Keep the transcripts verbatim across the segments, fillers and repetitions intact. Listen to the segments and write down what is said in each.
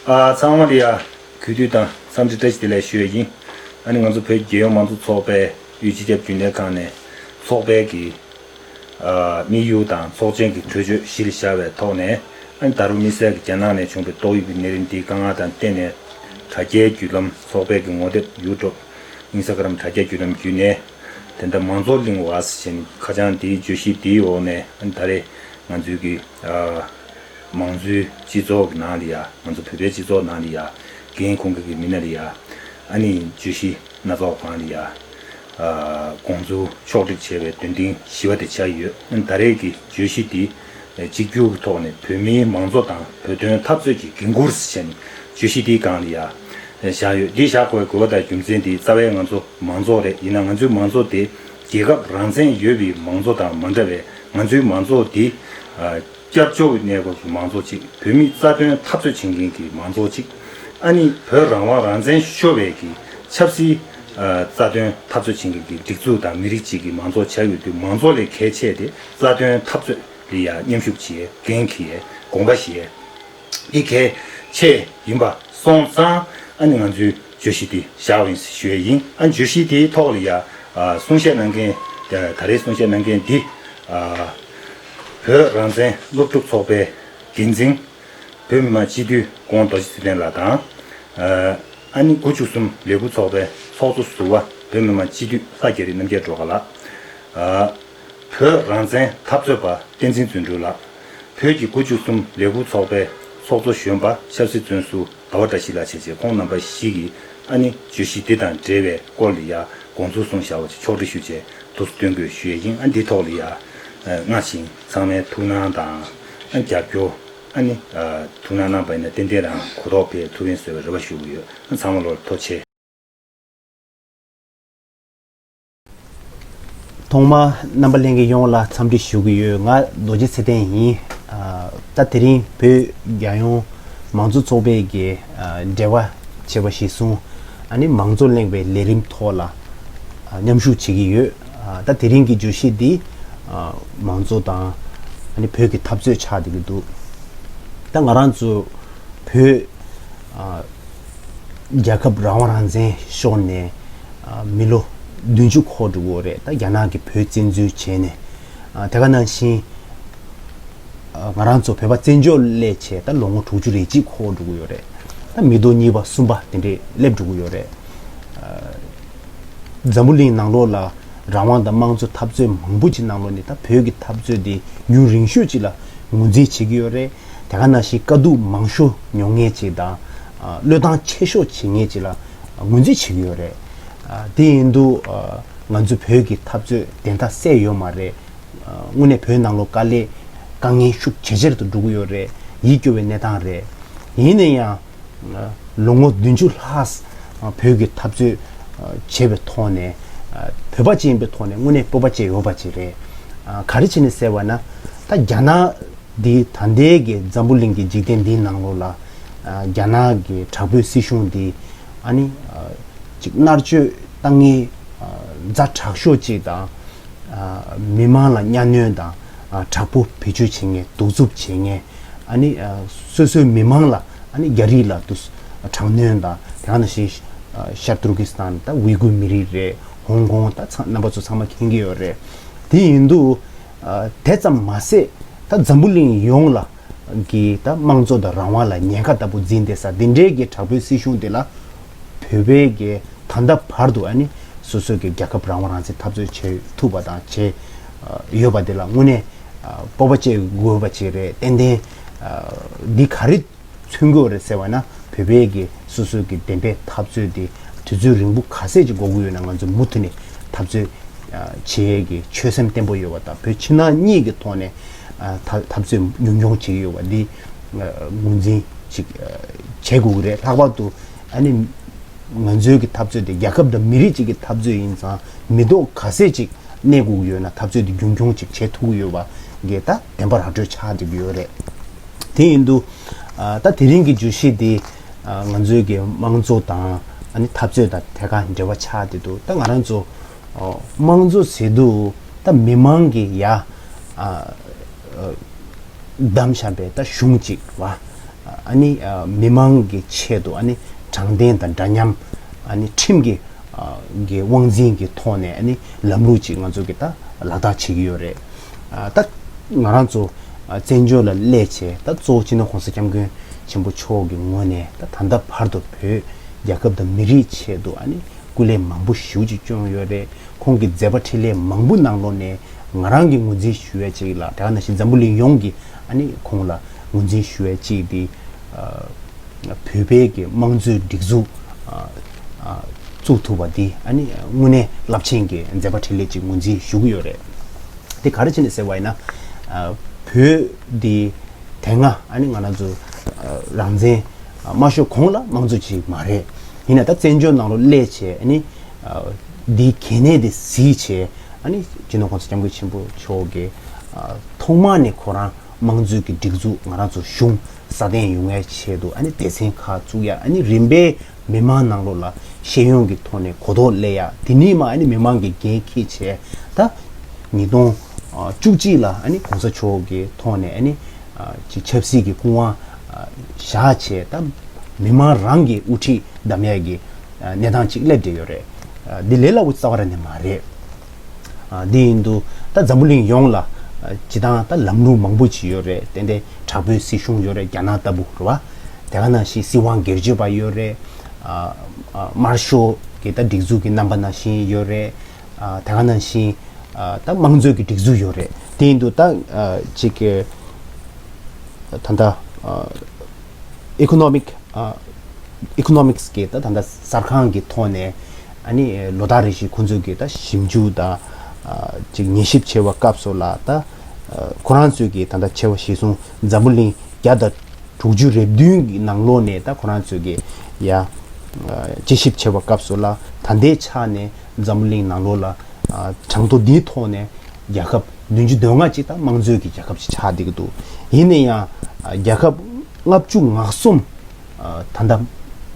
ཨ་ཚང་མ་ལ་ཡ་གུས་འདུད་དང་འཚམས་འདྲི་བཀྲ་ཤིས་བདེ་ལེགས་ཞུ་ཡ་ཡིན། ཨ་ནི་ང་ཚོ་བོད་རྒྱལ་ཡོངས་མང་གཙོ་ཚོགས་པའི་དབུས་སྤྱི་ཁྱབ་རྒྱུན་ལས་ཁང་ནས་ཚོགས་པའི་གི་ཨ་དམིགས་ཡུལ་དང་ཚོགས་ཆེན་གྱི་གྲོས་ཆོད་གཞི་ལ་བཞག་པའི་ཐོག་ནས། ཨ་ནི་ད་རུང་དམིགས་བསལ་གྱི་རྒྱ་ནག་ནས་བྱུང་བའི་ཏོག་དབྱིབས་ཀྱི་ནད་རིམས་འདིའི་དཀའ་ངལ་དང་བསྟུན་ནས། དྲ་རྒྱའི་བརྒྱུད་ལམ་ཚོགས་པའི་གི་ངོ་དེབ་ཡུ་ཊུབ་ཨིན་སྟ་གྷི་རམ་དྲ་རྒྱའི་བརྒྱུད་ལམ་བརྒྱུད་ནས། དེ་འདྲ་མང་གཙོ་གླིང་བ་ཟེར་བྱས་ནས་ཁ་བྱང་འདིའི་བརྗོད་གཞི་འདིའི་འོག་ནས། ཨ་ནི་ད་རེས་ང་ཚོའི་གི་ཨ་མང་གཙོའི་སྤྱི་ཚོགས་ཀྱི་ནང་ལ་ཡ། ང་ཚོ་བོད་པའི་སྤྱི་ཚོགས་ནང་ལ་ཡ། འགན་འཁུར་མཁན་གྱི་མི་སྣ་ལ་ཡ། ཨ་ནི་བརྗོད་གཞི་སྣ་ཚོགས་སྒང་ལ་ཡ། ཨ་དགོངས་ཚུལ་ཕྱོགས་སྒྲིག་བྱས་པའི་འདོན་ཐེངས་བཞི་པ་དེ་ཆགས་ཡོད། ཨ་ནི་ད་རེས་ཀྱི་བརྗོད་གཞི་འདི་གཅིག་གྱུར་གྱི་ཐོག་ནས་བོད་མིའི་མང་གཙོ་དང་བོད་དོན་འཐབ་རྩོད་ཀྱི་འགན་འཁུར་ཟེར་བྱས་ནས་བརྗོད་གཞི་འདིའི་སྒང་ལ་ཡ་བཞག་ཡོད། འདི་བཞག་དགོས་པའི་དགོས་པ་དང་རྒྱུ་མཚན་འདི་རྩ་བའི་ང་ཚོ་མང་གཙོ་རེད། ཡིན་ན་ང་ཚོའི་མང་གཙོ་དེ་རྒྱལ་ཁབ་རང་བཙན་ཡོད་པའི་མང་གཙོ་དང་མ་འདྲ་བས། ང་ཚོའི་མང་གཙོ་འདི་ཨ་སྐྱབས་བཅོལ་བའི་གནས་བབ་ཀྱི་མང་གཙོ་ཅིག་བོད་མིའི་རྩ་དོན་འཐབ་རྩོད་བྱེད་མཁན་གྱི་མང་གཙོ་ཅིག་ཨ་ནི་བོད་རང་དབང་རང་བཙན་ཤོར་བའི་གི་ཆབ་སྲིད་ཨ་རྩ་དོན་འཐབ་རྩོད་བྱེད་མཁན་གྱི་སྒྲིག་འཛུགས་དང་མི་རིགས་ཅིག་གི་མང་གཙོ་ཆགས་ཡོད་དུས། མང་གཙོ་ལས་གལ་ཆེ་དེ་རྩ་དོན་འཐབ་རྩོད་ལ་ཡ་མཉམ་ཞུགས་བྱེད་ཡས། འགན་འཁྱེར་ཡས། དགོངས་པ་བཞེས་ཡས། འདི་གལ་ཆེ་ཡིན་པ་སོང་ཙང་། ཨ་ནི་ང་ཚོའི་བརྗོད་གཞི་འདི་བཞག་པ་ཡིན་ཞུ་ཡས་ཡིན། ཨ་ནི་བརྗོད་གཞི་དེའི་ཐོག་ལ་ཡ་ཨ་གསུང་བཤད་གནང་མཁན། ད་རེས་གསུང་བཤད་གནང་མཁན་འདི་ཨ་བོད་རང་བཙན་སློབ་ཕྲུག་ཚོགས་པའི་འགན་འཛིན། བོད་མི་མང་སྤྱི་འཐུས་ཀོང་རྡོ་རྗེ་ཚེ་བརྟན་ལགས་དང་། ཨ་ནི་དགུ་བཅུ་གསུམ་ལས་འགུལ་ཚོགས་པའི་ཚོགས་གཙོ་ཟུར་པ་བོད་མི་མང་སྤྱི་འཐུས་ལྷ་རྒྱ་རི་རྣམ་རྒྱལ་སྒྲོལ་དཀར་ལགས། བོད་རང་བཙན་འཐབ་རྩོད་པ་བསྟན་འཛིན་བརྩོན་འགྲུས་ལགས། བོད་ཀྱི་དགུ་བཅུ་གསུམ་ལས་འགུལ་ཚོགས་པའི་ཚོགས་གཙོ་གཞོན་པ་ཆབ་སྲིད་བཙོན་ཟུར་ཟླ་བ་བཀྲ་ཤིས་ལགས་བཅས་བཅས་ཁོང་རྣམ་པ་བཞི་གིས། ཨ་ནི་བརྗོད་གཞི་འདི་དང་འབྲེལ་བའི་སྐོར་ལ་ཡ་དགོངས་ཚུལ་གསུངས་བཞག་པ་ཅིག་ཕྱོགས་སྒྲིག་ཞུ་ཆེད་དུ་སྟོན་དགོས་ཞུ་ཡས་ཡིན། ཨ་འདི་ཐོག་ལ་ཡ་སྔར་བཞིན་ཚང་མའི་ཐུགས་སྣང་དང་། ཨ་རྒྱབ་སྐྱོར། ཨ་ནི་ཐུགས་སྣང་གནང་པ་ཡིན་ན་ཏན་ཏན་རང་གོ་རྟོགས་འཕེལ་ཐུབ་ཡིན་ཟེར་བའི་རེ་བ་ཞུ་གི་ཡོད། ཨ་ཚང་མ་ལོར་ཐུགས་རྗེ་ཆེ། ཐོག་མར་རྣམ་པ་ལྷན་རྒྱས་ཡོངས་ལ་འཚམས་འདྲི་ཞུ་གི་ཡོད། ང་རྡོ་རྗེ་ཚེ་བརྟན་ཡིན། ཨ་ད་དེ་རིང་བོད་རྒྱལ་ཡོངས་མང་གཙོ་ཚོགས་པའི་གི་ཨ་འབྲེལ་བ་བྱས་པ་གཞིར་བཟུང་། ཨ་ནི་མང་གཙོ་གླེང་བའི་ལས་རིམ་ཐོག་ལ་ཨ་མཉམ་ཞུགས་བྱེད་ཀྱི་ཡོད། ཨ་ད་དེ་རིང་གི་བརྗོད་གཞི་འདི་ཨ་མང་གཙོ་དང་ཨ་ནི་བོད་ཀྱི་འཐབ་རྩོད་ཆགས་བསྡད་ཀྱི་འདུག་ད་ང་རང་ཚོ་བོད་ཨ་རྒྱལ་ཁབ་རང་དབང་རང་བཙན་ཤོར་ནས་ཨ་མི་ལོ་བདུན་ཅུ་འཁོར་འགྲོ་གི་ཡོད་རེད། ད་རྒྱ་ནག་གིས་བོད་བཙན་འཛུལ་བྱས་ནས། ཨ་དེ་ག་ནང་བཞིན་ཨ་ང་རང་ཚོ་བོད་པ་བཙན་བྱོལ་སླེབས་བྱས་ད་ལོ་ངོ་དྲུག་ཅུ་རེ་གཅིག་འཁོར་འགྲོ་གི་ཡོད་རེད། ད་མི་ཐོག་གཉིས་པ་གསུམ་པ་དེ་འདྲས་སླེབས་འགྲོ་གི་ཡོད་རེད། ཨ་འཛམ་བུ་གླིང་ནང་ལོགས་ལ་རང་དབང་དང་དམངས་གཙོ་འཐབ་རྩོད་མང་པོ་ཅིག་ནང་ལོགས་ནས་ད་བོད་ཀྱི་འཐབ་རྩོད་འདི་ཡུན་རིང་ཤོས་ཅིག་ལ་ངོས་འཛིན་བྱེད་ཀྱི་ཡོད་རེད། དེ་ག་ནང་བཞིན་དཀའ་སྡུག་མང་ཤོས་མྱོང་མཁན་ཅིག་དང་། ཨ་བློས་བཏང་ཆེ་ཤོས་བྱེད་མཁན་ཅིག་ལ་ངོས་འཛིན་བྱེད་ཀྱི་ཡོད་རེད། ཨ་དེ་ཡིན་དུས་ཨ་ང་ཚོ་བོད་ཀྱི་འཐབ་རྩོད་བདེན་མཐའ་གསལ་ཡོད་མ་རེད། ཨ་དངོས་གནས་བོད་ནང་ལོགས་དཀའ་ལས་དཀའ་ངལ་ཤུགས་ཇེ་ཆེར་དུ་འགྲོ་གི་ཡོད་རེད། ཡིད་སྐྱོ་བའི་གནས་སྟངས་རེད། ཡིན་ན་ཡང་ལོ་ངོ་བདུན་ཅུ་ལྷག་བོད་ཀྱི་འཐབ་རྩོད་བྱས་པའི་ཐོག་ནས། བོད་པ་ཅིག་ཡིན་པའི་ཐོག་ནས་དངོས་གནས་སྤོབས་པ་བྱེད་འོས་པ་ཅིག་རེད། ག་རེ་བྱས་ནས་ཟེར་བ་ན། ད་རྒྱ་ནག་འདི་ད་ལྟའི་གི་འཛམ་བུ་གླིང་གི་འཇིག་རྟེན་འདིའི་ནང་ལོགས་ལ་རྒྱ་ནག་གི་དྲག་པོའི་སྲིད་གཞུང་འདི་ཨ་ནི་ཅིག་མནར་གཅོད་བཏང་མཁན་ཛ་དྲག་ཤོས་ཅིག་དང་། མི་མང་ལ་གཉའ་གནོན་དང་། དྲག་པོ་བེད་སྤྱོད་བྱེད་མཁན། གདུག་རྩུབ་བྱེད་མཁན། ཨ་ནི་སོ་སོའི་མི་མང་ལ་ཨ་ནི་རྒྱ་རིགས་ལ་དུ་དྲག་གནོན་དང་། དེ་ག་ནང་བཞིན་ཤར་ཏུར་ཀི་སི་ཐན་ད་ཝི་གུར་མི་རིགས་རེད། ཧོང་ཀོང་ད་ཚང་རྣམ་པ་ཚོ་ཚང་མ་མཁྱེན་གྱི་ཡོད་རེད། དེ་ཡིན་དུས་དེ་ཙམ་མ་ཟད་ད་འཛམ་བུ་གླིང་ཡོངས་ལ་གི་ད་དམངས་གཙོ་དང་རང་དབང་ལ་ཉེན་ཁ་ལྟ་བུ་འཛིན་བསྡད་ས་འདི་འདྲའི་གི་དྲག་པོའི་སྲིད་གཞུང་འདི་ལ། བོད་པའི་གི་ད་ལྟ་བར་དུ་ཨ་ནི་སོ་སོའི་གི་རྒྱལ་ཁབ་རང་དབང་རང་བཙན་འཐབ་རྩོད་བྱེད་ཐུབ་པ་དང་བྱེད་ཡོད་པ་འདི་ལ་དངོས་གནས་སྤོབས་པ་བྱེད་དགོས་པ་ཅིག་རེད། ཏན་ཏན་འདི་ག་རེ་མཚོན་དགོས་རེད་ཟེར་བ་ན། བོད་པའི་གི་སོ་སོའི་གི་བདེན་པའི་འཐབ་རྩོད་འདི་དུས་ཚོད་རིང་པོ་ག་ཚད་ཅིག་འགོར་གི་ཡོད་ན། ང་ཚོ་མུ་མཐུད་ནས་འཐབ་རྩོད་བྱེད་ཡས་ཀྱི་ཆོད་སེམས་བརྟན་པོ་ཡོད་པ་དང་། བོད་ཕྱི་ནང་གཉིས་ཀྱི་ཐོག་ནས་ཨ་ད་འཐབ་རྩོད་རྒྱུན་འཁྱོངས་བྱེད་ཀྱི་ཡོད་པ་འདི་ཨ་ངོས་འཛིན་ཅིག་ཨ་བྱེད་དགོས་ཀྱི་རེད། ལྷག་པར་དུ་ཨ་ནི་ང་ཚོའི་གི་འཐབ་རྩོད་དེ་རྒྱལ་ཁབ་དང་མི་རིགས་གཅིག་གི་འཐབ་རྩོད་ཡིན་ཙང་། མི་ཐོག་ག་ཚད་ཅིག་གནས་དགོས་ཀྱི་ཡོད་ན། འཐབ་རྩོད་དེ་རྒྱུན་འཁྱོངས་ཅིག་བྱེད་ཐུབ་ཀྱི་ཡོད་པ་གི་ད་བདེན་པ་ར་སྤྲོད་ཆགས་བསྡད་ཀྱི་ཡོད་རེད། དེ་ཡིན་དུས་ཨ་ད་དེ་རིང་གི་བརྗོད་གཞི་དེ་ཨ་ང་ཚོའི་གི་དམངས་གཙོ་དང་ཨ་ནི་འཐབ་རྩོད་དང་ཐད་ཀར་འབྲེལ་བ་ཆགས་བསྡད་འདུག་ད་ང་རང་ཚོ་ཨ་དམངས་གཙོ་ཟེར་དུས་ད་མི་མང་གི་ཡ་ཨ་ཨ་བདམས་བཞག་པའི་ད་གཞུང་གཅིག་བ། ཨ་ ཨ་ནི་ཨ་མི་མང་གི་ཆེད་དུ་ཨ་ནི་དྲང་བདེན་དང་འདྲ་མཉམ། ཨ་ནི་ཁྲིམས་ཀྱི་ཨ་གི་དབང་འཛིན་གྱི་ཐོག་ནས་ཨ་ནི་ལམ་ལུགས་ཅིག་ང་ཚོ་གི་ད་ལག་བསྟར་བྱེད་ཀྱི་ཡོད་རེད། ཨ་ད་ང་རང་ཚོ་ཨ་བཙན་བྱོལ་ལ་སླེབས་བྱས། ད་གཙོ་བོ་སྤྱི་ནོར་༸གོང་ས་༸སྐྱབས་མགོན་ཆེན་པོ་མཆོག་གི་ངོས་ནས་ད་ད་ལྟ་བར་དུ་བོད་རྒྱལ་ཁབ་དང་མི་རིགས་ཆེད་དུ་ཨ་ནི་སྐུ་ལས་མང་པོ་ཞེ་པོ་ཅིག་བསྐྱོན་ཡོད་རེད། ཁོང་གི་མཛད་པ་འཕྲིན་ལས་མང་པོ་ནང་ལོགས་ནས་ང་རང་གིས་ངོས་འཛིན་ཞུ་ཡ་ཅིག་ལ། དེ་ག་ནང་བཞིན་འཛམ་བུ་གླིང་ཡོངས་ཀྱིས་ཨ་ནི་ཁོང་ལ་ངོས་འཛིན་ཞུ་ཡ་ཅིག་དེ་ཨ་བོད་པའི་གི་དམངས་གཙོའི་སྒྲིག་འཛུགས་ཨ་ཨ་བཙུགས་ཐུབ་པ་འདི་ཨ་ནི་དངོས་གནས་རླབས་ཆེན་གྱི་མཛད་པ་འཕྲིན་ལས་ཅིག་ངོས་འཛིན་ཞུ་གི་ཡོད་རེད། དེ་ག་རེ་བྱས་ནས་ཟེར་བ་ཡིན་ན། ཨ་བོད་འདི་དེ་སྔ་ཨ་ནི་ང་རང་ཚོ་ཨ་རང་བཙན་ཨ་མ་ཤོར་གོང་ལ་དམངས་གཙོ་ཅིག་མ་རེད། ཡིན་ན་ད་བཙན་བྱོལ་ནང་ལོགས་སླེབས་བྱས། ཨ་ནི་ཨ་འདིའི་གལ་གནད་དེ་གཟིགས་བྱས། ཨ་ནི་སྤྱི་ནོར་༸གོང་ས་༸སྐྱབས་མགོན་ཆེན་པོ་མཆོག་གིས་ཨ་ཐོག་མ་ནས་ཁོ་རང་དམངས་གཙོའི་གི་སྒྲིག་འཛུགས། ང་རང་ཚོ་གཞུང་སྲ་བརྟན་ཡོང་ཡའི་ཆེད་དུ་ཨ་ནི་སྡེ་ཚན་ཁག་བཙུགས་ཡ། ཨ་ནི་རིམ་པས་མི་མང་ནང་ལོགས་ལ་ཤེས་ཡོན་གྱི་ཐོག་ནས་གོ་རྟོགས་སླེབས་ཡ། དེ་ནས་མར་ཨ་ནི་མི་མང་གིས་འགན་འཁྱེར་བྱས། ད་ཉིས་སྟོང་བཅུ་གཅིག་ལ་ཨ་ནི་གོང་ས་མཆོག་གི་ཐོག་ནས་ཨ་ནི་ཅིག་ཆབ་སྲིད་ཀྱི་སྐུ་དབང་བཞག་བྱས། ད་མི་མང་རང་གི་དབུ་ཁྲིད་བདམས་ཡ་གི་གནས་སྟངས་ཅིག་སླེབས་བསྡད་ཡོད་རེད། འདི་ལས་སླ་པོ་རྩ་བ་རང་ནས་མ་རེད། ཨ་འདི་ཡིན་དུས་ད་འཛམ་བུ་གླིང་ཡོངས་ལ་ཨ་སྤྱིར་བཏང་ད་ལམ་ལུགས་མང་པོ་ཅིག་ཡོད་རེད། ཏན་ཏན་དྲག་པོའི་སྲིད་གཞུང་ཡོད་རེད། རྒྱ་ནག་ལྟ་བུ་རེད་བ། དེ་ག་ནང་བཞིན་སྲིད་དབང་སྒེར་གཅོད་པ་ཡོད་རེད། ཨ་ཨ་དམར་ཤོག་གི་ད་སྒྲིག་འཛུགས་ཀྱི་རྣམ་པ་ནང་བཞིན་ཡོད་རེད། ཨ་དེ་ག་ནང་བཞིན་ཨ་ད་དམངས་གཙོའི་གི་སྒྲིག་འཛུགས་ཡོད་རེད། དེ་ཡིན་དུས་ད་ཨ་ཅིག་གི་ད་ལྟ་ཨ་ཨི་ཀོ་ནོ་མིག་ཨ་ཨི་ཀོ་ནོ་མིག་སི་གི་ད་ད་ལྟ་གསར་ཁང་གི་ཐོག་ནས་ཨ་ནི་ལོ་ལྟར་རེ་བཞིན་ཁོང་ཚོས་ཀྱི་ད་ཞིབ་འཇུག་དང་ཨ་ཅིག་ཉན་ཞིབ་བྱེད་པའི་སྐབས་སུ་ལ། ད་ཨ་ཁོ་རང་ཚོས་ཀྱི་ད་ལྟ་བྱས་པ་གཞིར་བཟུང་འཛམ་བུ་གླིང་བརྒྱ་དང་དྲུག་ཅུ་རེ་བདུན་གྱི་ནང་ལོགས་ནས་ད་ཁོ་རང་ཚོས་ཀྱི་ཡ་ཨ་དཔྱད་ཞིབ་བྱེད་པའི་སྐབས་སུ་ལ། ད་ལྟའི་ཆ་ནས་འཛམ་བུ་གླིང་ནང་ལོགས་ལ་ཨ་གྲངས་ཐོ་འདིའི་ཐོག་ནས་རྒྱལ་ཁབ་བདུན་ཅུ་དོན་ལྔ་ཅིག་ད་དམངས་གཙོའི་གི་རྒྱལ་ཁབ་ཅིག་ཆགས་བསྡད་ཀྱི་འདུག་ཡིན་ན་ཡང་ཨ་རྒྱལ་ཁབ་ལྔ་བཅུ་ང་གསུམ་ཨ་ད་ལྟ་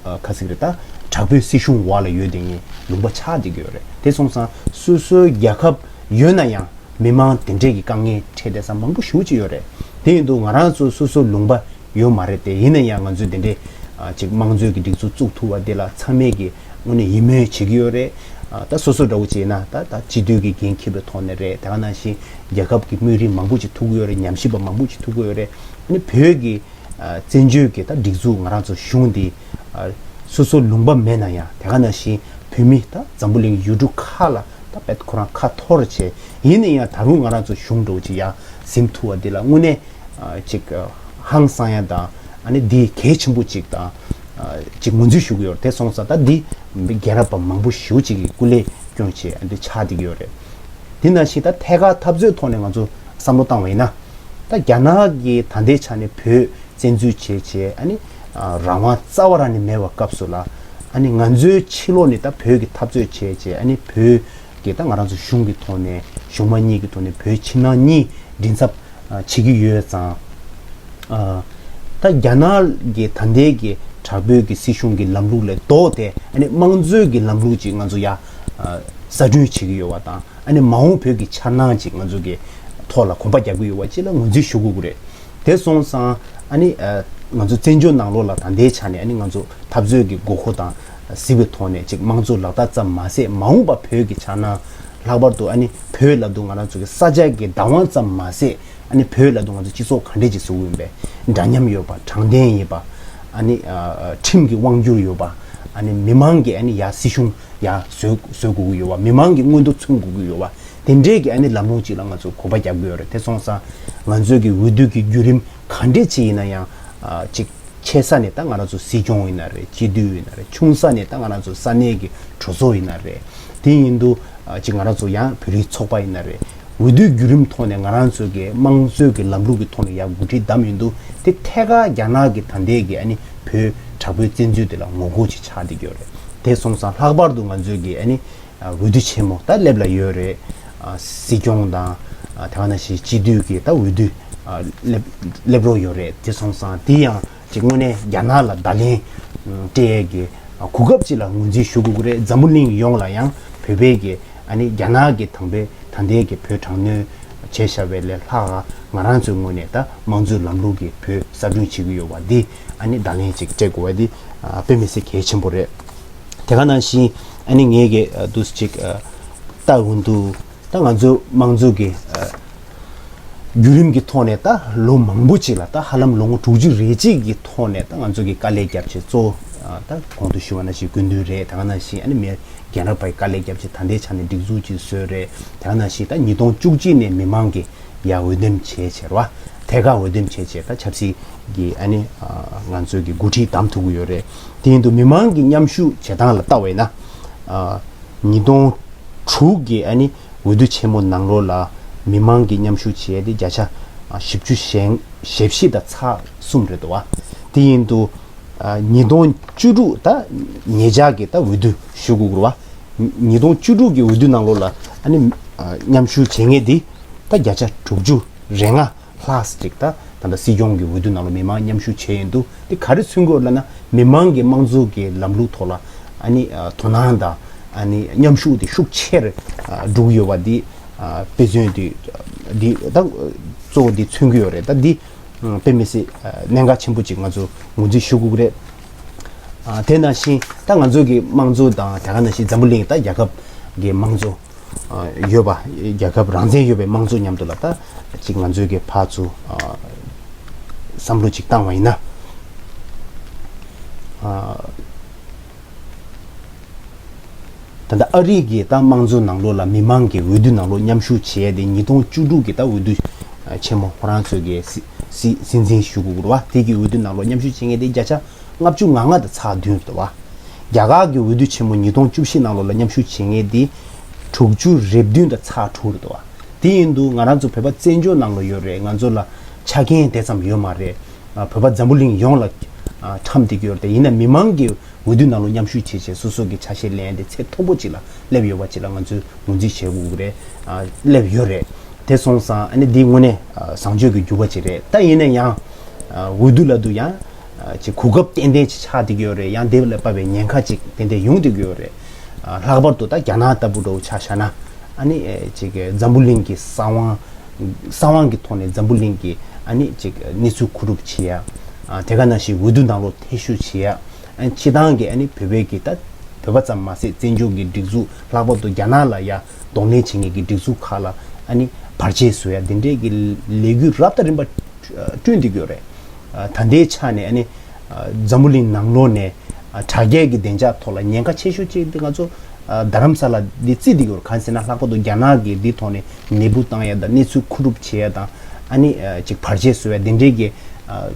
ཨ་ག་ཟེར་གི་རེད། ད་དྲག་པོའི་སྲིད་གཞུང་འོག་ལ་ཡོད་བསྡད་མཁན་ལུང་པ་ཆགས་བསྡད་ཀྱི་ཡོད་རེད། དེ་སོང་ཙང་སོ་སོའི་རྒྱལ་ཁབ་ཡོད་ན་ཡང་མི་མང་དེ་འདྲས་ཀྱི་དཀའ་ངལ་འཕྲད་བསྡད་ས་མང་པོ་ཞེ་པོ་ཅིག་ཡོད་རེད། དེ་ཡིན་དུས་ང་རང་ཚོ་སོ་སོ་ལུང་པ་ཡོད་མ་རེད་དེ། ཡིན་ན་ཡང་ང་ཚོས་དེ་འདྲས་ཨ་ཅིག་དམངས་གཙོའི་གི་སྒྲིག་འཛུགས་བཙུགས་ཐུབ་པ་དེ་ལ་ཚང་མས་ཀྱི་དངོས་གནས་ཡིད་སྨོན་བྱེད་ཀྱི་ཡོད་རེད། ཨ་ད་སོ་སོ་འདྲ་བོ་བྱས་ན་ད་ད་སྤྱི་འཐུས་ཀྱི་འགན་འཁྱེར་བའི་ཐོག་ནས་རེད། དེ་ག་ནང་བཞིན་རྒྱལ་ཁབ་ཀྱི་དམིགས་རིམ་མང་པོ་ཅིག་ཐུག་གི་ཡོད་རེད། ཉམས་ཞིབ་པ་མང་པོ་ཅིག་ཐུག་གི་ཡོད་རེད། ཨ་ནི་བོད་ཀྱི་ཨ་བཙན་བྱོལ་གྱི་ད་སྒྲིག་འཛུགས་ང་རང་ཚོ་གཞུང་འདི་ཨ་སོ་སོ་ལུང་པ་མེད་ན་ཡང་། དེ་ག་ནང་བཞིན་བོད་མི་ད་འཛམ་བུ་གླིང་ཡུལ་གྲུ་ཁག་ལ་ད་དཔེ་ཁོ་རང་ཁ་འཐོར་བྱས། ཡིན་ན་ཡང་ད་རུང་ང་རང་ཚོ་གཞུང་འདྲ་བོ་ཅིག་ཡར་ཟིན་ཐུབ་པ་འདི་ལ་དངོས་གནས་ཨ་ཅིག་ཨ་ཧང་སང་ཡ་དང་། ཨ་ནི་འདི་གལ་ཆེན་པོ་ཅིག་དང་ཨ་ཅིག་ངོས་འཛིན་ཞུ་གི་ཡོད་རེད། དེ་སོང་ཙང་ད་འདི་རྒན་རབས་པ་མང་པོ་ཞེ་པོ་ཅིག་གིས་སྐུ་ལས་བསྐྱོན་བྱས་ཨ་འདི་ཆགས་བསྡད་ཀྱི་ཡོད་རེད། དེ་ནང་བཞིན་ད་ཐད་ཀར་འཐབ་རྩོད་ཐོག་ནས་ང་ཚོ་བསམ་བློ་བཏང་བ་ཡིན་ན། ད་རྒྱ་ནག་གིས་ད་ལྟའི་ཆ་ནས་བོད་བཙན་འཛུལ་བྱས་བྱས། ཨ་ནི་ཨ་རང་དབང་རྩ་བ་རང་ནས་མེད་པའི་སྐབས་སུ་ལ། ཨ་ནི་ང་ཚོའི་ཕྱི་ལོགས་ནས་ད་བོད་ཀྱི་འཐབ་རྩོད་བྱས་བྱས། ཨ་ནི་བོད་ཀྱི་ད་ང་རང་ཚོ་གཞུང་གི་ཐོག་ནས། གཞུང་མང་གཉིས་ཀྱི་ཐོག་ནས་བོད་ཕྱི་ནང་གཉིས་མགྲིན་ཚབ་ཨ་བྱེད་ཀྱི་ཡོད་ཙང་། ཨ་ད་རྒྱ་ནག་གི་ད་ལྟའི་གི་དྲག་པོའི་གི་སྲིད་གཞུང་གི་ལམ་ལུགས་ལས་ལྡོག་སྟེ། ཨ་ནི་དམངས་གཙོའི་གི་ལམ་ལུགས་ཅིག་ང་ཚོ་ཡར་ཨ་གསར་སྐྲུན་བྱེད་ཀྱི་ཡོད་པ་དང་། ཨ་ནི་མ་འོངས་བོད་ཀྱི་འཆར་སྣང་ཅིག་ང་ཚོ་གི་ཐོག་ལ་གོམ་པ་རྒྱག་གི་ཡོད་པ་ཅིག་ལ་ངོས་འཛིན་ཞུ་དགོས་ཀྱི་རེད། དེ་སོང་ཙང་ཨ་ནི་ཨ་ང་ཚོ་བཙན་བྱོལ་ནང་ལོགས་ལ་ད་ལྟའི་ཆ་ནས་ཨ་ནི་ང་ཚོ་འཐབ་རྩོད་ཀྱི་དགོས་མཁོ་དང་གཟིགས་པའི་ཐོག་ནས་ཅིག་དམངས་གཙོ་ལག་བསྟར་ཙམ་མ་ཟད། མ་འོངས་པ་བོད་ཀྱི་འཆར་སྣང་། ལྷག་པར་དུ་ཨ་ནི་བོད་ལབ་དུས་ང་རང་ཚོ་གི་ས་ཆ་གི་བདག་དབང་ཙམ་མ་ཟད། ཨ་ནི་བོད་ལབ་དུས་ང་ཚོ་སྤྱི་ཚོགས་ག་འདྲས་ཅིག་བཟོ་གི་ཡིན་པས། འདྲ་མཉམ་ཡོད་པ། དྲང་བདེན་ཡིན་པ། ཨ་ནི་ཨ་ཁྲིམས་ཀྱི་དབང་སྒྱུར་ཡོད་པ། ཨ་ནི་མི་མང་གིས་ཨ་ནི་ཡར་སྲིད་གཞུང་ཡར་བཟོ་བཟོ་དགོས་ཀྱི་ཡོད་པ། མི་མང་གི་མངོན་འདོད་མཚོན་དགོས་ཀྱི་ཡོད་པ། དེ་འདྲས་ཀྱི་ཨ་ནི་ལམ་ལུགས་ཅིག་ལ་ང་ཚོ་གོམ་པ་རྒྱག་དགོས་ཡོད་རེད། དེ་སོང་ཙང་ང་ཚོའི་གི་འོས་བསྡུ་གི་བརྒྱུད་རིམ་ག་འདྲས་ཅིག་ཡིན་ན་ཡང་། ཨ་ཅིག་ཆེ་ས་ནས་ད་ང་རང་ཚོ་སྲིད་སྐྱོང་ཡིན་ན་རེད། སྤྱི་འཐུས་ཡིན་ན་རེད། ཆུང་ས་ནས་ད་ང་རང་ཚོ་ས་གནས་ཀྱི་གྲོས་ཚོགས་ཡིན་ན་རེད། དེ་ཡིན་དུས་ཨ་ཅིག་ང་རང་ཚོ་ཡང་བོད་རིགས་ཚོགས་པ་ཡིན་ན་རེད། འོས་བསྡུའི་བརྒྱུད་རིམ་ཐོག་ནས་ང་རང་ཚོ་གི་དམངས་གཙོའི་གི་ལམ་ལུགས་ཀྱི་ཐོག་ནས་ཡར་འགོ་ཁྲིད་བདམས་ཡོང་དུས། དེ་ཐད་ཀར་རྒྱ་ནག་གི་ད་ལྟའི་གི་ཨ་ནི་བོད་དྲག་པོའི་བཙན་འཛུལ་དེ་ལ་ངོ་རྒོལ་ཅིག་ཆགས་བསྡད་ཀྱི་ཡོད་རེད། དེ་སོང་ཙང་ལྷག་པར་དུ་ང་ཚོའི་གི་ཨ་ནི་ཨ་འོས་བསྡུ་ཆེན་མོ་ད་སླེབས་ལ་ཡོད་རེད། ཨ་སྲིད་སྐྱོང་དང་། ཨ་དེ་ག་ནང་བཞིན་སྤྱི་འཐུས་ཀྱི་ད་འོས་བསྡུ་ཨ་སླེབས་སླེབས་རོགས་ཡོད་རེད། དེ་སོང་ཙང་དེ་ཡང་ཅིག་དངོས་གནས་རྒྱ་ནག་ལ་བརྡ་ལན་སྤྲད་ཡས་ཀྱི་གོ་སྐབས་ཅིག་ལ་ངོས་འཛིན་ཞུ་དགོས་ཀྱི་རེད། འཛམ་བུ་གླིང་ཡོངས་ལ་ཡང་བོད་པའི་གི་ཨ་ནི་རྒྱ་ནག་གི་དང་པོའི་ད་ལྟའི་གི་བོད་དྲག་གནོན་ བྱས་བཞག་པའི་ལས་ལྷག་ང་རང་ཚོའི་ངོས་ནས་ད་དམངས་གཙོའི་ལམ་ལུགས་ཀྱི་བོད་གསར་སྐྲུན་བྱེད་ཀྱི་ཡོད་པ་འདི་ཨ་ནི་བརྡ་ལན་ཅིག་སྤྲད་དགོས་པ་འདི་ཨ་དཔེ་མི་སྲིད་གལ་ཆེན་པོ་རེད། དེ་ག་ནང་བཞིན་ཨ་ནི་ངས་ཀྱི་ཨ་འདུག་སེ་ཅིག་ཨ་ལྟ་འོང་དུས་ད་ང་ཚོ་དམངས་གཙོ་གི་ཨ་བརྒྱུད་རིམ་གྱི་ཐོག་ནས་ད་ལོ་མང་པོ་ཅིག་ལ་ད་ཧ་ལམ་ལོ་ངོ་དྲུག་ཅུ་རེ་གཅིག་གི་ཐོག་ནས་ད་ང་ཚོ་གི་དཀའ་ལས་བརྒྱབ་བྱས་གཙོ་བོ་ཨ་ད་གོང་དུ་ཞུས་པ་ནང་བཞིན་སྐུ་མདུན་རེད། དེ་ག་ནང་བཞིན་ཨ་ནི་མི་རྒན་རབས་པའི་དཀའ་ལས་བརྒྱབ་བྱས་ད་ལྟའི་ཆ་ནས་སྒྲིག་འཛུགས་ཅིག་བཟོས་རེད། དེ་ག་ནང་བཞིན་ད་ཉིས་སྟོང་བཅུ་གཅིག་ནས་མི་མང་གི་ཡར་འོས་འདེམས་བྱས་བྱས་རེད་བ། ཐད་ཀར་འོས་འདེམས་བྱས་བྱས་ད་ཆབ་སྲིད་ཀྱི་ཨ་ནི་ང་ཚོའི་གི་འགོ་ཁྲིད་བདམས་ཐུབ་ཀྱི་ཡོད་རེད། དེ་ཡིན་དུས་མི་མང་གི་མཉམ་ཞུགས་བྱེད་སྟངས་ལ་ལྟ་བས་ན་ཉིས་སྟོང་དྲུག་གི་ཨ་ནི་འོས་བསྡུ་ཆེན་མོ་ནང་ལོགས་ལ་མི་མང་གི་མཉམ་ཞུགས་བྱས་ཏེ་བརྒྱ་ཆ་བཞི་བཅུ་ཞེ་བཞི་དང་ཚེག་གསུམ་རེད་འདུག་བ། དེ་ཡིན་དུས་ཉིས་སྟོང་བཅུ་དྲུག་ད་ཉེ་ཆར་གྱི་ད་འོས་བསྡུ་ཞུ་དགོས་རེད་བ། ཉིས་སྟོང་བཅུ་དྲུག་གི་འོས་བསྡུ་ནང་ལོགས་ལ་ཨ་ནི་མཉམ་ཞུགས་བྱེད་མཁན་འདི་ད་བརྒྱ་ཆ་དྲུག་ཅུ་རེ་ལྔ་ལྷག་ཅིག་ད་ད་ལྟ་སྲིད་སྐྱོང་གི་འོས་བསྡུ་ནང་ལ་མི་མང་མཉམ་ཞུགས་བྱས་ཡོང་དུས་འདི་ག་རེ་མཚོན་གྱི་ཡོད་ལབ་ན་མི་མང་གི་དམངས་གཙོ་གི་ལམ་ལུགས་ཐོག་ལ་ཨ་ནི་དོ་སྣང་དང་ཨ་ནི་མཉམ་ཞུགས་དེ་ཤུགས་ཆེར་འགྲོ་གི་ཡོད་པ་འདི་དཔེ་མཚོན་དེ་འདི་ད་གཙོ་བོ་འདི་མཚོན་གྱི་ཡོད་རེད། ད་འདི་དཔེ་མི་སྲིད་གནད་འགག་ཆེན་པོ་ཅིག་ང་ཚོ་ངོས་འཛིན་ཞུ་དགོས་ཀྱི་རེད། དེ་ནང་བཞིན་ད་ང་ཚོ་གི་དམངས་གཙོ་དང་དེ་ག་ནང་བཞིན་འཛམ་བུ་གླིང་ད་རྒྱལ་ཁབ་ཀྱི་དམངས་གཙོ་ཡོད་པ། རྒྱལ་ཁབ་རང་བཙན་ཡོད་པའི་དམངས་གཙོ་མཉམ་དུ་ལ་ད་ཅིག་ང་ཚོའི་གི་ཕར་ཚུར་བསམ་བློ་ཅིག་བཏང་བ་ཡིན་ན། ད་ལྟ་ཨ་རིའི་གི་ད་དམངས་གཙོ་ནང་ལོགས་ལ་མི་མང་གི་འོས་བསྡུ་ནང་ལོགས་མཉམ་ཞུགས་བྱས་ཏེ་ཉིས་སྟོང་བཅུ་དྲུག་གི་ད་འོས་བསྡུ་ཆེན་མོ་ཁོ་རང་ཚོའི་གི་སྲིད་སྲིད་སྲིད་འཛིན་ཞུ་དགོས་རེད་བ། དེ་གི་འོས་བསྡུ་ནང་ལོགས་མཉམ་ཞུགས་བྱེད་མཁན་དེ་བརྒྱ་ཆ་ལྔ་བཅུ་ང་ལྔ་དང་ཚེག་བདུན་རེད་བ། རྒྱ་གར་གྱི་འོས་བསྡུ་ཆེན་མོ་ཉིས་སྟོང་བཅུ་བཞི་ནང་ལོགས་ལ་མཉམ་ཞུགས་བྱེད་མཁན་དེ་དྲུག་ཅུ་རེ་བདུན་དང་ཚེག་དྲུག་རེད་བ། དེ་ཡིན་དུས་ང་རང་ཚོ་བོད་པ་བཙན་བྱོལ་ནང་ལ་ཡོད་རེད། ང་ཚོ་ལ་ཆ་རྐྱེན་དེ་ཙམ་ཡོད་མ་རེད། ཨ་བོད་པ་འཛམ་བུ་གླིང་ཡོངས་ལ་ཨ་ཁྲོམ་སྟེགས་ཡོད་རེད། ཡིན་ན་མི་མང་གི་འོས་བསྡུ་ནང་ལ་མཉམ་ཞུགས་བྱེད་བྱེད་སོ་སོ་གི་ཆ་ཤས་ལེན་ཏེ་ཚད་མཐོན་པོ་ཅིག་ལ་སླེབས་ཡོད་པ་ཅིག་ལ་ང་ཚོས་ངོས་འཛིན་བྱེད་དགོས་ཀྱི་རེད། ཨ་སླེབས་ཡོད་རེད། དེ་སོང་ཙང་ཨ་ནི་འདི་དངོས་གནས་ཨ་བཟང་སྤྱོད་ཀྱི་འགྱུར་བ་ཅིག་རེད། ད་ཡིན་ན་ཡང་ཨ་འོས་བསྡུ་ལབ་དུས་ཡང་ཨ་ཅིག་གོ་སྐབས་ཏན་ཏན་ཅིག་ཆགས་བསྡད་ཀྱི་ཡོད་རེད། ཡང་དེ་ལ་དཔག་པའི་ཉེན་ཁ་ཅིག་ཏན་ཏན་ཡོང་བསྡད་ཀྱི་ཡོད་རེད། ཨ་ལྷག་པར་དུ་ད་རྒྱ་ནག་ལྟ་བུ་འདྲ་བོ་ཆ་བཞག་ན་ཨ་ནི་ཨེ་ཅིག་འཛམ་བུ་གླིང་གི་གསང་བ་གསང་བ་གི་ཐོག་ནས་འཛམ་བུ་གླིང་གི་ཨ་ནི་ཅིག་གནས་ཚུལ་མཁོ་སྒྲུབ་བྱེད་ཡ། ཨ་དེ་ག་ནང་བཞིན་འོས་བསྡུ་ནང་ལོགས་ཐེ་ཞུགས་བྱེད་ཡ། ཨ་སྤྱི་བཏང་གི་ཨ་ནི་བོད་པའི་གི་ད་བོད་པ་ཙམ་མ་ཟད་བཙན་བྱོལ་གྱི་སྒྲིག་འཛུགས་ལྷག་པར་དུ་རྒྱ་ནག་ལ་ཡ་གདོང་ལེན་བྱེད་མཁན་གྱི་སྒྲིག་འཛུགས་ཁག་ལ་ཨ་ནི་བར་ཆད་བཟོ་ཡ་འདི་འདྲའི་གི་ལས་འགུལ་རབ་དང་རིམ་པ་བསྐྲུན་བསྡད་ཀྱི་ཡོད་རེད། ཨ་ད་ལྟའི་ཆ་ནས་ཨ་ནི་ཨ་འཛམ་བུ་གླིང་ནང་ལོགས་ནས་ཨ་དྲ་རྒྱའི་གི་བདེ་འཇགས་ཐོག་ལ་ཉེན་ཁ་ཆེ་ཤོས་གཅིག་དེ་ང་ཚོ་ཨ་རྡ་རམ་ས་ལ་འདི་བརྩིས་བསྡད་ཀྱི་ཡོད་རེད། གང་ཟེར་ན་ལྷག་པར་དུ་རྒྱ་ནག་གིས་འདི་ཐོག་ནས་ནད་འབུ་བཏང་ཡ་དང་གནས་ཚུལ་མཁོ་སྒྲུབ་བྱེད་ཡ་དང་ཨ་ནི་ཨ་ཅིག་བར་ཆད་བཟོ་ཡ་དེ་འདྲའི་གི་ཨ་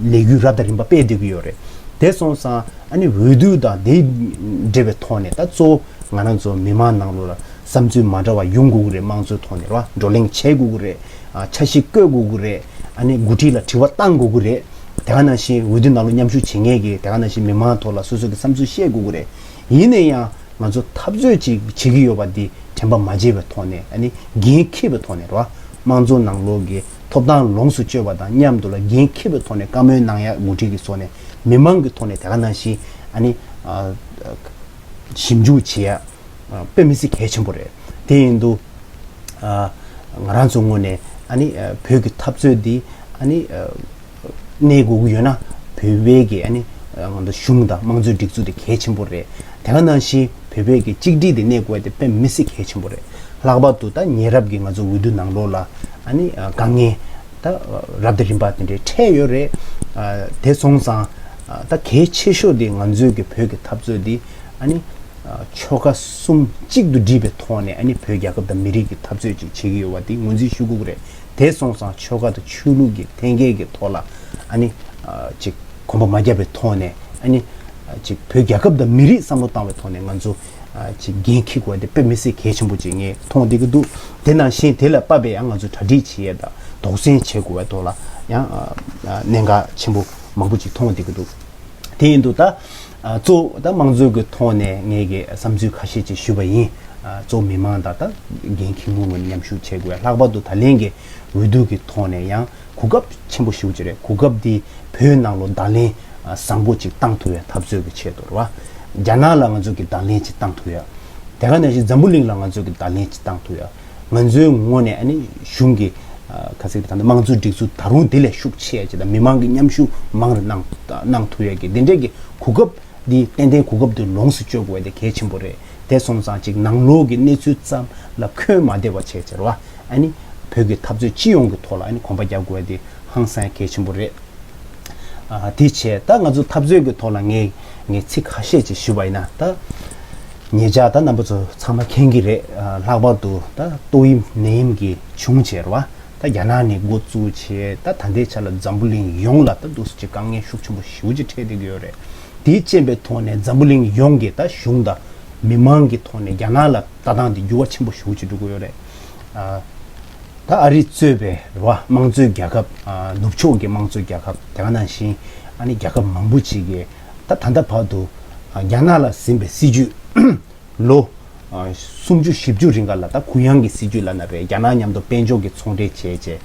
ལས་འགུལ་རབ་དང་རིམ་པ་སྤེལ་བསྡད་ཀྱི་ཡོད་རེད། དེ་སོང་ཙང་ཨ་ནི་འོས་བསྡུ་དང་དེ་འབྲེལ་བའི་ཐོག་ནས་ད་གཙོ་བོ་ང་རང་ཚོ་མི་མང་ནང་ལོགས་ལ་བསམ་ཚུལ་མ་འདྲ་བ་ཡོང་དགོས་ཀྱི་རེད། དམངས་གཙོའི་ཐོག་ནས་རེད་བ། བགྲོ་གླེང་བྱེད་དགོས་ཀྱི་རེད། ཨ་འཆར་གཞི་བཀོད་དགོས་ཀྱི་རེད། ཨ་ནི་འགོ་ཁྲིད་ལ་དྲི་བ་བཏང་དགོས་ཀྱི་རེད། དེ་ག་ནང་བཞིན་འོས་བསྡུ་ནང་ལ་མཉམ་ཞུགས་བྱེད་མཁན་གྱི་དེ་ག་ནང་བཞིན་མི་མང་ཐོག་ལ་སོ་སོ་གི་བསམ་ཚུལ་བཤད་དགོས་ཀྱི་རེད། ཡིན་ན་ཡང་ང་ཚོ་འཐབ་རྩོད་ཅིག་བྱེད་ཀྱི་ཡོད་པ་འདི་དྲན་པ་མ་བརྗེད་པའི་ཐོག་ནས་ཨ་ནི་འགན་འཁྱེར་བའི་ཐོག་ནས་རེད་བ། དམངས་གཙོ་ནང་ལོགས་ཀྱི་ཐོབ་ཐང་ལོངས་སུ་སྤྱོད་པ་དང་མཉམ་དུ་ལ་འགན་འཁྱེར་བའི་ཐོག་ནས་བཀའ་མོལ་གནང་ཡ་འགོ་ཁྲིད་ཀྱི་ཐོག་ནས་མི་མང་གི་ཐོག་ནས་དེ་ག་ནང་བཞིན་ཨ་ནི་ཨ་ཞིབ་འཇུག་བྱེད་ཡ་དཔེ་མི་སྲིད་གལ་ཆེན་པོ་རེད། དེ་ཡིན་དུས་ང་རང་ཚོ་ངོས་ནས་ཨ་ནི་བོད་ཀྱི་འཐབ་རྩོད་འདི་ཨ་ནི་གནས་དགོས་ཀྱི་ཡོད་ན་བོད་པའི་གི་ཨ་ནི་ང་ཚོ་གཞུང་དང་དམངས་གཙོའི་སྒྲིག་འཛུགས་དེ་གལ་ཆེན་པོ་རེད། དེ་ག་ནང་བཞིན་བོད་པའི་གི་གཅིག་སྒྲིལ་དེ་གནས་དགོས་དེ་དཔེ་མི་སྲིད་གལ་ཆེན་པོ་རེད། ལྷག་པར་དུ་ད་ཉེ་རབས་ཀྱི་ང་ཚོ་འོས་བསྡུ་ནང་ལོགས་ལ་ཨ་ནི་དཀའ་ངལ་ད་རབ་དང་རིམ་པ་དེ་འདྲའི་འཕྲད་ཡོད་རེད། དེ་སོང་ཙང་ད་གལ་ཆེ་ཤོས་དེ་ང་ཚོའི་གི་བོད་ཀྱི་འཐབ་རྩོད་དེ་ཨ་ནི་ཨ་ཆོལ་ཁ་གསུམ་གཅིག་ཏུ་བསྒྲིལ་བའི་ཐོག་ནས་ཨ་ནི་བོད་རྒྱལ་ཁབ་དང་མི་རིགས་ཀྱི་འཐབ་རྩོད་ཅིག་བྱེད་ཀྱི་ཡོད་པ་འདི་ངོས་འཛིན་ཞུ་དགོས་ཀྱི་རེད། དེ་སོང་ཙང་ཆོལ་ཁ་དང་ཆོས་ལུགས་ཀྱི་འཐེན་འཁྱེར་གྱི་ཐོག་ལ་ཨ་ནི་ཨ་ཅིག་གོམ་པ་མ་བརྒྱབ་པའི་ཐོག་ནས་ཨ་ནི་ཨ་ཅིག་བོད་རྒྱལ་ཁབ་དང་མི་རིགས་བསམ་བློ་བཏང་བའི་ཐོག་ནས་ང་ཚོ་ཨ་ཅིག་འགན་འཁྱེར་དགོས་པ་འདི་དཔེ་མི་སྲིད་གལ་ཆེན་པོ་ཅིག་ངས་མཐོང་བསྡད་ཀྱི་འདུག་དེ་ནང་བཞིན་དེ་ལ་དཔག་པའི་ཡང་ང་ཚོ་གྲ་སྒྲིག་བྱེད་ཡས་དང་དོགས་ཟོན་བྱེད་དགོས་པའི་ཐོག་ལ་ཡང་ཨ་ཨ་གནད་འགག་ཆེན་པོ་མང་པོ་ཅིག་མཐོང་བསྡད་ཀྱི་འདུག་དེ་ཡིན་དུས་ད་ཨ་གཙོ་བོ་ད་དམངས་གཙོའི་གི་ཐོག་ནས་ངས་ཀྱི་བསམ་ཚུལ་ཁ་ཤས་ཅིག་ཞུས་པ་ཡིན། ཨ་གཙོ་བོ་མི་མང་དང་ད་འགན་འཁྱེར་མཁན་ངོས་ནས་མཉམ་ཞུགས་བྱེད་དགོས། ལྷག་པར་དུ་ད་ལན་གྱི་འོས་བསྡུ་གི་ཐོག་ནས་ཡང་གོ་སྐབས་ཆེན་པོ་ཞེ་པོ་ཅིག་རེད། གོ་སྐབས་འདི་བོད་ནང་ལོགས་བརྡ་ལན་ཨ་བཟང་པོ་ཅིག་བཏང་ཐུབ་ཡ་འཐབ་རྩོད་ཀྱི་ཆེད་དུ་རེད་བ། རྒྱ་ནག་ལ་ང་ཚོ་གི་བརྡ་ལན་ཅིག་བཏང་ཐུབ་ཡ། དེ་ག་ནང་བཞིན་འཛམ་བུ་གླིང་ལ་ང་ཚོ་གི་བརྡ་ལན་ཅིག་བཏང་ཐུབ་ཡ། ང་ཚོའི་ངོས་ནས་ཨ་ནི་གཞུང་གི་ཁ་སང་ད་ལྟ་དམངས་གཙོའི་སྒྲིག་འཛུགས་ད་རུང་དེ་ལས་ཤུགས་ཆེ་ཡ་ཅིག་དང་མི་མང་གི་མཉམ་ཞུགས་མང་རུ་གནང་གནང་ཐུབ་ཡ་གི་དེ་འདྲའི་གི་གོ་སྐབས་འདི་ཏན་ཏན་གོ་སྐབས་འདི་ལོངས་སུ་སྤྱོད་དགོས་ཡ་དེ་གལ་ཆེན་པོ་རེད། དེ་སོང་ཙང་ཅིག་ནང་ལོགས་ཀྱི་གནས་ཚུལ་ཙམ་ལ་འཁོན་མ་བསྡད་པ་བྱས་བྱས་ར་བ་ཨ་ནི་བོད་ཀྱི་འཐབ་རྩོད་སྤྱི་ཡོངས་ཀྱི་ཐོག་ལ་ཨ་ནི་གོམ་པ་རྒྱག་དགོས་ཡ་དེ་ཧང་སང་གལ་ཆེན་པོ་རེད། ཨ་དེ་བྱས་ད་ང་ཚོ་འཐབ་རྩོད་ཀྱི་ཐོག་ལ་ངས་ངས་ཚིག་ཁ་ཤས་ཅིག་ཞུས་པ་ཡིན་ན་ད། ཉེ་ཆར་ད་རྣམ་པ་ཚོ་ཚང་མ་མཁྱེན་གྱི་རེད། ཨ་ལྷག་པར་དུ་ད་ཏོག་དབྱིབས་ནད་ཡམས་ཀྱི་བྱུང་བྱས་ར་བ་ད་རྒྱ་ནག་ནས་འགོ་བཙུགས་བྱས་ད་ད་ལྟའི་ཆ་ལ་འཛམ་བུ་གླིང་ཡོངས་ལ་ད་འདུག་སེ་ཅིག་དཀའ་ངལ་ཤུགས་ཆེན་པོ་ཞེ་པོ་ཅིག་འཕྲད་བསྡད་ཀྱི་ཡོད་རེད། དེའི་རྐྱེན་པའི་ཐོག་ནས་འཛམ་བུ་གླིང་ཡོངས་ཀྱི་ད་གཞུང་དང་མི་མང་གི་ཐོག་ནས་རྒྱ་ནག་ལ་ལྟ་སྟངས་དེ་འགྱུར་བ་ཆེན་པོ་ཞེ་པོ་ཅིག་འགྲོ་གི་ཡོད་རེད། ཨ། ད་ཨ་རི་གཙོས་པའི་རེད་བ་དམངས་གཙོའི་རྒྱལ་ཁབ་ཨ་ནུབ་ཕྱོགས་ཀྱི་དམངས་གཙོའི་རྒྱལ་ཁབ་དེ་ག་ནང་བཞིན་ཨ་ནི་རྒྱལ་ཁབ་མང་པོ་ཅིག་གིས་ད་ད་ལྟ་བར་དུ་ཨ་རྒྱ་ནག་ལ་ཟིན་པའི་སྲིད་ཇུས་ལོ་ཨ་སུམ་ཅུ་བཞི་བཅུ་རིང་ག་ལ་ད་གུ་ཡངས་ཀྱི་སྲིད་ཇུས་ལབ་ན་རེད། རྒྱ་ནག་མཉམ་དུ་དཔལ་འབྱོར་གྱི་ཚོང་འབྲེལ་བྱས་བྱས་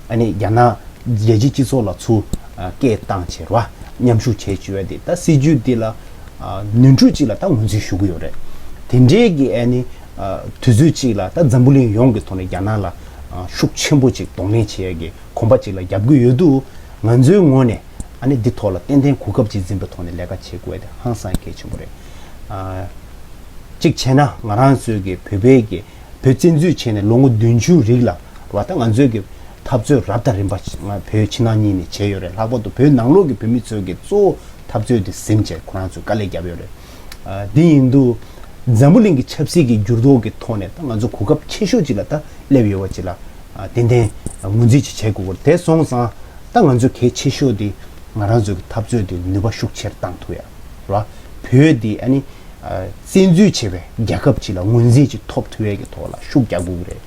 ཨ་ནི་རྒྱ་ནག་རྒྱལ་སྤྱིའི་སྤྱི་ཚོགས་ལ་ཚུར་ཨ་སྐད་བཏང་བྱས་རེད་བ་མཉམ་ཞུགས་བྱས་བཅུག་ཡ་དེ་ད་སྲིད་ཇུས་འདི་ལ་ཨ་ནོར་འཁྲུལ་ཅིག་ལ་ད་ངོས་འཛིན་ཞུ་གི་ཡོད་རེད། དེ་འདྲའི་གི་ཨ་ནི་ཨ་དུས་ཚོད་ཅིག་ལ་ད་འཛམ་བུ་གླིང་ཡོངས་ཀྱི་ཐོག་ནས་རྒྱ་ནག་ལ་ཨ་ཤུགས་ཆེན་པོ་ཅིག་གདོང་ལེན་བྱེད་ཡ་གི་གོམ་པ་ཅིག་ལ་རྒྱབ་ཀྱི་ཡོད་དུས་ང་ཚོའི་ངོས་ནས་ཨ་ནི་འདི་ཐོག་ལ་ཏན་ཏན་གོ་སྐབས་ཅིག་འཛིན་པའི་ཐོག་ནས་ལས་ཀ་བྱེད་དགོས་ཡ་དེ་ཧང་སང་གལ་ཆེན་པོ་རེད། ཨ་གཅིག་བྱས་ན་ང་རང་ཚོའི་གི་བོད་པའི་གི་བོད་བཙན་འཛུལ་བྱས་ནས་ལོ་ངོ་བདུན་ཅུ་རིང་ལ་རེད་བ་ད་ང་ཚོའི་གི་འཐབ་རྩོད་རབ་དང་རིམ་པ་ང་བོད་ཕྱི་ནང་གཉིས་ནས་བྱས་ཡོད་རེད། ལྷག་པར་དུ་བོད་ནང་ལོགས་ཀྱི་བོད་མི་ཚོའི་གི་གཙོ་བོ་འཐབ་རྩོད་དེ་ཟིན་བྱས་ཁོ་རང་ཚོས་དཀའ་ལས་བརྒྱབ་ཡོད་རེད། ཨ་དེ་ཡིན་དུས་འཛམ་བུ་གླིང་གི་ཆབ་སྲིད་ཀྱི་འགྱུར་ལྡོག་གི་ཐོག་ནས་ད་ང་ཚོ་གོ་སྐབས་ཆེ་ཤོས་ཅིག་ལ་ད་སླེབས་ཡོད་པ་ཅིག་ལ་ཨ་ཏན་ཏན་ངོས་འཛིན་ཅིག་བྱེད་དགོས་ཀྱི་རེད། དེ་སོང་ཙང་ད་ང་ཚོ་གལ་ཆེ་ཤོས་དེ་ང་རང་ཚོའི་གི་འཐབ་རྩོད་དེ་ནུས་པ་ཤུགས་ཆེར་བཏང་ཐུབ་ཡ་རེད་བ། བོད་དེ་ཨ་ནི་ཨ་བཙན་འཛུལ་བྱས་པའི་རྒྱལ་ཁབ་ཅིག་ལ་ངོས་འཛིན་ཅིག་ཐོབ་ཐུབ་ཡས་ཀྱི་ཐོག་ལ་ཤུགས་རྒྱག་དགོས་ཀྱི་རེད།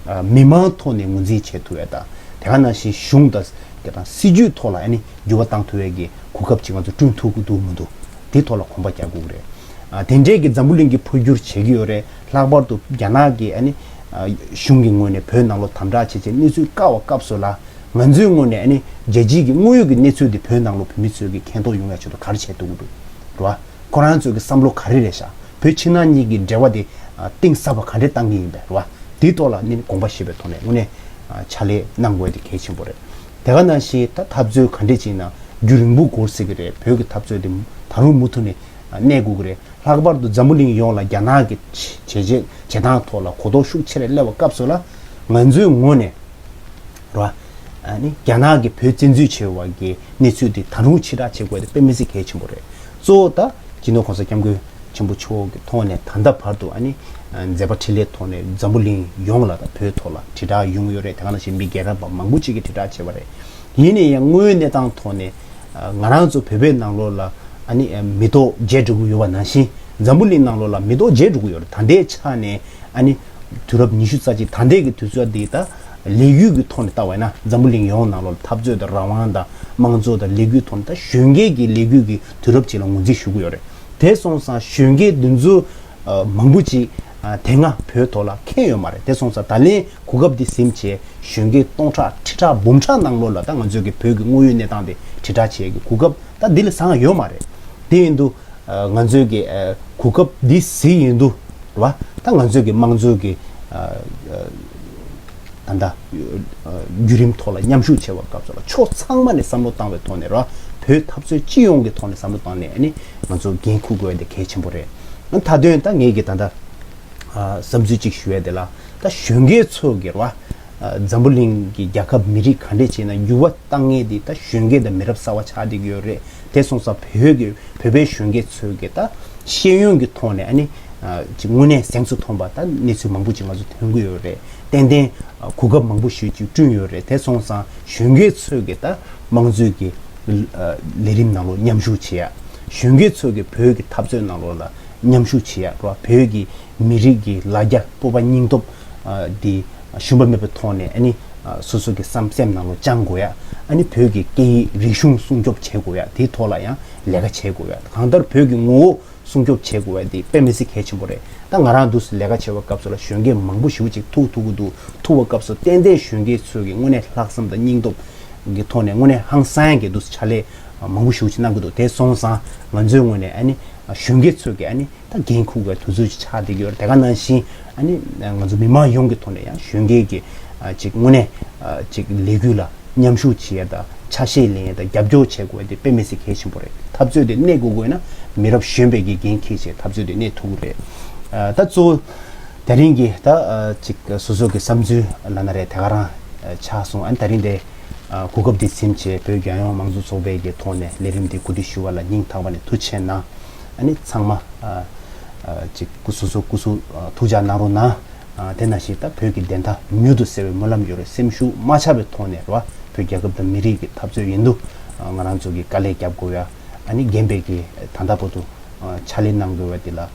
ཨ་མི་མང་ཐོག་ནས་ངོས་འཛིན་བྱེད་ཐུབ་ཡས་དང་དེ་ག་ནང་བཞིན་གཞུང་དང་དེ་དང་སྲིད་ཇུས་ཐོག་ལ་ཨ་ནི་འགྱུར་བ་བཏང་ཐུབ་ཡས་ཀྱི་གོ་སྐབས་ཅིག་ང་ཚོ་བསྐྲུན་ཐུབ་ཀྱི་འདུག་མི་འདུག་དེ་ཐོག་ལ་གོམ་པ་རྒྱག་དགོས་ཀྱི་རེད། ཨ་དེ་འདྲས་ཀྱི་འཛམ་བུ་གླིང་གི་འཕོ་འགྱུར་བྱེད་ཀྱི་ཡོད་རེད། ལྷག་པར་དུ་རྒྱ་ནག་གི་ཨ་ནི་ཨ་གཞུང་གི་ངོས་ནས་བོད་ནང་ལོགས་དམ་དྲག་བྱེད་ཆེད་གནས་ཚུལ་བཀག་པ་སྐབས་སུ་ལ་ང་ཚོའི་ངོས་ནས་ཨ་ནི་རྒྱལ་སྤྱིའི་གི་དངོས་ཡོད་ཀྱི་གནས་ཚུལ་དེ་བོད་ནང་ལོགས་བོད་མི་ཚོའི་གི་མཁྱེན་རྟོགས་ཡོང་ཡ་ཆེད་དུ་ག་རེ་བྱེད་ཐུབ་ཀྱི་འདུག་རེད་བ། ཁོ་རང་ཚོའི་གི་བསམ་བློ་ག་རེ་རེད་ཤག་བོད་ཕྱི་ནང་གཉིས་ཀྱི་འབྲེལ་བ་དེ་ཨ་གཏིང་ཟབ་པ་ག་འདྲས་བཏང་གི་ཡིན་པས་རེད་བ། དེའི་ཐོག་ལ་ནི་དགོངས་པ་བཞེས་པའི་ཐོག་ནས་དངོས་གནས་ཨ་ཕྱག་ལས་གནང་དགོས་དེ་གལ་ཆེན་པོ་རེད། དེ་ག་ནང་བཞིན་ད་འཐབ་རྩོད་ག་འདྲས་ཅིག་ན་རྒྱུན་རིང་པོ་འགོར་སྲིད་ཀྱི་རེད། བོད་ཀྱི་འཐབ་རྩོད་དེ་ད་རུང་མུ་མཐུད་ནས་ཨ་གནས་དགོས་ཀྱི་རེད། ལྷག་པར་དུ་འཛམ་བུ་གླིང་ཡོངས་ལ་རྒྱ་ནག་གི་བྱས་བྱས་བྱེད་སྟངས་ཐོག་ལ་གོ་རྟོགས་ཤུགས་ཆེ་རུ་སླེབས་པའི་སྐབས་སུ་ལ་ང་ཚོའི་ངོས་ནས་རེད་བ། ཨ་ནི་རྒྱ་ནག་གིས་བོད་བཙན་འཛུལ་བྱས་པ་གི་གནས་ཚུལ་དེ་ད་རུང་ཕྱིར་བསྒྲགས་བྱེད་དགོས་དེ་དཔེ་མི་སྲིད་གལ་ཆེན་པོ་རེད། གཙོ་བོ་ད་སྤྱི་ནོར་༸གོང་ས་༸སྐྱབས་མགོན་ཆེན་པོ་མཆོག་གི་ཐོག་ནས་ད་ལྟ་བར་དུ་ཨ་ནི་མཛད་པ་འཕྲིན་ལས་ཐོག་ནས་འཛམ་བུ་གླིང་ཡོངས་ལ་ད་བོད་ཐོག་ལ་དྲིལ་བསྒྲགས་ཡོང་གི་ཡོད་རེད། དེ་ག་ནང་བཞིན་མི་སྒེར་པ་མང་པོ་ཅིག་གིས་དྲིལ་བསྒྲགས་བྱས་པ་རེད། ཡིན་ན་ཡང་དངོས་ཡོད་གནས་སྟངས་ཐོག་ནས་ང་རང་ཚོ་བོད་པའི་ནང་ལོགས་ལ་ཨ་ནི་མི་ཐོག་བརྗེ་འགྲོ་གི་ཡོད་པ་ནང་བཞིན་འཛམ་བུ་གླིང་ནང་ལོགས་ལ་མི་ཐོག་བརྗེ་འགྲོ་གི་ཡོད་རེད། ད་ལྟའི་ཆ་ནས་ཨ་ནི་དུས་རབས་ཉི་ཤུ་རྩ་གཅིག་ད་ལྟའི་གི་དུས་ཚོད་འདི་ད་ལས་འགུལ་གྱི་ཐོག་ནས་བལྟ་བ་ཡིན་ན་འཛམ་བུ་གླིང་ཡོངས་ནང་ལོགས་ལ་འཐབ་རྩོད་དང་རང་དབང་དང་དམངས་གཙོ་དང་ལས་འགུལ་ཐོག་ནས་ད་གཞོན་སྐྱེས་ཀྱི་ལས་འགུལ་གྱི་དུས་རབས་ཅིག་ལ་ངོས་འཛིན་ཞུ་གི་ཡོད་རེད། དེ་སོང་ཙང་གཞོན་སྐྱེས་འདི་ཚོ་མང་པོ་ཅིག་དེ་སྔ་བོད་ཐོག་ལ་འཁེལ་ཡོད་མ་རེད། དེ་སོང་ཙང་ད་ལན་གོ་སྐབས་འདི་ཟིན་བྱས་གཞོན་སྐྱེས་སྟོང་ཕྲག་ཁྲི་ཕྲག་འབུམ་ཕྲག་ནང་ལོགས་ལ་ད་ང་ཚོའི་གི་བོད་ཀྱི་དངོས་ཡོད་གནས་སྟངས་དེ་དྲིལ་བསྒྲགས་བྱེད་ཀྱི་གོ་སྐབས་ད་འདི་ལས་བཟང་ཡོད་མ་རེད། དེ་ཡིན་དུས། ང་ཚོའི་གི་གོ་སྐབས་འདི་གཟིགས་ཡིན་དུས་རེད་བ། ད་ང་ཚོའི་གི་དམངས་གཙོའི་གི་ད་ལྟ་བརྒྱུད་རིམ་ཐོག་ལ་མཉམ་ཞུགས་བྱེད་པ་སྐབས་སུ་ལ་ཕྱོགས་ཚང་མ་ནས་བསམ་བློ་བཏང་བའི་ཐོག་ནས་རེད་བ། བོད་འཐབ་རྩོད་སྤྱི་ཡོངས་ཀྱི་ཐོག་ནས་བསམ་བློ་བཏང་ནས་ཨ་ནི་ང་ཚོ་འགན་འཁུར་དགོས་ཡ་དེ་གལ་ཆེན་པོ་རེད། མཐའ་དོན་ད་ངས་གི་ད་ལྟ་བསམ་ཚུལ་གཅིག་ཞུ་ཡ་དེ་ལ་ད་གཞོན་སྐྱེས་ཚོ་གི་རེད་བ། འཛམ་བུ་གླིང་གི་རྒྱལ་ཁབ་མི་རིགས་ག་འདྲས་བྱས་ན་འགྱུར་བ་བཏང་མཁན་དེ་ད་གཞོན་སྐྱེས་དང་མི་རབས་གསར་བ་ཆགས་བསྡད་ཀྱི་ཡོད་རེད། དེ་སོང་ཙང་བོད་ཀྱི་བོད་པའི་གཞོན་སྐྱེས་ཚོས་ཀྱི་ད་ཤེས་ཡོན་གྱི་ཐོག་ནས་ཨ་ནི་ཅིག་དངོས་གནས་གཟེངས་སུ་ཐོན་པ་ད་གནས་ཚུལ་མང་པོ་ཅིག་ང་ཚོ་ཐོན་གྱི་ཡོད་རེད། ཏན་ཏན་གོ་སྐབས་མང་པོ་ཞིག་ཅིག་བསྐྲུན་ཡོད་རེད། དེ་སོང་ཙང་གཞོན་སྐྱེས་ཚོས་ཀྱི་ད་དམངས་གཙོའི་གི་ལས་རིམ་ནང་ལོགས་མཉམ་ཞུགས་བྱེད་ཡ། གཞོན་སྐྱེས་ཚོས་ཀྱི་བོད་ཀྱི་འཐབ་རྩོད་ནང་ལོགས་ལ་མཉམ་ཞུགས་བྱེད་ཡ་རེད་བ། བོད་ཀྱི་མི་རིགས་ཀྱི་ལ་རྒྱ་སྤོབས་པ་སྙིང་སྟོབས་འདི་ཞུམ་པ་མེད་པའི་ཐོག་ནས་ཨ་ནི་སོ་སོ་གི་བསམ་སེམས་ནང་ལོགས་བཅངས་དགོས་ཡ། ཨ་ནི་བོད་ཀྱི་སྐད་ཡིག་རིག་གཞུང་སྲུང་སྐྱོབ་བྱེད་དགོས་ཡ། དེའི་ཐོག་ལ་ཡང་ལས་ཀ་བྱེད་དགོས་ཡ། གང་ལྟར་བོད་ཀྱི་ངོ་བོ་སྲུང་སྐྱོབ་བྱེད་དགོས་ཡ་དེ་དཔེ་མི་སྲིད་གལ་ཆེན་པོ་རེད། ད་ང་རང་འདུག་སེ་ལས་ཀ་བྱེད་པའི་སྐབས་སུ་ལ་གཞོན་སྐྱེས་མང་པོ་ཞེ་པོ་ཅིག་ཐུག་ཐུག་གི་འདུག་ཐུག་པའི་སྐབས་སུ་ཏན་ཏན་གཞོན་སྐྱེས་ཚོས་ཀྱི་དངོས་གནས་ལྷག་བསམ་དང་སྙིང་སྟོབས་ཀྱི་ཐོག་ནས་དངོས་གནས་ཧང་སང་གི་འདུག་སེ་ཕྱག་ལས་མང་པོ་ཞེ་པོ་ཅིག་གནང་གི་འདུག་དེ་སོང་ཙང་ང་ཚོའི་ངོས་ནས་ཨ་ནི་གཞོན་སྐྱེས་ཚོས་ཀྱི་ཨ་ནི་ད་འགན་འཁུར་བའི་དུས་ཚོད་ཅིག་ཆགས་བསྡད་ཀྱི་ཡོད་རེད། དེ་ག་ནང་བཞིན་ ཨ་ནི་ང་ཚོ་མི་མང་ཡོངས་ཀྱི་ཐོག་ནས་ཡང་གཞོན་སྐྱེས་ཀྱི་ཨ་ཅིག་དངོས་གནས་ཨ་ཅིག་ལས་འགུལ་ལ་མཉམ་ཞུགས་བྱེད་ཡ་དང་ཆ་ཤས་ལེན་ཡ་དང་རྒྱབ་སྐྱོར་བྱེད་དགོས་ཡ་དེ་དཔེ་མི་སྲིད་གལ་ཆེན་པོ་རེད། འཐབ་རྩོད་དེ་གནས་དགོས་དགོས་ན་མི་རབས་གཞོན་པའི་གི་འགན་འཁྱེར་བྱས་འཐབ་རྩོད་དེ་གནས་ཐུབ་ཀྱི་རེད། ཨ་ད་གཙོ་བོ་དེ་རིང་གི་ད་ཨ་ཅིག་སོ་སོ་གི་བསམ་ཚུལ་ལབ་ན་རེད་དེ་ག་རང་ཨ་ཆགས་སོང་། ཨ་ནི་དེ་རིང་དེ་ཨ་གོ་སྐབས་འདི་ཟིན་བྱས་བོད་རྒྱལ་ཡོངས་མང་གཙོ་ཚོགས་པའི་གི་ཐོག་ནས་ལས་རིམ་འདི་གོ་སྒྲིག་ཞུ་བ་ལ་སྙིང་ཐག་པ་ནས་ཐུགས་རྗེ་གནང་། ཨ་ནི་ཚང་མ་ཨ་ཨ་ཅིག་སྐུ་སོ་སོ་སྐུ་གཟུགས་ཨ་ཐུགས་ཅག་གནང་རོགས་གནང་། ཨ་དེ་ནང་བཞིན་ད་བོད་ཀྱི་བདེན་མཐའ་མྱུར་དུ་གསལ་བའི་སྨོན་ལམ་ཡོད་རེད། སེམས་ཤུགས་མ་ཆག་པའི་ཐོག་ནས་རེད་བ། བོད་རྒྱལ་ཁབ་དང་མི་རིགས་ཀྱི་འཐབ་རྩོད་ཡིན་དུས་ཨ་ང་རང་ཚོ་གི་དཀའ་ལས་རྒྱབ་དགོས་ཡ། ཨ་ནི་རྒན་པའི་གི་ད་ལྟ་བར་དུ་ཨ་ཕྱག་ལས་གནང་དགོས་པ་དེ་ལ་ཨ་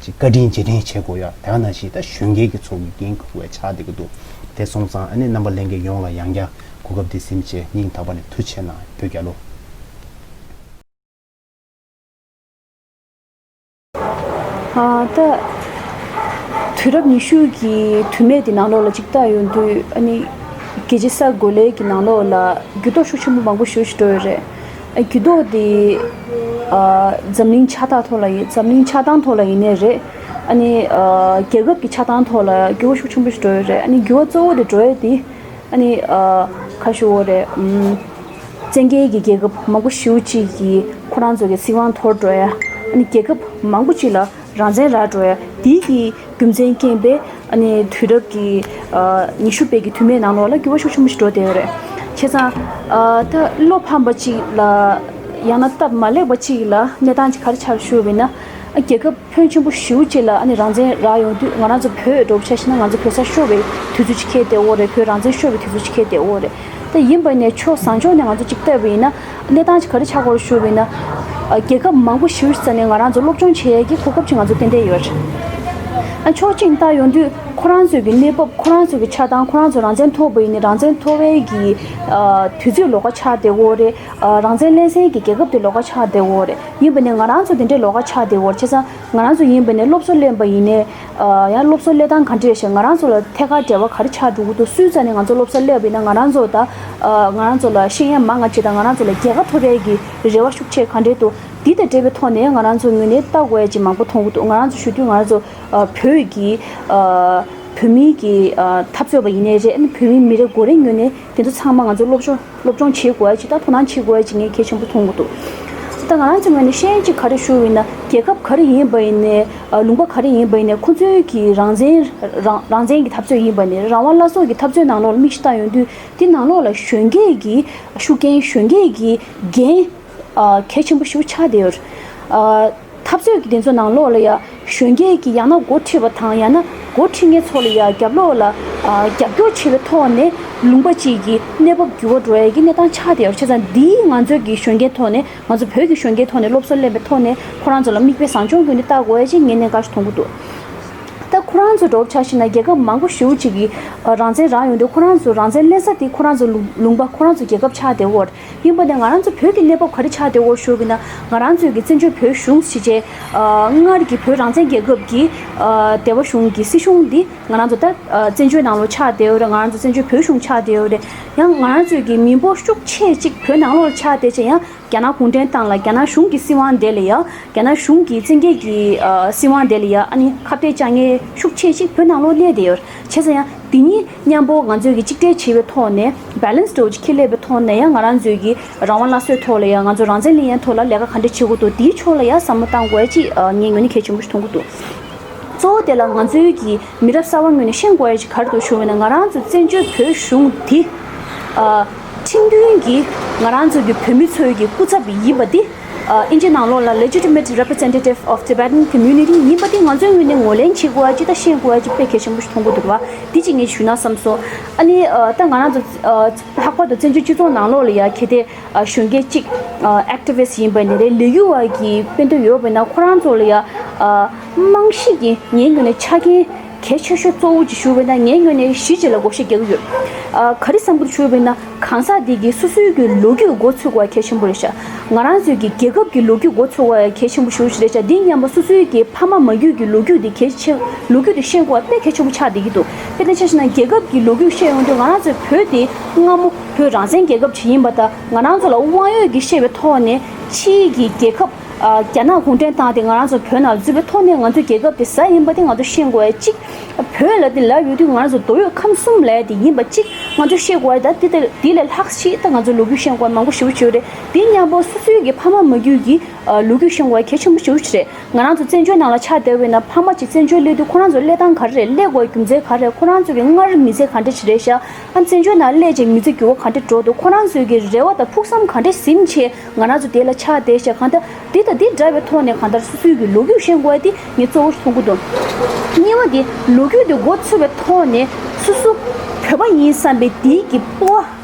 ཅིག་བཀའ་དྲིན་རྗེས་དྲན་བྱེད་དགོས་ཡ། དེ་ག་ནང་བཞིན་ད་གཞོན་སྐྱེས་ཀྱི་ཚོགས་ཀྱི་འགན་འཁུར་བའི་ཆགས་བསྡད་ཀྱི་འདུག་དེ་སོང་ཙང་ཨ་ནི་རྣམ་པ་ལྷན་རྒྱས་ཡོངས་ལ་ཡང་བསྐྱར་གོ་སྐབས་འདི་ཟིན་བྱས་སྙིང་ཐག་པ་ནས་ཐུགས་རྗེ་གནང་། བོད་རྒྱལ་ལོ། ཨ་ད་དུས་རབས་ཉི་ཤུ་གི་དུས་སྨད་དེ་ནང་ལོགས་ལ་ཅིག་ལྟ་ཡོང་དུས་ཨ་ནི་རྒྱལ་སྤྱིའི་ས་གོ་ལའི་གི་ནང་ལོགས་ལ་འགྱུར་ལྡོག་ཤུགས་ཆེན་པོ་མང་པོ་ཞེ་པོ་ཞིག་འགྲོ་ཡོད་རེད། ཨ་འགྱུར་ལྡོག་དེ་ཨ་འཛམ་གླིང་ཆགས་སྟངས་ཐོག་ལ་ཡིན་འཛམ་གླིང་ཆགས་སྟངས་ཐོག་ལ་ཡིན་ནའི་རེད། ཨ་ནི་ཨ་རྒྱལ་ཁབ་ཀྱི་ཆགས་སྟངས་ཐོག་ལ་འགྱུར་བ་ཤུགས་ཆེན་པོ་ཞིག་འགྲོ་ཡོད་རེད། ཨ་ནི་འགྱུར་བ་གཙོ་བོ་དེ་འགྲོ་ཡས་དེ་ཨ་ནི་ཨ་ཁ་ཤོ་བོ་རེད། ཨམ། བཙན་རྒྱལ་གྱི་རྒྱལ་ཁབ་མང་པོ་ཞེ་པོ་ཅིག་གིས་ཁོ་རང་ཚོ་གི་སྲིད་དབང་འཐོར་འགྲོ་ཡ། ཨ་ནི་རྒྱལ་ཁབ་མང་པོ་ཅིག་ལ་རང་བཙན་རག་འགྲོ་ཡ། དེའི་གི་རྒྱུ་མཚན་རྐྱེན་པས་ཨ་ནི་དུས་རབས་ཀྱི་ཨ་ཉི་ཤུ་པའི་གི་དུས་སྨད་ནང་ལོགས་ལ་འགྱུར་བ་ཤུགས་ཆེན་པོ་ཞིག་འགྲོ་བསྡད་ཡོད་རེད། བྱས་ཙང་ཨ་ད་བློ་ཕམ་པ་ཅིག་ལ་ཡང་ན་སྟབས་མ་ལེགས་པ་ཅིག་ལ་གནས་སྟངས་ཅིག་ག་རེ་ཆགས་ཞུ་བ་ཡིན་ན། ཨ་རྒྱལ་ཁབ་ཕོན་ཆེན་པོ་ཞེ་པོ་ཅིག་ལ་ཨ་ནི་རང་བཙན་རག་ཡོང་དུས་ང་རང་ཚོ་བོད་འདྲ་པོ་ཆ་བཞག་ན་ང་ཚོ་བོད་ས་ཤོར་བའི་དུས་ཚོད་ཅིག་འཁེལ་བསྡད་ཡོད་རེད། བོད་རང་བཙན་ཤོར་བའི་དུས་ཚོད་ཅིག་འཁེལ་བསྡད་ཡོད་རེད། ད་ཡིན་པ་ནས་ཕྱོགས་བཟང་ཕྱོགས་ནས་ང་ཚོ་ཅིག་བལྟས་པ་ཡིན་ན་གནས་སྟངས་ཅིག་ག་རེ་ཆགས་ཀྱི་ཡོད་རེད་ཞུ་བ་ཡིན་ན། ཨ་རྒྱལ་ཁབ་མང་པོ་ཞེ་པོ་ཅིག་ནས་ང་རང་ཚོ་སློབ་སྦྱོང་བྱེད་ཡས་ཀྱི་གོ་སྐབས་ཅིག་ང་ཚོ་ཏན་ཏན་ཡོད་རེད། ཨ་ཕྱོགས་གཅིག་ནས་བལྟ་ཡོང་དུས་ཁོ་རང་ཚོའི་གི་གནས་བབ་ཁོ་རང་ཚོའི་གི་ཆགས་སྟངས་ཁོ་རང་ཚོ་རང་བཙན་ཐོབ་པ་ཡིན་ནའི་རང་བཙན་ཐོབ་པའི་གི་ཨ་དུས་ཚོད་ལོགས་ཀ་ཆགས་བསྡད་ཡོད་རེད། ཨ་རང་བཙན་ལེན་སའི་གི་རྒྱལ་ཁབ་དེ་ལོགས་ཀ་ཆགས་བསྡད་ཡོད་རེད། ཡིན་པ་ནས་ང་རང་ཚོ་དེ་འདྲའི་ལོགས་ཀ་ཆགས་བསྡད་ཡོད་རེད། བྱས་ཙང་ང་རང་ཚོ་ཡིན་པ་ནས་སློབ་གསོ་ལེན་པ་ཡིན་ནའི་ཨ་ཡང་སློབ་གསོ་ལེན་སྟངས་ག་འདྲ་རེད་ཤག་ང་རང་ཚོ་ལ་ཐད་ཀར་འབྲེལ་བ་ག་རེ་ཆགས་འགྲོ་གི་འདུག་སུའི་རྩ་ནས་ང་ཚོ་སློབ་གསོ་ལེན་པ་ཡིན་ན་ང་རང་ཚོ་ད་ཨ་ང་རང་ཚོ་ལ་ཤེས་ཡོན་མང་ང་ཅིག་དང་ང་རང་ཚོ་ལ་རྒྱལ་ཁ་ཐོབ་ཡས་ཀྱི་རེ་བ་ཤུགས་ཆེ་ག་འདྲས་འདུག་འདི་དང་འབྲེལ་བའི་ཐོག་ནས་ང་རང་ཚོ་ངོས་ནས་ལྟ་དགོས་ཡས་ཅིག་མང་པོ་མཐོང་གི་འདུག་ང་རང་ཚོ་ཞུ་དུས་ང་རང་ཚོ་ཨ་བོད་ཀྱི་ཨ་བོད་མིའི་གི་ཨ་འཐབ་རྩོད་པ་ཡིན་ནའི་རེད། ཨ་ནི་བོད་མི་མི་རེ་ངོ་རེ་ངོས་ནས་དེ་ཚོ་ཚང་མ་ང་ཚོ་སློབ་སྦྱོང་སློབ་སྦྱོང་བྱེད་དགོས་ཡ་ཅིག་དང་དོ་སྣང་བྱེད་དགོས་ཡ་ཅིག་ངས་གལ་ཆེན་པོ་མཐོང་གི་འདུག་ད་ང་རང་ཚོ་ངོས་ནས་ཤེས་ཡོན་ཅིག་ག་རེ་ཞུ་བ་ཡིན་ན་རྒྱལ་ཁབ་ག་རེ་ཡིན་པ་ཡིན་ནའི་ཨ་ལུང་པ་ག་རེ་ཡིན་པ་ཡིན་ནའི་ཁོ་ཚོའི་གི་རང་བཙན་རང་རང་བཙན་གྱི་འཐབ་རྩོད་ཡིན་པ་ནའི་རང་དབང་བླ་སྲོག་གི་འཐབ་རྩོད་ནང་ལོགས་ལ་མིག་ཞིག་བལྟ་ཡོང་དུས་དེ་ནང་ལོགས་ལ་གཞོན་སྐྱེས་ཀྱི་ཤུགས་རྐྱེན་གཞོན་སྐྱེས་ཀྱི་འགན་ཨ་གལ་ཆེན་པོ་ཞིག་ཆགས་བསྡད་ཡོད། ཨ་འཐབ་རྩོད་ཀྱི་དེ་ཚོ་ནང་ལོགས་ལ་ཡ་གཞོན་སྐྱེས་ཀྱི་ཡང་ན་འགོ་ཁྲིད་པ་དང་ཡང་ན་འགོ་ཁྲིད་མཁན་ཚོ་ལ་ཡ་རྒྱབ་ལོགས་ལ་ཨ་རྒྱབ་སྐྱོར་བྱེད་པའི་ཐོག་ནས་ལུང་པ་གཅིག་གི་གནས་བབ་འགྱུར་བ་འགྲོ་ཡ་གི་གནས་སྟངས་ཆགས་བསྡད་ཡོད། བྱས་ཙང་འདིའི་ང་ཚོའི་གི་གཞོན་སྐྱེས་ཐོག་ནས་ང་ཚོ་བོད་ཀྱི་གཞོན་སྐྱེས་ཐོག་ནས་སློབ་གསོ་ལེན་པའི་ཐོག་ནས་ཁོ་རང་ཚོ་ལ་མིག་དཔེ་བཟང་ཕྱོགས་ཀུན་ནས་བལྟ་དགོས་ཡ་ཅིག་ངས་གནད་འགག་ཞིག་མཐོང་གི་འདུག་ད་ཁོ་རང་ཚོ་འདྲ་པོ་ཆ་བཞག་ན་རྒྱལ་ཁབ་མང་པོ་ཞེ་པོ་ཅིག་གིས་ཨ་རང་བཙན་རག་ཡོང་དུས་ཁོ་རང་ཚོ་རང་བཙན་ལེན་ས་དེ་ཁོ་རང་ཚོ་ལུང་ལུང་པ་ཁོ་རང་ཚོ་རྒྱལ་ཁབ་ཆགས་བསྡད་ཡོད། ཡིན་པ་ནས་ང་རང་ཚོ་བོད་ཀྱི་གནས་བབ་ག་རེ་ཆགས་བསྡད་ཡོད་ཞུ་བ་ཡིན་ན་ང་རང་ཚོའི་གི་བཙན་བྱོལ་བོད་གཞུང་ཞེས་བྱས་ཨ་སྔར་གྱི་བོད་རང་བཙན་རྒྱལ་ཁབ་ཀྱི་ཨ་སྡེ་པ་གཞུང་གི་སྲིད་གཞུང་འདི་ང་རང་ཚོ་ད་ཨ་བཙན་བྱོལ་ནང་ལོགས་ཆགས་བསྡད་ཡོད་རེད། ང་རང་ཚོ་བཙན་བྱོལ་བོད་གཞུང་ཆགས་བསྡད་ཡོད་རེད། ཡང་ང་རང་ཚོའི་གི་མི་འབོར་ཤུགས་ཆེ་གཅིག་བོད་ནང་ལོགས་ལ་ཆགས་བསྡད་བྱས་ཡང་རྒྱ་ནག་གུང་ཁྲན་ཏང་ལ་རྒྱ་ནག་གཞུང་གི་སྲིད་དབང་དེ་ལ་ཡང་རྒྱ་ནག་གཞུང་གི་བཙན་རྒྱལ་གྱི་ཨ་སྲིད་དབང་དེ་ལ་ཡང་ཨ་ནི་ཁ་གཏད་བཅག་མཁན་ཤུགས་ཆེ་ཞིག་བོད་ནང་ལོགས་གནས་བསྡད་ཡོད། བྱས་ཙང་ཡང་འདི་གཉིས་མཉམ་པོ་ང་ཚོས་ཀྱི་གཅིག་སྒྲིལ་བྱེད་པའི་ཐོག་ནས་བྷེ་ལེན་སི་འདྲ་པོ་ཅིག་འཁྱེར་སླེབས་པའི་ཐོག་ནས་ཡང་ང་རང་ཚོས་ཀྱི་རང་དབང་སླར་གསོའི་ཐོག་ལ་ཡང་ང་ཚོ་རང་བཙན་ལེན་ཡའི་ཐོག་ལ་ལས་ཀ་ག་འདྲ་བྱེད་དགོས་འདུག་འདིའི་ཕྱོགས་ལ་ཡང་བསམ་བློ་བཏང་དགོས་ཅིག་ཨ་ངའི་ངོས་ནས་གལ་ཆེན་པོ་ཞིག་མཐོང་གི་འདུག་གཙོ་བོ་དེ་ལ་ང་ཚོའི་གི་མི་རབས་གསར་བ་ངོས་ནས་ཤེས་དགོས་ཡ་ཅིག་ག་རེ་འདུག་ཞུ་བ་ན་ང་རང་ཚོ་བཙན་བྱོལ་བོད་གཞུང་འདི་ཨ་ཁྲིམས་མཐུན་གྱི་ང་རང་ཚོ་གི་བོད་མི་ཚོའི་གི་སྐུ་ཚབ་ཡིན་པ་འདི་ཨ་ཨིན་ཇི་ནང་ལོགས་ལ་Legitimate Representative of Tibetan Community ཡིན་པ་འདི་ང་ཚོའི་ངོས་ནས་ངོས་ལེན་བྱེད་དགོས་ཡ་ཅིག་དང་ཤེས་དགོས་ཡ་ཅིག་དཔེ་གལ་ཆེན་པོ་ཞིག་མཐོང་གི་འདུག་བ། འདི་ཅིག་ངས་ཞུས་ན་བསམ་སོང་། ཨ་ནི་ཨ་ད་ང་རང་ཚོ་ཨ་ལྷག་པར་དུ་བཙན་བྱོལ་སྤྱི་ཚོགས་ནང་ལོགས་ལ་ཡ་གལ་ཏེ་ཨ་གཞོན་སྐྱེས་གཅིག་ཨ་ཨེག་ཊི་བི་སི་ཊི་ཡིན་པ་ནི་རེད། ལས་འགུལ་བ་གི་དཔེ་འདོད་ཡོད་པ་ན་ཁོ་རང་ཚོ་ལ་ཡ་ཨ་རྨང་གཞི་གི་ངའི་ངོས་ནས་ཆ་རྐྱེན་གལ་ཆེ་ཤོས་གཙོ་བོ་ཅིག་ཞུ་བ་ན་ངའི་ངོས་ནས་གཞི་གཅིག་ལ་བགོ་བཤའ་རྒྱག་གི་ཡོད། ཨ་ག་རེ་བསམ་གྱི་ཞུ་བ་ན་གང་ཟག་དེ་གི་སོ་སོའི་གི་ལོ་རྒྱུས་མགོ་ཚོས་དགོས་གལ་ཆེན་པོ་རེད་ཤག་ང་རང་ཚོའི་གི་རྒྱལ་ཁབ་ཀྱི་ལོ་རྒྱུས་མགོ་ཚོས་དགོས་གལ་ཆེན་པོ་ཞེ་པོ་ཅིག་རེད་ཤག་འདི་མཉམ་པ་སོ་སོའི་གི་ཕ་མ་མ་རྒྱུད་ཀྱི་ལོ་རྒྱུས་དེ་གལ་ཆེ་ལོ་རྒྱུས་དེ་ཤེས་དགོས་པ་དཔེ་གལ་ཆེན་པོ་ཆགས་བསྡད་ཀྱི་འདུག་དཔེར་ན་ཆ་བཞག་ན་རྒྱལ་ཁབ་ཀྱི་ལོ་རྒྱུས་བཤད་ཡོང་དུས་ང་རང་ཚོའི་བོད་དེ་སྔ་མོ་བོད་རང་བཙན་རྒྱལ་ཁབ་ཅིག་ཡིན་པ་དང་ང་རང་ཚོ་ལ་དབང་ཡོད་ཀྱི་བཤད་པའི་ཐོག་ནས་ཕྱིའི་གི་རྒྱལ་ཁབ་ རྒྱ་ནག་གུང་ཁྲན་ཏང་དེ་ང་རང་ཚོ་བོད་ནང་འཛུལ་བའི་ཐོག་ནས་ང་ཚོའི་རྒྱལ་ཁབ་དེ་ག་ཡིན་པ་དེ་ང་ཚོ་ཤེས་དགོས་ཡ་གཅིག་བོད་ལ་དེ་ལབ་ཡོད་དུས་ང་རང་ཚོ་མདོ་དབུས་ཁམས་གསུམ་ལབ་ཡ་དེ་ཡིན་པ་གཅིག་ང་ཚོ་ཤེས་དགོས་ཡ། ད་དེ་ལས་དེ་ལས་ལྷག་ཞིག་ད་ང་ཚོ་ལོ་རྒྱུས་ཤེས་དགོས་ཡ་མང་པོ་ཞེ་པོ་ཅིག་ཡོད་རེད། དེ་མཉམ་པོ་སོ་སོའི་གི་ཕ་མ་མ་རྒྱུད་ཀྱི་ལོ་རྒྱུས་ཤེས་དགོས་ཡ་གལ་ཆེན་པོ་ཞེ་པོ་ཅིག་རེད། ང་རང་ཚོ་བཙན་བྱོལ་ནང་ལ་ཆགས་བསྡད་པ་ཡིན་ན་ཕ་མ་གཅིག་བཙན་བྱོལ་སླེབས་དུས་ཁོ་རང་ཚོ་སླེབས་སྟངས་ག་རེ་རེད། སླེབས་དགོས་རྒྱུ་མཚན་ག་རེ་རེད། ཁོ་རང་ཚོ་གི་སྔར་མི་ཚེ་ག་འདྲ་ཞིག་རེད་ཤག་ཨ་བཙན་བྱོལ་ནང་སླེབས་རྗེས་མི་ཚེ་འགྱུར་བ་ག་འདྲ་འགྲོ་འདུག་ཁོ་རང་ཚོའི་གི་རེ་བ་དང་ཕུགས་བསམ་ག་འདྲ་ཟིན་བྱས་ང་རང་ཚོ་དེ་ལ་ཆགས་བསྡད་ཤག་གང་ལྟར་འདི་དང་འདི་འདྲ་བའི་ཐོག་ནས་གང་ལྟར་སོ་སོའི་གི་ལོ་རྒྱུས་ཤེས་དགོས་ཡ་དེ་ངས་གཙོ་བོ་མཐོང་གི་འདུག་གཉིས་པ་དེ་ལོ་རྒྱུས་དེ་མགོ་ཚོས་པའི་ཐོག་ནས་སོ་སོ་བོད་པ་ཡིན་བསམ་པའི་དེའི་གི་སྤོབས་པ་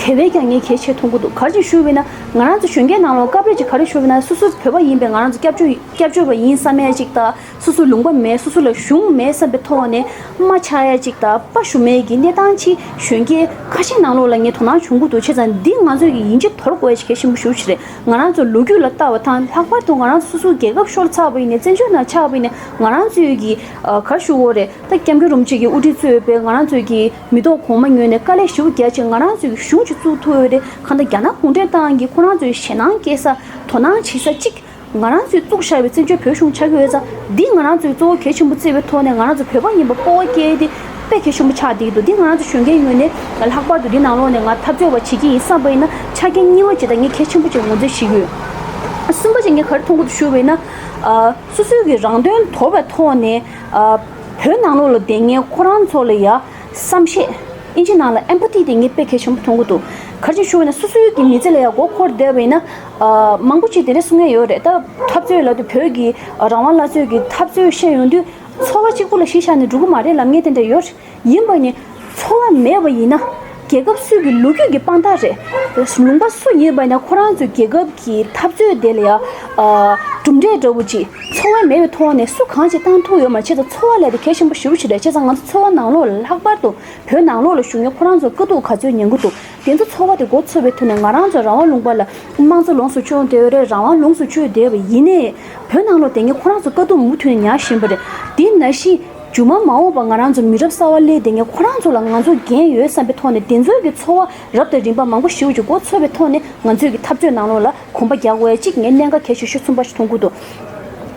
དེ་བས་ཀྱང་ངས་གལ་ཆེ་མཐོང་གི་འདུག་ག་རེ་ཞུ་བས་ན་ང་རང་ཚོ་གཞོན་སྐྱེས་ནང་ལོགས་སྐབས་རེ་ཅིག་ག་རེ་ཞུ་བས་ན་སོ་སོ་བོད་པ་ཡིན་པས་ང་རང་ཚོ་སྐྱབས་བཅོལ་སྐྱབས་བཅོལ་བ་ཡིན་བསམ་ཡ་ཅིག་དང་། སོ་སོ་ལུང་པ་མེད། སོ་སོ་ལ་གཞུང་མེད་བསམ་པའི་ཐོག་ནས་དམའ་ཆགས་ཡ་ཅིག་དང་དཔའ་ཞུམ་མེད་ཀྱི་གནས་སྟངས་ཅིག་གཞོན་སྐྱེས་ཁ་ཤས་ནང་ལོགས་ལ་ངས་དོ་སྣང་བྱུང་གི་འདུག་བྱས་ཙང་འདི་ང་ཚོས་ཀྱི་ཡིན་གཅིག་དོར་དགོས་ཡ་ཞིག་གལ་ཆེན་པོ་ཞེ་པོ་ཅིག་རེད། ང་རང་ཚོ་ལོ་རྒྱུས་ལ་ལྟ་བ་དང་ལྷག་པར་དུ་ང་རང་ཚོ་སོ་སོའི་རྒྱལ་ཁབ་ཤོར་ཚར་བ་ཡིན་ནའི་བཙན་བྱོལ་ནང་ཆགས་པ་ཡིན་ནའི་ང་རང་ཚོའི་གི་ག་རེ་ཞུ་དགོས་རེད། ད་སྐྱབས་མགོན་རིན་པོ་ཆེ་གིས་དབུ་ཁྲིད་གཙོས་པའི་ང་རང་ཚོའི་གི་མི་ཐོག་གོང་མ་ངོས་ནས་དཀའ་ལས་ཞེ་པོ་བརྒྱབ་བྱས་ང་རང་ཚོའི་གི་གཞུང་ཅིག་བཙུགས་ཐུབ་ཡོད་རེད། གང་ལྟར་རྒྱ་ནག་གུང་ཁྲན་ཏང་གིས་ཁོ་རང་ཚོའི་ཞེད་སྣང་སྐྱེ་ས་དོ་སྣང་བྱེད་ས་གཅིག་ང་རང་ཚོས་བཙུགས་བཞག་པའི་བཙན་བྱོལ་བོད་གཞུང་ཆགས་ཀྱི་ཡོད་ཙང་འདི་ང་རང་ཚོས་གཙོ་བོ་གལ་ཆེན་པོ་བརྩི་བའི་ཐོག་ནས་ང་རང་ཚོ་བོད་པ་ཡིན་པ་སྤོབས་པ་སྐྱེ་ཡས་དེ་དཔེ་གལ་ཆེན་པོ་ཆགས་བསྡད་ཀྱི་འདུག་འདི་ང་རང་ཚོ་གཞོན་སྐྱེས་ངོས་ནས་ལྷག་པར་དུ་འདི་ནང་ལོགས་ནས་ང་འཐབ་རྩོད་པ་བྱེད་ཀྱི་ཡིན་བསམ་པ་ཡིན་ན་ཆ་རྐྱེན་གཉིས་པ་ཅིག་དང་ངས་གལ་ཆེན་པོ་ཅིག་ངོས་འཛིན་བྱེད་ཀྱི་ཡོད། གསུམ་པ་ཅིག་ངས་ག་རེ་མཐོང་གི་འདུག་ཞུ་བས་ན། སོ་སོའི་གི་རང་དོན་དོར་བའི་ཐོག་ནས་བོད་ནང་ལོགས་ལ་བསྡད་མཁན་ཁོ་རང་ཚོ་ལ་ཡ་བསམ་ཤེས། ཨིན་ཇི་ནང་ལ་ཨེམ་པ་ཐི་དེ་ངས་དཔེ་གལ་ཆེན་པོ་མཐོང་གི་འདུག་ག་རེ་ཞུ་བ་ཡིན་ན་སོ་སོའི་གི་མི་ཚེ་ལ་ཡང་མགོ་འཁོར་བསྡད་པ་ཡིན་ན། མང་པོ་ཅིག་དེ་འདྲ་གསུང་ཡ་ཡོད་རེད། ད་འཐབ་རྩོད་ལབ་དུས་བོད་ཀྱི་རང་དབང་སླར་གསོའི་གི་འཐབ་རྩོད་བཤད་ཡོང་དུས་ཚོར་བ་གཅིག་པུ་ལ་གཞི་བཞག་ནས་འགྲོ་གི་མ་རེད་ལབ་མཁན་དེ་འདྲ་ཡོད་རེད། ཡིན་པ་ནི་ཚོར་བ་མེད་པ་ཡིན་ན་རྒྱལ་ཁབ་སུ་གི་ལོ་རྒྱུས་ཀྱི་དཔང་རྟགས་རེད། ལུང་པ་སུ་ཡིན་པ་ཡིན་ན་ཁོ་རང་ཚོའི་རྒྱལ་ཁབ་ཀྱི་འཐབ་རྩོད་དེ་ལ་ཡ་གྲུབ་འབྲས་འདྲ་བོ་ཅིག་ཚོར་བ་མེད་པའི་ཐོག་ནས་སུ་གང་ཅིག་བཏང་ཐུབ་ཡོད་མ་རེད། བྱས་ཙང་ཚོར་བ་ལས་དེ་གལ་ཆེན་པོ་ཞེ་པོ་ཅིག་རེད། བྱས་ཙང་ང་ཚོ་ཚོར་བ་ནང་ལོགས་ལ་ལྷག་པར་དུ། བོད་ནང་ལོགས་ལ་བཞུགས་མཁན་ཁོ་རང་ཚོ་དཀའ་སྡུག་ག་ཚོད་མྱོང་གི་འདུག་དེ་ཚོ་ཚོར་བ་དེ་མགོ་ཚོས་པའི་ཐོག་ནས་ང་རང་ཚོ་རང་དབང་ལུང་པ་ལ་དམངས་གཙོ་ལོངས་སུ་སྤྱོད་བསྡད་ཡོད་རེད། རང་དབང་ལོངས་སུ་སྤྱོད་བསྡད་པ་ཡིན་ནའི་བོད་ནང་ལོགས་བསྡད་མཁན་ཁོ་རང་ཚོ་དཀའ་སྡུག་མུ་མཐུད་ནས་མྱངས་བཞིན་པ་རེད། དེ་ནང་བཞིན་མཇུག་མ་མ་འོངས་པ་ང་རང་ཚོ་མི་རབས་གསར་པ་སླེབས་བསྡད་མཁན་ཁོ་རང་ཚོ་ལ་ང་ཚོ་འགན་ཡོད་བསམ་པའི་ཐོག་ནས་དེ་ཚོའི་གི་ཚོར་བ་རབ་དང་རིམ་པ་མང་པོ་ཞེ་པོ་ཅིག་མགོ་ཚོས་པའི་ཐོག་ནས་ང་ཚོའི་གི་འཐབ་རྩོད་ནང་ལོགས་ལ་གོམ་པ་རྒྱག་དགོས་ཡ་གཅིག་ངས་གནད་འགག་གལ་ཆེ་ཤོས་གསུམ་པ་ཞིག་མཐོང་གི་འདུག་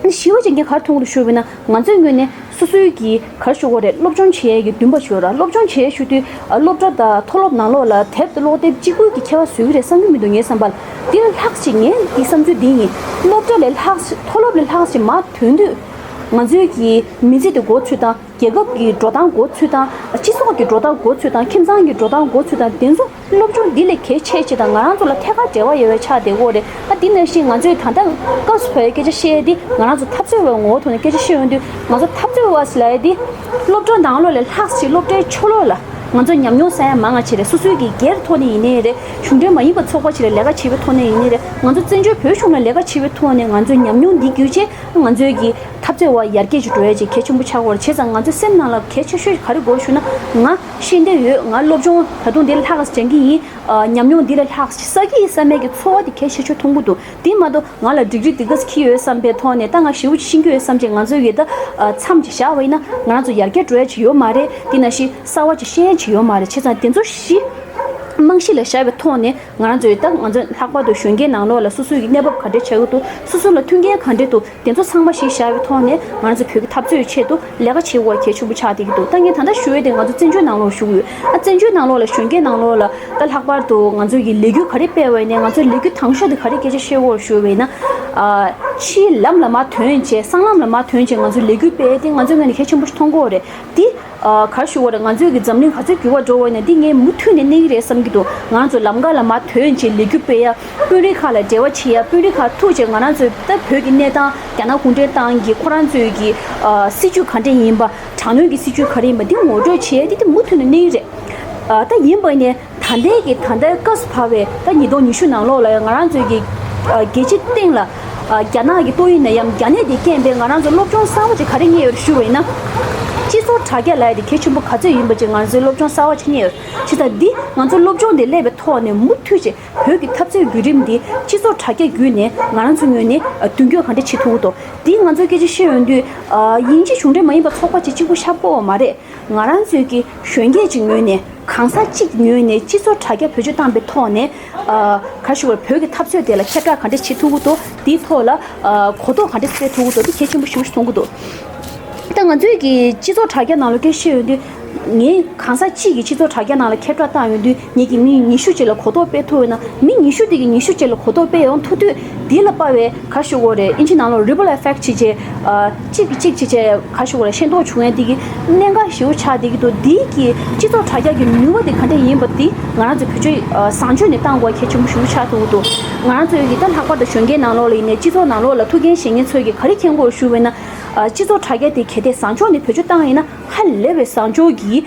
བཞི་པ་ཅིག་ངས་ག་རེ་མཐོང་གི་འདུག་ཞུ་བ་ཡིན་ན་ང་ཚོའི་ངོས་ནས་སོ་སོའི་གི་ག་རེ་ཞུ་དགོས་རེད། སློབ་སྦྱོང་བྱེད་ཡས་ཀྱི་འདུན་པ་ཞུ་ར། སློབ་སྦྱོང་བྱེད་ཡས་ཞུ་དུས་ཨ་སློབ་གྲྭ་དང་མཐོ་སློབ་ནང་ལོགས་ལ་དེབ་དང་ཀློག་དེབ་གཅིག་པུ་གི་ཁྱད་པར་བཟོ་གི་རེད་བསམ་གྱི་མི་འདུག་ངའི་བསམ་པར་འདི་ལ་ལྷག་ཅིག་ངའི་གི་བསམ་ཚུལ་འདི་ཡིན། སློབ་གྲྭ་ལས་ལྷག་ཅིག་མཐོ་སློབ་ལས་ལྷག་ཅིག་མར་ཐོན་དུས་ང་ཚོའི་གི་མི་ཚེ་དེ་འགོ་ཚུགས་དང་། རྒྱལ་ཁབ་ཀྱི་འགྲོ་སྟངས་འགོ་ཚུགས་དང་། སྤྱི་ཚོགས་ཀྱི་འགྲོ་སྟངས་འགོ་ཚུགས་དང་། ཁྱིམ་ཚང་གི་འགྲོ་སྟངས་འགོ་ཚུགས་དང་། དེ་ཚོ་སློབ་སྦྱོང་འདི་ལས་གལ་ཆེ་ཆེ་དང་ང་རང་ཚོ་ལ་ཐད་ཀར་འབྲེལ་བ་ཡོད་པའི་ཆ་དེ་འོ་རེད། ཨ་དེ་ནང་བཞིན་ང་ཚོས་ད་ལྟ་སྐབས་སུ་བབས་པའི་སྐད་ཆ་བཤད་ཡས་འདི་ང་རང་ཚོ་འཐབ་རྩོད་པའི་ངོ་བོ་ཐོག་ནས་སྐད་ཆ་བཤད་ཡོང་དུས་ང་ཚོ་འཐབ་རྩོད་པ་ཟེར་ལབ་ཡས་འདི་སློབ་གྲྭ་ནང་ལོགས་ལས་ལྷག་ཅིག་སློབ་གྲྭའི་ཕྱི་ལོགས་ལ་ང་ཚོ་ཉམས་མྱོང་བསགས་ཡ་མང་ང་ཆེ་རེད། སོ་སོའི་གི་སྒེར་ཐོག་ནས་ཡིན་ནའི་རེད། གཞུང་འབྲེལ་མ་ཡིན་པ་ཚོགས་པ་ཅིག་ལ་ལས་ཀ་བྱེད་པའི་ཐོག་ནས་ཡིན་ནའི་རེད། ང་ཚོ་བཙན་བྱོལ་བོད་གཞུང་ལ་ལས་ཀ་བྱེད་པའི་ཐོག་ནས་ང་ཚོའི་ཉམས་མྱོང་འདི་བརྒྱུད་བྱས་ང་ཚོའི་གི་འཐབ་རྩོད་པ་ཡར་རྒྱས་ཅིག་འགྲོ་ཡ་ཅིག་གལ་ཆེན་པོ་ཆགས་ཀྱི་ཡོད་རེད། བྱས་ཙང་ང་ཚོའི་སེམས་ནང་ལ་གལ་ཆེ་ཤོས་ག་རེ་དགོས་ཞུ་ན། ང་ཤེས་འདོད་ཡོད། ང་སློབ་སྦྱོང་ད་དུང་འདི་ལས་ལྷག་ཙམ་སྦྱང་གི་ཡིན། ཨ་ཉམས་མྱོང་འདི་ལས་ལྷག་ཙམ་བསགས་ཀྱི་ཡིན་བསམ་པའི་གི་ཚོར་བ་དེ་གལ་ཆེ་ཤོས་མཐོང་གི་འདུག་དེ་མ་གཏོགས་ང་ལ་ཌིག་རི་འདི་ག་ཙམ་འཁྱེར་ཡོད་བསམ་པའི་ཐོག་ནས་ད་ང་ཞེ་པོ་ཅིག་ཤེས་ཀྱི་ཡོད་བསམ་བྱས་ང་ཚོའི་གི་ད་ཨ་མཚམས་ཅིག་བཞག་པ་ཡིན་ན་ང་རང་ཚོ་ཡར་རྒྱས་འགྲོ་ཡ་ཅིག་ཡོད་མ་རེད། དེ་ནང་བཞིན་གསར་བ་ཅིག་ཤེས་ཡ་ཅིག་ཡོད་མ་རེད། བྱས་ཙང་དེ་ཚོ་བཞི་རྨང་གཞི་ལ་བཞག་པའི་ཐོག་ནས། ང་རང་ཚོའི་ད་ང་ཚོ་ལྷག་པར་དུ་གཞོན་སྐྱེས་ནང་ལོགས་ལ་སོ་སོའི་གི་གནས་བབ་ག་འདྲས་ཆགས་ཀྱི་འདུག་སོ་སོ་ལ་མཐུན་རྐྱེན་ག་འདྲས་འདུག་དེ་ཚོ་ཚང་མ་གཞི་བཞག་པའི་ཐོག་ནས་ང་རང་ཚོ་བོད་ཀྱི་འཐབ་རྩོད་ཆེད་དུ་ལས་ཀ་བྱེད་དགོས་གལ་ཆེན་པོ་ཆགས་བསྡད་ཀྱི་འདུག་ད་ངས་ད་ལྟ་ཞུ་ཡས་དེ་ང་ཚོ་བཙན་བྱོལ་ནང་ལོགས་ཞུ་གི་ཡོད། ཨ་བཙན་བྱོལ་ནང་ལོགས་ལ་གཞོན་སྐྱེས་ནང་ལོགས་ལ་ད་ལྷག་པར་དུ་ང་ཚོའི་གི་ལས་འགུལ་ག་རེ་སྤེལ་བ་ཡིན་ནའི་ང་ཚོའི་ལས་འགུལ་དང་ཤོས་དེ་ག་རེ་སྐད་ཆ་བཤད་དགོས་ཞུ་བ་ཡིན་ན། ཨ་ཕྱིའི་ལམ་ལ་མར་ཐོན་བྱས་སྲང་ལམ་ལ་མར་ཐོན་བྱས་ང་ཚོའི་ལས་འགུལ་སྤེལ་ཡས་དེ་ང་ཚོའི་ངོས་ནས་གལ་ཆེན་པོ་ཞིག་མཐོང་གི་ཡོད་རེད། དེ། ཨ་ག་རེ་ཞུ་དགོས་རེད། ང་ཚོའི་གི་འཛམ་གླིང་ག་ཚོད་འགྱུར་བ་འགྲོ་བ་ཡིན་ན་འདི་ངས་མུ་མཐུད་ནས་གནས་ཀྱི་རེད་བསམ་གྱི་འདུག་ང་རང་ཚོ་ལམ་ཁ་ལ་མར་ཐོན་བྱས་ལས་འགུལ་སྤེལ་ཡ། དཔོན་རིགས་ཁག་ལ་འབྲེལ་བ་བྱེད་ཡ། དཔོན་རིགས་ཁག་ཐུག་བྱས་ང་རང་ཚོའི་ད་བོད་ཀྱི་གནས་སྟངས་རྒྱ་ནག་གུང་ཁྲན་ཏང་གི་ཁོ་རང་ཚོའི་གི་ཨ་སྲིད་ཇུས་ག་འདྲ་ཡིན་པ། དྲག་གནོན་གྱི་སྲིད་ཇུས་ག་རེ་ཡིན་པ་འདི་ངོ་སྤྲོད་བྱེད་ཡ་འདི་དེ་མུ་མཐུད་ནས་གནས་ཀྱི་རེད། ཨ་ད་ཡིན་པ་ནས་ད་ལྟའི་གི་ད་ལྟའི་སྐབས་སུ་བབས་པའི་ད་ཉིས་སྟོང་ཉི་ཤུ་ནང་ལོགས་ལ་ང་རང་ཚོའི་གི་ཨ་རྒྱལ་སྤྱི་སྟེང་ལ། ཨ་རྒྱ་ནག་གི་ཏོག་དབྱིབས་ནད་ཡམས་རྒྱ་ནད་དེ་རྐྱེན་པས་ང་རང་ཚོ་སློབ་སྦྱོང་གསར་པ་ཅིག་ག་རེ་རྙེད་ཡོད་རེད་ཞུ་བ་ཡིན་ན། སྤྱི་ ཚོགས་དྲ་རྒྱ་ལབ་ཡ་དེ་གལ་ཆེན་པོ་ག་ཚོད་ཡིན་པ་ཅིག་ང་ཚོའི་སློབ་སྦྱོང་གསར་བ་ཅིག་རྙེད་ཡོད། བྱས་ཙང་འདི་ང་ཚོ་སློབ་སྦྱོང་དེ་སླེབས་པའི་ཐོག་ནས་མུ་མཐུད་ཅིག་བོད་ཀྱི་འཐབ་རྩོད་བརྒྱུད་རིམ་འདི་སྤྱི་ཚོགས་དྲ་རྒྱ་བརྒྱུད་ནས་ང་རང་ཚོ་ངོས་ནས་མདུན་སྐྱོད་ག་འདྲ་བྱེད་ཐུབ་ཀྱི་འདུག་འདི་ང་ཚོའི་སྐད་ཆ་བཤད་ཡོང་དུས་ཡིན་གཅིག་གཞུང་འབྲེལ་མ་ཡིན་པ་ཚོགས་པ་ཅིག་གཅིག་པུ་ཤར་དགོས་པ་མ་རེད། ང་རང་ཚོའི་གི་གཞོན་སྐྱེས་ཀྱི་ངོས་ནས་གང་ཟག་གཅིག་ངོས་ནས་སྤྱི་ཚོགས་དྲ་རྒྱ་བེད་སྤྱོད་བཏང་པའི་ཐོག་ནས་ག་ཞུ་བར་བོད་ཀྱི་འཐབ་རྩོད་དེ་ལ་ཁྱབ་བསྒྲགས་ག་འདྲ་བྱེད་ཐུབ་ཀྱི་འདུག་དེའི་ཐོག་ལ་གོ་རྟོགས་ག་འདྲ་སྤེལ་ཐུབ་ཀྱི་འདུག་དེ་གལ་ཆེན་པོ་ཞེ་པོ་ཞིག་མཐོང་གི་འདུག་ད་ང་ཚོའི་གི་སྤྱི་ཚོགས་དྲ་རྒྱ་ནང་ལ་སྐད་ཆ་བཤད་ཡོང་དུས། ངས་གང་ཟག་གཅིག་གིས་སྤྱི་ཚོགས་དྲ་རྒྱ་ནང་ལ་ཁྱབ་བསྒྲགས་བཏང་ཡོང་དུས་ངེད་ཀྱིས་མི་ཉི་ཤུ་ཅིག་ལ་གོ་རྟོགས་སྤེལ་ཐུབ་ཡོད་ན། མི་ཉི་ཤུ་དེ་གིས་ཉི་ཤུ་ཅིག་ལ་གོ་རྟོགས་སྤེལ་ཡོང་ཐུབ་དུས་འདི་ལ་དཔག་པའི་ག་ཞུ་དགོས་རེད། ཨིན་ཇི་ནང་ལོགས་ripple effect བྱེད་བྱས་གཅིག་གིས་གཅིག་བྱེད་བྱས་ག་ཞུ་དགོས་རེད། ཤེས་རྟོགས་བྱུང་ཡ་དེ་གི་གནད་འགག་ཞེ་པོ་ཆགས་བསྡད་ཀྱི་འདུག་འདི་གི་སྤྱི་ཚོགས་དྲ་རྒྱ་གི་ནུས་པ་དེ་ག་འདྲ་ཡིན་པ་དེ་ང་རང་ཚོ་བེད་སྤྱོད་བཟང་སྤྱོད་ནས་བཏང་དགོས་གལ་ཆེན་པོ་ཞེ་པོ་ཆགས་ཐུབ་ཀྱི་འདུག་ང་རང་ཚོའི་གི་ད་ལྷག་པར་དུ་གཞོན་སྐྱེས་ནང་ལོགས་ལ་ཡིན་ནའི་སྤྱི་ཚོགས་ནང་ལོགས་ལ་ཐུགས་འགན་བཞེས་མཁན་ཚོས་གི་ག་རེ་མཁྱེན་དགོས་ཞུ་བས་ན། སྤྱི་ཚོགས་དྲ་རྒྱ་དེ་གལ་ཏེ་བཟང་ཕྱོགས་ནས་བེད་སྤྱོད་བཏང་ཡིན་ན་ཧ་ལས་པའི་བཟང་ཕྱོགས་ཀྱི་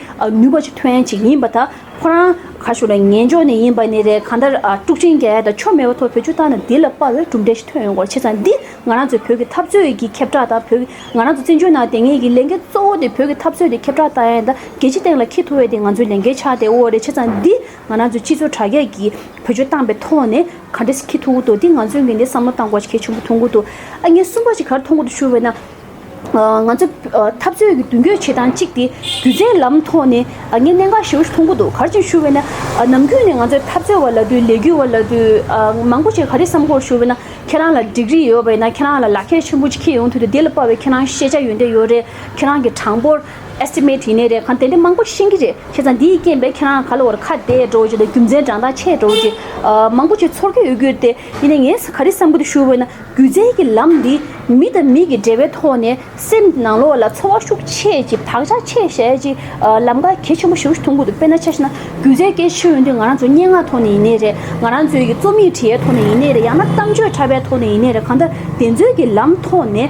ནུས་པ་ཅིག་ཐོན་ཡ་ཅིག་ཡིན་པ་དང་། ཁོ་རང་ག་ཞུ་ལ་ངན་ཕྱོགས་ནས་ཡིན་པ་ནི་རེད། གང་ལྟར་དཀྲུག་ཤིང་རྒྱག་ཡ་དང་ཆོ་མེད་པ་ཐོག་བེད་སྤྱོད་བཏང་ན་འདི་ལ་དཔག་པའི་གྲུབ་འབྲས་ཤིག་ཐོན་ཡོང་གི་རེད། བྱས་ཙང་འདི་ང་རང་ཚོའི་བོད་ཀྱི་འཐབ་རྩོད་ཀྱི་ཁྱབ་བསྒྲགས་དང་། བོད་ང་རང་ཚོ་བཙན་བྱོལ་ནང་བསྡད་མཁན་གྱི་ལས་འགན་གཙོ་བོ་དེ་བོད་ཀྱི་འཐབ་རྩོད་དེ་ཁྱབ་བསྒྲགས་བཏང་ཡ་དང་རྒྱལ་སྤྱི་སྟེང་ལ་འཁྱེར་ཐུབ་ཡ་དེ་ང་ཚོའི་ལས་འགན་ཆགས་བསྡད་ཡོད་རེད། བྱས་ཙང་འདི་ང་རང་ཚོའི་སྤྱི་ཚོགས་དྲ་རྒྱ་གི་བེད་སྤྱོད་བཏང་པའི་ཐོག་ནས་ག་འདྲ་ཞིག་འཁྱེར་ཐུབ་ཀྱི་འདུག་འདི་ང་ཚོའི་ངོས་ནས་བསམ་བློ་བཏང་དགོས་ཤིག་གལ་ཆེན་པོ་མཐོང་གི་འདུག་ཨ། ངས་གསུམ་པ་ཞིག་ག་རེ་མཐོང་གི་འདུག་ཞུ་བས་ན། ང་ཚོ་འཐབ་རྩོད་ཀྱི་མདུན་སྐྱོད་བྱེད་སྟངས་གཅིག་དེ་སྒྱུ་རྩལ་ལམ་ཐོག་ནས་ངས་གནད་འགག་ཞེ་པོ་ཞིག་མཐོང་གི་འདུག་ག་རེ་བྱས་ཞུ་བས་ན། ནམ་རྒྱུན་ནས་ང་ཚོས་འཐབ་རྩོད་པ་ལབ་དུས་ལས་འགུལ་བ་ལབ་དུས་མང་པོ་ཞིག་ག་རེ་བསམ་གྱི་ཡོད་ཞུ་བས་ན། ཁྱེད་རང་ལ་ཌིག་རི་ཡོད་པ་ཡིན་ན། ཁྱེད་རང་ལ་ལག་ཁྱེར་ཆེན་པོ་ཅིག་འཁྱེར་ཡོང་དུས་དེ་ལ་དཔག་པའི་ཁྱེད་རང་ཤེས་བྱ་ཡོན་ཏན་ཡོད་རེད། ཁྱེད་རང་གི་གྲངས་འབོར་estimate ཡིན་ནའི་རེད། གང་དེ་འདྲ་མང་པོ་ཤེས་ཀྱི་རེད། བྱས་ཙང་འདིའི་རྐྱེན་པས་ཁྱེད་རང་ག་ལ་བར་ཁ་བདེ་འགྲོ་བ་ཅིག་དང་རྒྱུ་མཚན་འགྲན་ཟླ་ཆེ་འགྲོ་བ་ཅིག་མང་པོ་ཅིག་ཚོར་གྱི་ཡོད་རྒྱུ་དེ་ཡིན་ནའི་ངས་ག་རེ་བསམ་གྱི་འདུག་ཞུ་བས་ན། སྒྱུ་རྩལ་གྱི་ལམ་འདི་མི་དང་མི་གི་འབྲེལ་བའི་ཐོག་ནས་སེམས་ནང་ལོགས་ལ་ཚོར་བ་ཤུགས་ཆེ་ཅིག་བག་ཆགས་ཆེ་བྱས་ཅིག་ལམ་ཁ་གལ་ཆེན་པོ་ཞེ་པོ་ཞིག་མཐོང་གི་འདུག་དཔེར་ན་ཆ་བཞག་ན་སྒྱུ་རྩལ་སྐད་ཆ་ཤོད་ཡོང་དུས་ང་རང་ཚོ་སྙན་ངག་ཐོག་ནས་ཡིན་ནའི་རེད། ང་རང་ཚོའི་གི་རྩོམ་ཡིག་བྲིས་ཡའི་ཐོག་ནས་ཡིན་ནའི་རེད། ཡང་ན་གཏམ་བརྗོད་འཁྲབ་པའི་ཐོག་ནས་ཡིན་ནའི་རེད། གང་ལྟར་དེ་ཚོའི་གི་ལམ་ཐོག་ནས་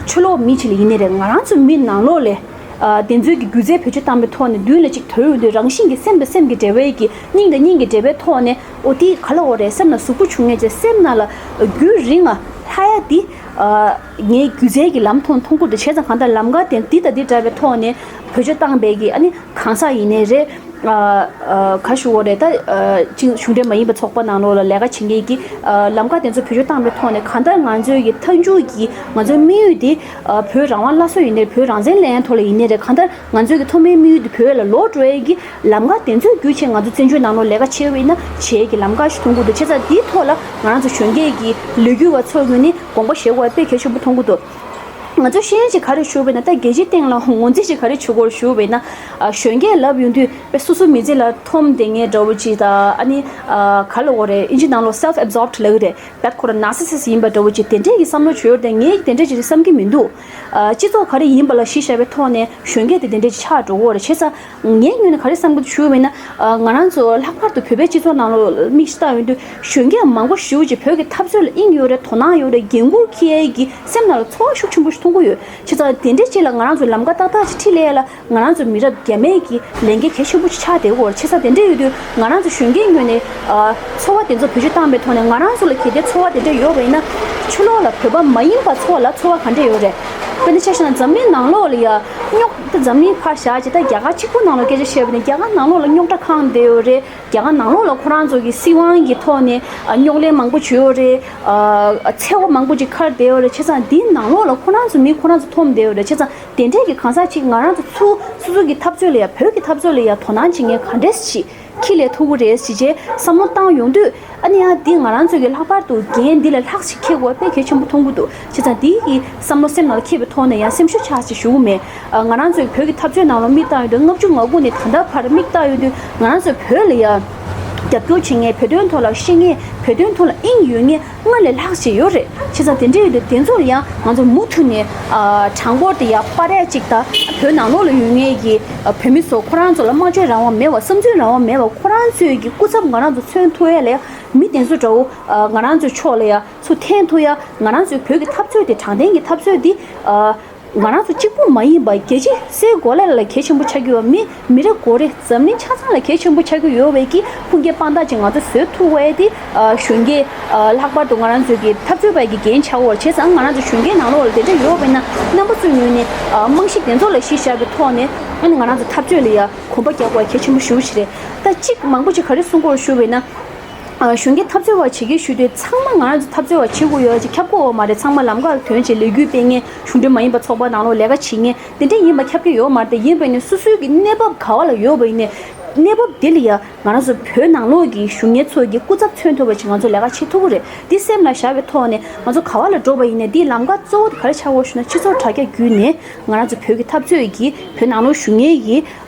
ཕྱི་ལོགས་མི་ཅིག་ལ་ཡིན་ནའི་རེད། ང་རང་ཚོ་མི་ནང་ལོགས་ལ། ཨ། དེ་ཚོའི་གི་སྒྱུ་རྩལ་བེད་སྤྱོད་བཏང་པའི་ཐོག་ནས་མདུན་ལ་ཅིག་དོར་ཡོང་དུས་རང་བཞིན་གྱི་སེམས་དང་སེམས་ཀྱི་འབྲེལ་བའི་གི་སྙིང་དང་སྙིང་གི་འབྲེལ་བའི་ཐོག་ནས། ཨོ་དེ་ག་ལ་འོ་རེད། སེམས་ལ་ཟུག་པོ་བྱུང་ངེས་ཅེས་སེམས་ནང་ལ་རྒྱུན་རིང་ང་ལྷག་ཡ་དེ། ཨ། ངའི་སྒྱུ་རྩལ་གྱི་ལམ་ཐོག་མཐོང་གི་འདུག་བྱས་ཙང་གང་ལྟར་ལམ་ཁ་དེ་འདི་དང་འདི་འདྲ་བའི་ཐོག་ནས་བེད་སྤྱོད་བཏང་པའི་གི། ཨ་ནི་གང་ཟག་ཡིན་ནའི་རེད། ཨ། ཨ། ག་ཞུ་དགོས་རེད། ད། ཨ། ཅིག་གཞུང་འབྲེལ་མ་ཡིན་པའི་ཚོགས་པ་ནང་ལོགས་ལ་ལས་ཀ་བྱེད་མཁན་གྱི། ཨ། ལམ་ཁ་དེ་ཚོ་བེད་སྤྱོད་བཏང་པའི་ཐོག་ནས་གང་ལྟར་ང་ཚོའི་གི་མཐའ་མཇུག་གི་ང་ཚོའི་དམིགས་ཡུལ་དེ། ཨ། བོད་རང་དབང་སླར་གསོ་ཡིན་ནའི་རེད། བོད་རང་བཙན་ལེན་ཐོག་ལ་ཡིན་ནའི་རེད། གང་ལྟར་ང་ཚོའི་གི་ཐོག་མའི་དམིགས་ཡུལ་དེ་བོད་ལ་ལོག་འགྲོ་ཡས་ཀྱི་ལམ་ཁ་དེ་ཚོ་བརྒྱུད་བྱས་ང་ཚོ་བཙན་བྱོལ་ནང་ལོགས་ལས་ཀ་བྱེད་པ་ཡིན་ན་བྱེད་ཡས་ཀྱི་ལམ་ཁ་ཞིག་མཐོང་གི་འདུག་བྱས་ཙང་འདིའི་ཐོག་ལ་ང་རང་ཚོ་གཞོན་སྐྱེས་ཀྱི་ལས་འགུལ་བ་ཚོ་ངོས་ནས་དགོངས་པ་བཞེས་དགོས་པ་དཔེ་གལ་ཆེན་པོ་མཐོང་གི་འདུག་ང་ཚོ་ཤེས་ཡོན་ཅིག་ག་རེ་ཞུ་བས་ན། ད་རྒྱལ་སྤྱིའི་སྟེང་ལ་ངོས་འཛིན་ཅིག་ག་རེ་བྱེད་དགོས་ཞུ་བས་ན། ཨ། གཞོན་སྐྱེས་ལབ་ཡོང་དུས་དཔེ་སོ་སོ་མི་ཚེ་ལ་འཐོམ་བསྡད་མཁན་འདྲ་བོ་ཅིག་དང་། ཨ་ནི། ཨ། ག་ལ་འོ་རེད། ཨིན་ཇི་ནང་ལོགས་self absorbed ལབ་ཀྱི་རེད། དཔེ་ཁོ་རང་narcissist ཡིན་པ་འདྲ་བོ་ཅིག་དེ་འདྲས་ཀྱི་བསམ་བློ་བྱོས་ཏེ། ངས་དེ་འདྲས་ཅིག་བསམ་གྱི་མི་འདུག་ཨ། སྤྱི་ཚོགས་ག་རེ་ཡིན་པ་ལ་གཞི་བཞག་པའི་ཐོག་ནས་གཞོན་སྐྱེས་དེ་དེ་འདྲས་ཅིག་ཆགས་འགྲོ་གི་རེད། བྱས་ཙང་ངའི་ངོས་ནས་ག་རེ་བསམ་གྱི་འདུག་ཞུ་བས་ན། ཨ། ང་རང་ཚོ་ལྷག་པར་དུ་བོད་པའི་སྤྱི་ཚོགས་ནང་ལོགས་མིག་ཅིག་བལྟ་ཡོང་དུས་གཞོན་སྐྱེས་མང་པོ་ཞེ་པོ་ཅིག་བོད་ཀྱི་འཐབ་རྩོད་ལ་དབྱིངས་ཡོད་རེད། དོ་སྣང་ཡོད་རེད། འགན་འཁུར་འཁྱེར་ཡས་ཀྱི་སེམས་ནང་ལ་ཚོར་བ་ཤུགས་ཆེན་པོ་ཞིག་མཐོང་གི་ཡོད། བྱས་ཙང་དེ་འདྲས་ཅིག་ལ་ང་རང་ཚོ་ལམ་ཁ་ཏག་ཏག་ཅིག་ཁྲིད་སླེབས་ཡས་ལ་ང་རང་ཚོ་མི་རབས་རྗེས་མའི་གི་ལས་འགན་གལ་ཆེན་པོ་ཅིག་ཆགས་བསྡད་ཡོད་རེད། བྱས་ཙང་དེ་འདྲ་ཡོད་དུས་ང་རང་ཚོ་གཞོན་སྐྱེས་ངོས་ནས། ཨ། ཚོར་བ་དེ་ཚོ་བེད་སྤྱོད་བཏང་པའི་ཐོག་ནས་ང་རང་ཚོ་ལ་གལ་ཏེ་ཚོར་བ་དེ་འདྲ་ཡོད་པ་ཡིན་ན། ཕྱི་ལོགས་ལ་བོད་པ་མ་ཡིན་པ་ཚོ་ལ་ཚོར་བ་ག་འདྲ་ཡོད་རེད། དཔེར་ན་ཆ་བཞག་ན་འཛམ་གླིང་ནང་ལོགས་ལ་ཡ་རྙོག་ད་འཛམ་གླིང་ཕར་བཞག་ཅིག་ད་རྒྱ་གར་གཅིག་པུ་ནང་ལ་སྐད་ཆ་བཤད་པ་ཡིན་ན། རྒྱ་གར་ནང་ལོགས་ལ་རྙོག་དྲ་གང་བསྡད་ཡོད་རེད། རྒྱ་གར་ནང་ལོགས་ལ་ཁོ་རང་ཚོ་གི་སྲིད་དབང་གི་ཐོག་ནས། ཨ། རྙོག་གླེང་མང་པོ་བྱུང་ཡོད་རེད། ཨ། འཚེ་བ་མང་པོ་ཅིག་འཁར་བསྡད་ཡོད་རེད། བྱས་ཙང་འདིའི་ནང་ལོགས་ལ་ཁོ་རང་ཚོ་མི་ཁོ་རང་ཚོ་འཐོམ་བསྡད་ཡོད་རེད། བྱས་ཙང་དེ་འདྲས་ཀྱི་གང་ཟག་ཅིག་ང་རང་ཚོ་ཚུར་སོ་སོ་གི་འཐབ་རྩོད་ལ་ཡ། བོད་ཀྱི་འཐབ་རྩོད་ལ་ཡ་དོ་སྣང་བྱེད་མཁན་ག་འདྲས་ཞིག་ཁྱེར་སླེབས་ཐུབ་ཀྱི་རེད་ཟེར་བྱས་བསམ་བློ་བཏང་ཡོང་དུས། ཨ་ནི་ཡང་འདི་ང་རང་ཚོ་གི་ལྷག་པར་དུ་འགན་འདི་ལས་ལྷག་ཅིག་འཁྱེར་དགོས་པ་དཔེ་གལ་ཆེན་པོ་མཐོང་གི་འདུག་བྱས་ཙང་འདི་ཡི་བསམ་བློ་སེམས་ནང་ལ་འཁྱེར་བའི་ཐོག་ནས་ཡང་སེམས་ཤུགས་ཆག་ཅིག་ཞུ་གི་མེད། ཨ། ང་རང་ཚོའི་བོད་ཀྱི་འཐབ་རྩོད་ནང་ལ་མིག་བལྟ་ཡོང་དུས། ལྔ་བཅུ་ང་དགུ་ནས་ད་ལྟ་བར་མིག་བལྟ་ཡོང་དུས་ང་རང་ཚོའི་བོད་ལ་ཡ་རྒྱབ་སྐྱོར་བྱེད་མཁན། བོད་དོན་ཐོག་ལ་ཤེས་མཁན། བོད་དོན་ཐོག་ལ་དབྱིངས་ཡོད་མཁན་སྔར་ལས་ལྷག་ཅིག་ཡོད་རེད། བྱས་ཙང་དེ་འདྲ་ཡོད་དུས་དེ་ཚོ་ལ་ཡང་ང་ཚོ་མུ་མཐུད་ནས། ཨ། གྲངས་འབོར་དེ་ཡར་སྤར་ཡ་གཅིག་དང་། བོད་ནང་ལོགས་ལ་ཡོད་མཁན་གྱི། ཨ། བོད་མི་ཚོ་ཁོ་རང་ཚོ་ལ་སྨྲ་བརྗོད་རང་དབང་མེད་པ། བསམ་ཚུལ་རང་དབང་མེད་པ། ཁོ་རང་ཚོའི་གི་སྐུ་ཚབ་ང་རང་ཚོ་མཚོན་ཐུབ་ཡ་ལ་ཡ་མི་དེ་ཚོ་འདྲ་བོ། ཨ། ང་རང་ཚོའི་ཕྱོགས་ལ་ཡ་ཚུར་འཐེན་ཐུབ་ཡ། ང་རང་ཚོའི་བོད་ཀྱི་འཐབ་རྩོད་དེ་དྲང་བདེན་གྱི་འཐབ་རྩོད་དེ། ཨ། ང་རང་ཚོ་གཅིག་པུ་མ་ཡིན་པར་རྒྱལ་སྤྱི་སའི་གོ་ལ་ལ་གལ་ཆེན་པོ་ཆགས་ཀྱི་ཡོད་པ་མི་མི་རེ་ངོ་རེ་འཛམ་གླིང་ཆ་ཚང་ལ་གལ་ཆེན་པོ་ཆགས་ཀྱི་ཡོད་པའི་གི་ཁུངས་སྐྱེལ་དཔང་རྟགས་ཅིག་ང་ཚོ་བཟོ་ཐུབ་པ་དེ་གཞོན་སྐྱེས་ལྷག་པར་དུ་ང་རང་ཚོའི་གི་འཐབ་རྩོད་པ་གི་འགན་ཆགས་ཡོད་རེད། བྱས་ཙང་ང་རང་ཚོ་གཞོན་སྐྱེས་ནང་ལོགས་ལ་དེ་འདྲ་ཡོད་པ་ཡིན་ན་རྣམ་པ་ཚོའི་ངོས་ནས་རྨང་གཞི་དེ་ཚོ་ལ་གཞི་བཞག་པའི་ཐོག་ནས་ཨ་ནི་ང་རང་ཚོ་འཐབ་རྩོད་ལ་ཡ་གོམ་པ་རྒྱག་དགོས་གལ་ཆེན་པོ་ཞེ་པོ་ཅིག་རེད། ད་གཅིག་མང་པོ་ཅིག་ག་རེ་གསུང་དགོས་ཞུ་བ་ཡིན་ན། གཞོན་སྐྱེས་འཐབ་རྩོད་པ་བྱེད་ཀྱི་ཞུ་དུས་ཚང་མ་ང་རང་ཚོ་འཐབ་རྩོད་པ་བྱེད་དགོས་ཡོད་ཅིག་ཁྱབ་དགོས་ཡོད་མ་རེད། ཚང་མ་ལམ་ཁ་ལ་ཐོན་བྱས་ལས་འགུལ་སྤེལ་མཁན་གཞུང་འབྲེལ་མ་ཡིན་པ་ཚོགས་པ་ནང་ལོགས་ལས་ཀ་བྱེད་མཁན་དེ་འདྲ་ཡིན་པ་ཁྱབ་ཀྱི་ཡོད་མ་རེད། དེ་ཡིན་པ་ཡིན་ནའི་སོ་སོའི་གི་གནས་བབ་ག་བ་ལ་ཡོད་པ་ཡིན་ནའི་གནས་བབ་དེ་ལ་ཡ་ང་རང་ཚོ་བོད་ནང་ལོགས་ཀྱི་གཞོན་སྐྱེས་ཚོ་གི་སྐུ་ཚབ་མཚོན་ཐུབ་པ་ཅིག་ང་ཚོ་ལས་ཀ་བྱེད་ཐུབ་ཀྱི་རེད། དེ་སེམས་ལ་བཞག་པའི་ཐོག་ནས་ང་ཚོ་ག་བ་ལ་འགྲོ་བ་ཡིན་ནའི་དེའི་ལམ་ཁ་གཙོ་བོ་དེ་ག་རེ་ཆགས་དགོས་ཞུ་ན་སྤྱི་ཚོགས་དྲ་རྒྱ་བརྒྱུད་ནས་ང་རང་ཚོ་བོད་ཀྱི་འཐབ་རྩོད་ཀྱི་བོད་ནང་ལོགས་བཞུགས་མཁན་གྱི་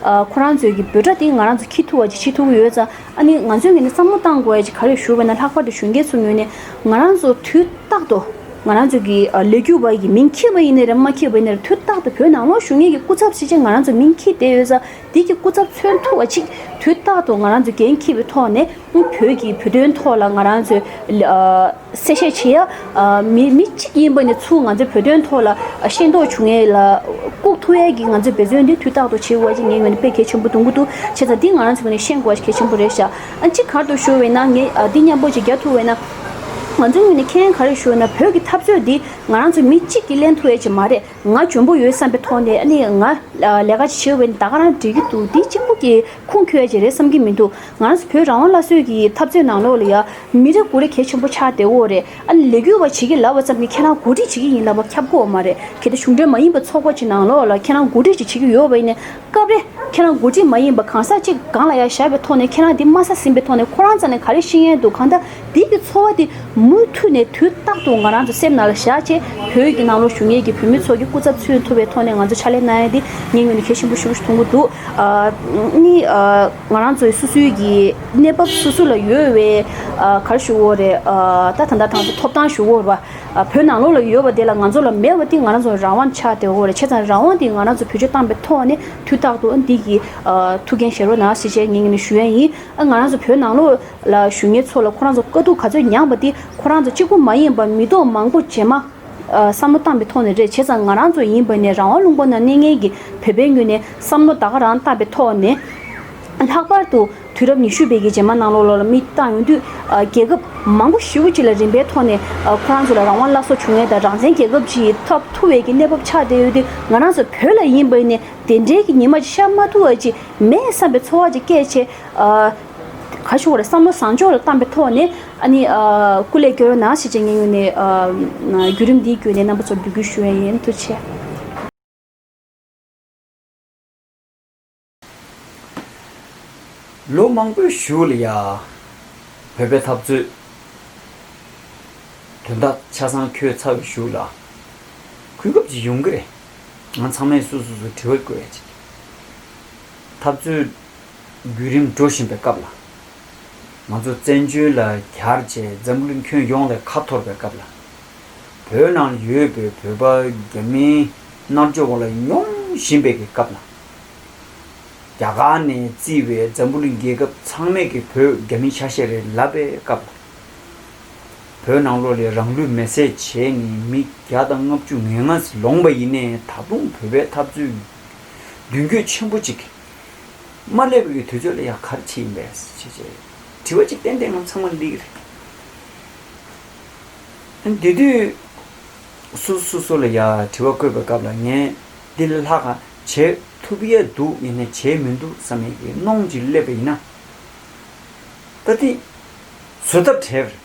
ཁོ་རང་ཚོའི་གི་འབོད་སྒྲ་དེ་ང་རང་ཚོ་འཁྱེར་ཐུབ་པ་ཅིག་བྱེད་ཐུབ་ཀྱི་ཡོད་ཙང་། ཨ་ནི་ང་ཚོའི་ངོས་ནས་བསམ་བློ་བཏང་དགོས་ཡ་ཅིག་ག་རེ་ཞུ་བ་ཡིན་ན། ལྷག་པར་དུ་གཞོན་སྐྱེས་ཚོའི་ངོས་ནས་ང་རང་ཚོ་དུས་རྟག་ཏུ་ང་རང་ཚོ་གི་ཨ་ལས་འགུལ་བ་ཡི་མིང་འཁྱེར་བ་ཡིན་ནའི་རེད། མ་འཁྱེར་བ་ཡིན་ནའི་རེད། དུས་རྟག་ཏུ་བོད་ནང་ལོགས་བཞུགས་མཁན་གྱི་སྐུ་ཚབ་ཕྱི་རྒྱལ་ང་རང་ཚོ་མིང་འཁྱེར་བསྡད་ཡོད་ཙང་། དེ་གི་སྐུ་ཚབ་མཚོན་ཐུབ་པ་ཅིག་དུས་རྟག་ཏུ་ང་རང་ཚོ་འགན་འཁྱེར་བའི་ཐོག་ནས་བོད་ཀྱི་བོད་དོན་ཐོག་ལ་ང་རང་ཚོས་ཨ་གསལ་བཤད་བྱེད་ཡ། ཨ་མི་མི་གཅིག་ཡིན་པ་ནས་ཚུར་ང་ཚོའི་བོད་དོན་ཐོག་ལ་ཤེས་རྟོགས་བྱུང་ཡས་ལ་བཀུག་ཐུབ་ཡས་ཀྱི་ང་ཚོའི་འབད་བརྩོན་འདི་དུས་རྟག་ཏུ་བྱེད་དགོས་ཅིག་ངའི་ངོས་ནས་དཔེ་གལ་ཆེན་པོ་མཐོང་གི་འདུག་བྱས་ཙང་འདི་ང་རང་ཚོའི་ངོས་ནས་ཤེས་དགོས་ཅིག་གལ་ཆེན་པོ་རེད་ཤག་ཨ་གཅིག་ག་རེ་འདུག་ཞུ་བས་ན། ངས་ཨ་འདི་མཉམ་པོ་ཅིག་རྒྱག་ཐུབ་བས་ན། ང་ཚོའི་ངོས་ནས་ཁྱེད་ག་རེ་ཞུ་བས་ན། བོད་ཀྱི་འཐབ་རྩོད་འདི་ང་རང་ཚོ་མི་གཅིག་གིས་ལེན་ཐུབ་ཡས་ཅིག་མ་རེད། ང་འཇོན་པོ་ཡོད་བསམ་པའི་ཐོག་ནས་ཨ་ནི་ང་ལས་ཀ་ཅིག་བྱེད་འོས་ན་ད་ག་རང་འགྲིག་གི་འདུག་འདི་གཅིག་པུ་གི་ཁུངས་འཁྱོལ་ཡ་ཅིག་རེད་བསམ་གྱི་མི་འདུག་ང་རང་ཚོ་བོད་རང་དབང་སླར་གསོའི་གི་འཐབ་རྩོད་ནང་ལོགས་ལ་ཡ་མི་རེ་ངོ་རེ་གལ་ཆེན་པོ་ཆགས་བསྡད་ཡོད་རེད། ཨ་ནི་ལས་འགུལ་བ་བྱེད་ཀྱི་ལབ་པ་ཙམ་གྱིས་ཁྱེད་རང་འགོ་ཁྲིད་བྱེད་ཀྱི་ཡིན་ལབ་པ་ཁྱབ་ཀྱི་ཡོད་མ་རེད། གལ་ཏེ་གཞུང་འབྲེལ་མ་ཡིན་པ་ཚོགས་པ་ཅིག་ནང་ལོགས་ལ་ཁྱེད་རང་འགོ་ཁྲིད་ཅིག་བྱེད་ཀྱི་ཡོད་པ་ཡིན་ནའི། སྐབས་རེ་ཁྱེད་རང་འགོ་ཁྲིད་མ་ཡིན་པ་གང་ཟག་ཅིག་སྒང་ལ་ཡ་བཞག་པའི་ཐོག་ནས་ཁྱེད་རང་འདི་དམའ་ས་ཟིན་པའི་ཐོག་ནས་ཁོ་རང་རྩ་ནས་ག་རེ་ཤེས་ཡས་འདུག་གང་ལྟར་འདི་གི་ཚོར་བ་འདི་མུ་མཐུད་ནས་དུས་རྟག་ཏུ་ང་རང་ཚོ་སེམས་ནང་ལ་བཞག་བྱས། བོད་ཀྱི་ནང་ལོགས་བཞུགས་མཁན་གྱི་བོད་མི་ཚོ་གི་སྐུ་ཚབ་མཚོན་ཐུབ་པའི་ཐོག་ནས་ང་ཚོ་ཕྱག་ལས་གནང་ཡས་འདི་ངའི་ངོས་ནས་གལ་ཆེན་པོ་ཞེ་པོ་ཞིག་མཐོང་གི་འདུག་ཨ་ནི་ཨ་ང་རང་ཚོའི་སོ་སོའི་གི་གནས་བབ་སོ་སོ་ལ་ཡོད་པའི་ཨ་ག་རེ་ཞུ་དགོས་རེད། ཨ་ད་ད་ལྟ་ང་ཚོ་ཐོབ་ཐང་ཞུ་དགོས་རེད་པ། ཨ་བོད་ནང་ལོགས་ལ་ཡོད་པ་དེ་ལ་ང་ཚོ་ལ་མེད་པ་དེ་ང་རང་ཚོ་རང་དབང་ཆགས་བསྡད་ཡོད་རེད། བྱས་ཙང་རང་དབང་དེ་ང་རང་ཚོ་བེད་སྤྱོད་བཏང་པའི་ཐོག་ནས་དུས་རྟག་ཏུ་འདི་གི་ཨ་ཐུགས་འགན་བཞེས་རོགས་གནང་ཟེར་བྱས་ངས་ངས་ནས་ཞུ་ཡ་ཡིན། ཨ་ང་རང་ཚོ་བོད་ནང་ལོགས་ལ་བཞུགས་མཁན་ཚོ་ལ་ཁོ་རང་ཚོ་དཀའ་སྡུག་ག་ཚོད་མྱངས་པ་དེ་ཁོ་རང་ཚོ་གཅིག་པུ་མ་ཡིན་པར་མི་ཐོག་མང་པོ་རྗེས་མ་ཨ་བསམ་བློ་བཏང་པའི་ཐོག་ནས་རེད། བྱས་ཙང་ང་རང་ཚོ་ཡིན་པ་ནས་རང་དབང་ལུང་པ་ནང་གནས་མཁན་གྱི་བོད་པའི་ངོས་ནས་བསམ་བློ་ད་ག་རང་བཏང་པའི་ཐོག་ནས། ལྷག་པར་དུ་དུས་རབས་ཉི་ཤུ་པའི་གི་རྗེས་མ་ནང་ལོགས་ལ་མིག་བཏང་ཡོང་དུས། ཨ་རྒྱལ་ཁབ་མང་པོ་ཞེ་པོ་ཅིག་ལ་རིམ་པའི་ཐོག་ནས་ཨ་ཁོ་རང་ཚོ་ལ་རང་དབང་སླར་གསོ་བྱུང་ཡས་དང་རང་བཙན་རྒྱལ་ཁབ་ཅིག་ཐོབ་ཐུབ་པའི་གི་གནས་བབ་ཆགས་བསྡད་ཡོད་དུས། ང་རང་ཚོ་བོད་ལ་ཡིན་པ་ནས་དེ་འདྲའི་གི་ཉི་མ་ཅིག་ཤར་མ་ཐུབ་པ་ཅིག་མེད་བསམ་པའི་ཚོར་བ་ཅིག་སྐྱེས་བྱས། ཨ་ག་ཞུ་དགོས་རེད། བསམ་བློ་བཟང་ཕྱོགས་ལ་བཏང་པའི་ཐོག་ནས་ཨ་ནི་ཨ་སྐུ་ལས་སྐྱོན་རོགས་གནང་ཞེས་བྱས་ངའི་ངོས་ནས་ཨ་བརྒྱུད་རིམ་འདིའི་བརྒྱུད་ནས་རྣམ་པ་ཚོར་འབོད་སྐུལ་ཞུ་ཡས་ཡིན། ཐུགས་རྗེ་ཆེ། ལོ་མང་པོའི་གཞུག་ལ་ཡ་བོད་པའི་འཐབ་རྩོད་དོན་དག་ཆ་ཚང་འཁྱོལ་ཚར་བའི་གཞུག་ལ་གོ་སྐབས་ཅིག་ཡོང་གི་རེད། ང་ཚང་མས་སོ་སོ་སོ་དྲི་བ་བཀོད་ཡ་ཅིག་འཐབ་རྩོད་བརྒྱུད་རིམ་འགྲོ་བཞིན་པའི་སྐབས་ལ། ང་ཚོ་བཙན་བྱོལ་ལ་གྱར་བྱས་འཛམ་བུ་གླིང་ཁྱོན་ཡོངས་ལ་ཁ་འཐོར་བའི་སྐབས་ལ། བོད་ནང་ཡོད་པའི་བོད་པ་རྒྱ་མིའི་མནར་གཅོད་འོག་ལ་མྱོང་བཞིན་པའི་གི་སྐབས་ལ། རྒྱ་གར་ནས་བརྩིས་པའི་འཛམ་བུ་གླིང་རྒྱལ་ཁབ་ཚང་མས་ཀྱི་བོད་རྒྱ་མིའི་ཆ་ཤས་རེད་ལབ་པའི་སྐབས་ལ། བོད་ནང་ལོགས་ལ་རང་ལུས་མེར་སྲེག་བྱས་ནས་མི་བརྒྱ་དང་ལྔ་བཅུ་ང་ལྔ་ལོངས་པ་ཡིན་ནའི་ད་དུང་བོད་པའི་འཐབ་རྩོད་མདུན་སྐྱོད་ཆེན་པོ་ཅིག་མ་སླེབས་པའི་དུས་ཚོད་ལ་ཡ་ག་རེ་བྱས་ཡིན་པས་ཞེས་བྱས་དྲི་བ་ཅིག་ཏན་ཏན་ང་ཚང་མ་སླེབས་ཀྱི་རེད། དེ་དུས་སོ་སོ་སོ་ལ་ཡ་དྲི་བ་བཀོད་པའི་སྐབས་ལ་ངས་འདི་ལས་ལྷག་ག་བྱེད་ཐུབ་ཡས་འདུག་ཡིན་ནའི་བྱེད་མི་འདུག་བསམ་ཡས་ཀྱི་གནོང་ཅིག་སླེབས་པ་ཡིན་ན། ད་དེ་བཟོད་ཐབས་བྲལ་བ་རེད།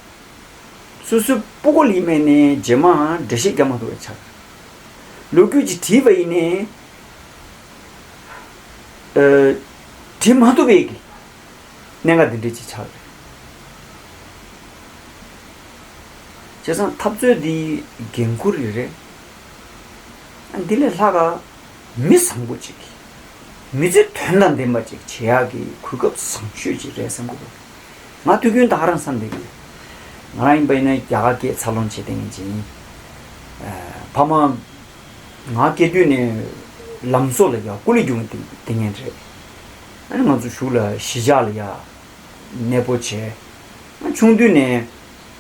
སོ་སོའི་སྤུ་གུ་ལ་ཡིན་པ་ནས་རྗེས་མ་འགྲེལ་བཤད་རྒྱག་མ་ཐུབ་པ་ཆགས། ལོ་རྒྱུས་ཅིག་བྲིས་པ་ཡིན་ནའི། ཨ་བྲིས་མ་ཐུབ་པའི་གི་གནད་འགག་འདི་འདྲ་ཅིག་ཆགས་རེད། བྱས་ཙང་འཐབ་རྩོད་འདི་འགན་ཁུར་རེ་རེད། ཨ་འདི་ལས་ལྷག་ག་མི་བཟང་པོ་ཅིག་མི་ཚེ་དོན་དང་ལྡན་པ་ཅིག་བྱེད་ཡག་གི་གོ་སྐབས་བཟང་ཤོས་ཅིག་རེད་བསམ་གི་འདུག་ང་དུས་རྒྱུན་ད་ག་རང་བསམ་བསྡད་ཀྱི་ཡོད། ང་རང་ཡིན་པ་ཡིན་ན་རྒྱ་གར་སྐད་འཚར་ལོངས་བྱེད་བསྡད་མཁན་ཅིག་ཡིན། ཨ་ཕ་མ་ང་སྐྱེས་དུས་ནས་ལམ་བཟོ་ལ་ཡ་སྐུ་ལས་རྒྱུག་བསྡད་མཁན་རེད། ཨ་ནི་ང་ཚོ་གཞུག་ལ་གཞིས་ཆགས་ལ་ཡ་གནས་སྤོ་བྱས། ཨ་ཆུང་དུས་ནས་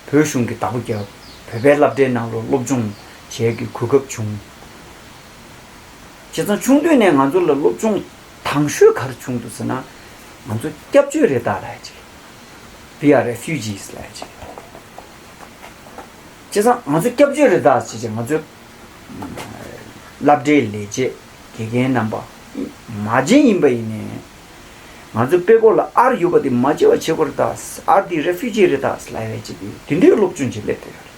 བོད་གཞུང་གི་བདག་པོ་རྒྱབ། བོད་པའི་སློབ་གྲྭའི་ནང་ལ་སློབ་སྦྱོང་བྱེད་ཀྱི་གོ་སྐབས་བྱུང་། བྱས་ཙང་ཆུང་དུས་ནས་ང་ཚོ་ལ་སློབ་སྦྱོང་དང་ཤོས་ག་རེ་བྱུང་འདུག་ཟེར་ན། ང་ཚོ་སྐྱབས་བཅོལ་རེད་ད་ལབ་ཡ་ཅིག We are refugees ལབ་ཡ་ཅིག་བྱས་ཙང་ང་ཚོ་སྐྱབས་བཅོལ་རེད་ད་ཟེར་ཅིག་ང་ཚོ་སློབ་གྲྭའི་ལས་བྱེད་དགེ་རྒན་རྣམ་པ་མ་བྱན་ཡིན་པ་ཡིན་ནའི། ང་ཚོ་དཔྲལ་ཀོ་ལ་ཨར་ཡོད་པ་དེ་མ་བརྗེ་བ་བྱེད་དགོས་རེད་ད། ཨར་དེ་རེ་ཕུ་ཇི་རེད་ད་ལབ་ཡ་ཅིག་དེ་འདྲའི་སློབ་སྦྱོང་ཅིག་སླེབས་བསྡད་ཡོད་རེད།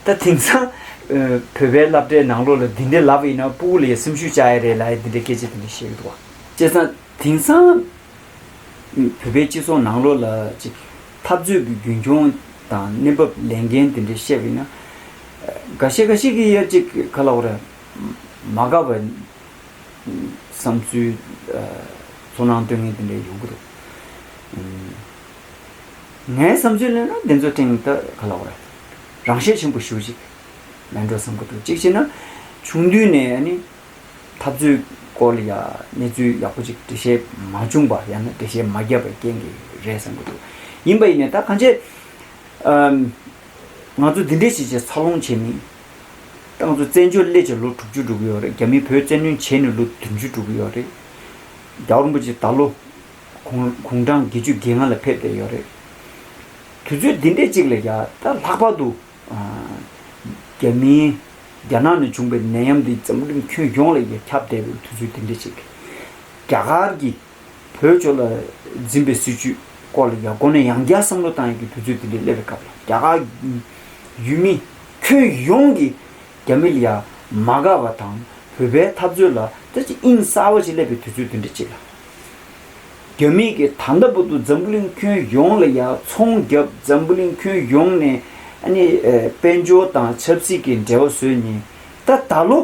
ད་དེང་སང་བོད་པའི་སློབ་གྲྭའི་ནང་ལོགས་ལ་འདི་འདྲའི་ལབ་པ་ཡིན་ན་ཕྲུ་གུ་ལ་ཡ་སེམས་ཤུགས་བཅག་ཡ་རེད་ལབ་ཡ་འདི་འདྲའི་སྐད་ཆ་དེ་འདྲ་བཤད་ཀྱི་འདུག་བ། བྱས་ཙང་དེང་སང་བོད་པའི་སྤྱི་ཚོགས་ནང་ལོགས་ལ་ཅིག་འཐབ་རྩོད་ཀྱི་རྒྱུན་འཁྱོངས་དང་གནས་བབ་ལས་འགན་དེ་འདྲ་བཤད་པ་ཡིན་ན། འགའ་ཤས་འགའ་ཤས་ཀྱིས་ཡ་ཅིག་ག་ལབ་དགོས་རེད། མ་དགའ་བའི་བསམ་ཚུལ་ཚོར་སྣང་སྟོན་མཁན་དེ་འདྲ་ཡོང་གི་འདུག་ངའི་བསམ་ཚུལ་ལ་ན་དེ་ཚོ་ཐེངས་ད་ག་ལབ་དགོས་རེད། རང་ཤེད་ཆེན་པོ་ཞེ་ཅིག་མེད་འགྲོ་བསམ་གྱི་འདུག་གཅིག་བྱས་ན་ཆུང་དུས་ནས་ཨ་ནི་འཐབ་རྩོད་སྐོར་ལ་ཡ་གནས་ཚུལ་ཡག་པོ་ཅིག་འགྲེལ་བཤད་མ་བྱུང་པ་ཡང་ན་འགྲེལ་བཤད་མ་བརྒྱབ་པའི་རྐྱེན་གྱིས་རེད་བསམ་གྱི་འདུག་ཡིན་པ་ཡིན་ནའི་ད་གང་ཅི། ཨམ། ང་ཚོ་འདི་འདྲའི་བྱས་བྱས་འཚར་ལོངས་བྱས་ནས། ད་ང་ཚོ་བཙན་བྱོལ་སླེབས་བྱས་ལོ་དྲུག་ཅུ་འགྲོ་གི་ཡོད་རེད། རྒྱ་མིས་བོད་བཙན་གནོན་བྱས་ནས་ལོ་བདུན་ཅུ་འགྲོ་གི་ཡོད་རེད། རྒྱལ་བ་རིན་པོ་ཆེ་ད་ལོ་དགུང་དགུང་གྲངས་བརྒྱད་ཅུ་གྱ་ལྔ་ལ་ཕེབས་བསྡད་ཡོད་རེད། དུས་ཚོད་འདི་འདྲའི་ཅིག་ལ་ཡ་ད་ལྷག་པར་དུ། ཨ། རྒྱ་མིའི་རྒྱ་ནག་ནས་བྱུང་བའི་ནད་ཡམས་འདི་འཛམ་བུ་གླིང་ཁྱོན་ཡོངས་ལ་ཡ་ཁྱབ་བསྡད་པའི་དུས་ཚོད་འདི་འདྲའི་ཅིག་རྒྱ་གར་གྱིས་བོད་ཕྱོགས་ལ་འཛིན་པའི་སྲིད་བྱུས་སྐོར་ལ་ཡ་འགོ་ནས་ཡང་བསྐྱར་བསམ་བློ་བཏང་ཡག་གི་དུས་ཚོད་འདི་འདྲའི་སླེབས་པའི་སྐབས་ལ་རྒྱ་གར་ཡུལ་མི་ཁྱོན་ཡོངས་ཀྱིས་རྒྱ་མི་ལ་ཡ་མ་དགའ་བ་དང་བོད་པའི་འཐབ་རྩོད་ལ་ད་ཅིག་དབྱིངས་གསར་པ་ཅིག་སླེབས་པའི་དུས་ཚོད་འདི་འདྲ་ཅིག་ལ། རྒྱ་མི་གིས་ད་ལྟ་བར་དུ་འཛམ་བུ་གླིང་ཁྱོན་ཡོངས་ལ་ཡ་ཚོང་བརྒྱབ། འཛམ་བུ་གླིང་ཁྱོན་ཡོངས་ནས་ཨ་ནི་ཨེ་དཔལ་འབྱོར་དང་ཆབ་སྲིད་ཀྱི་འབྲེལ་བ་བཟོས་ནས་ད་ད་ལོ་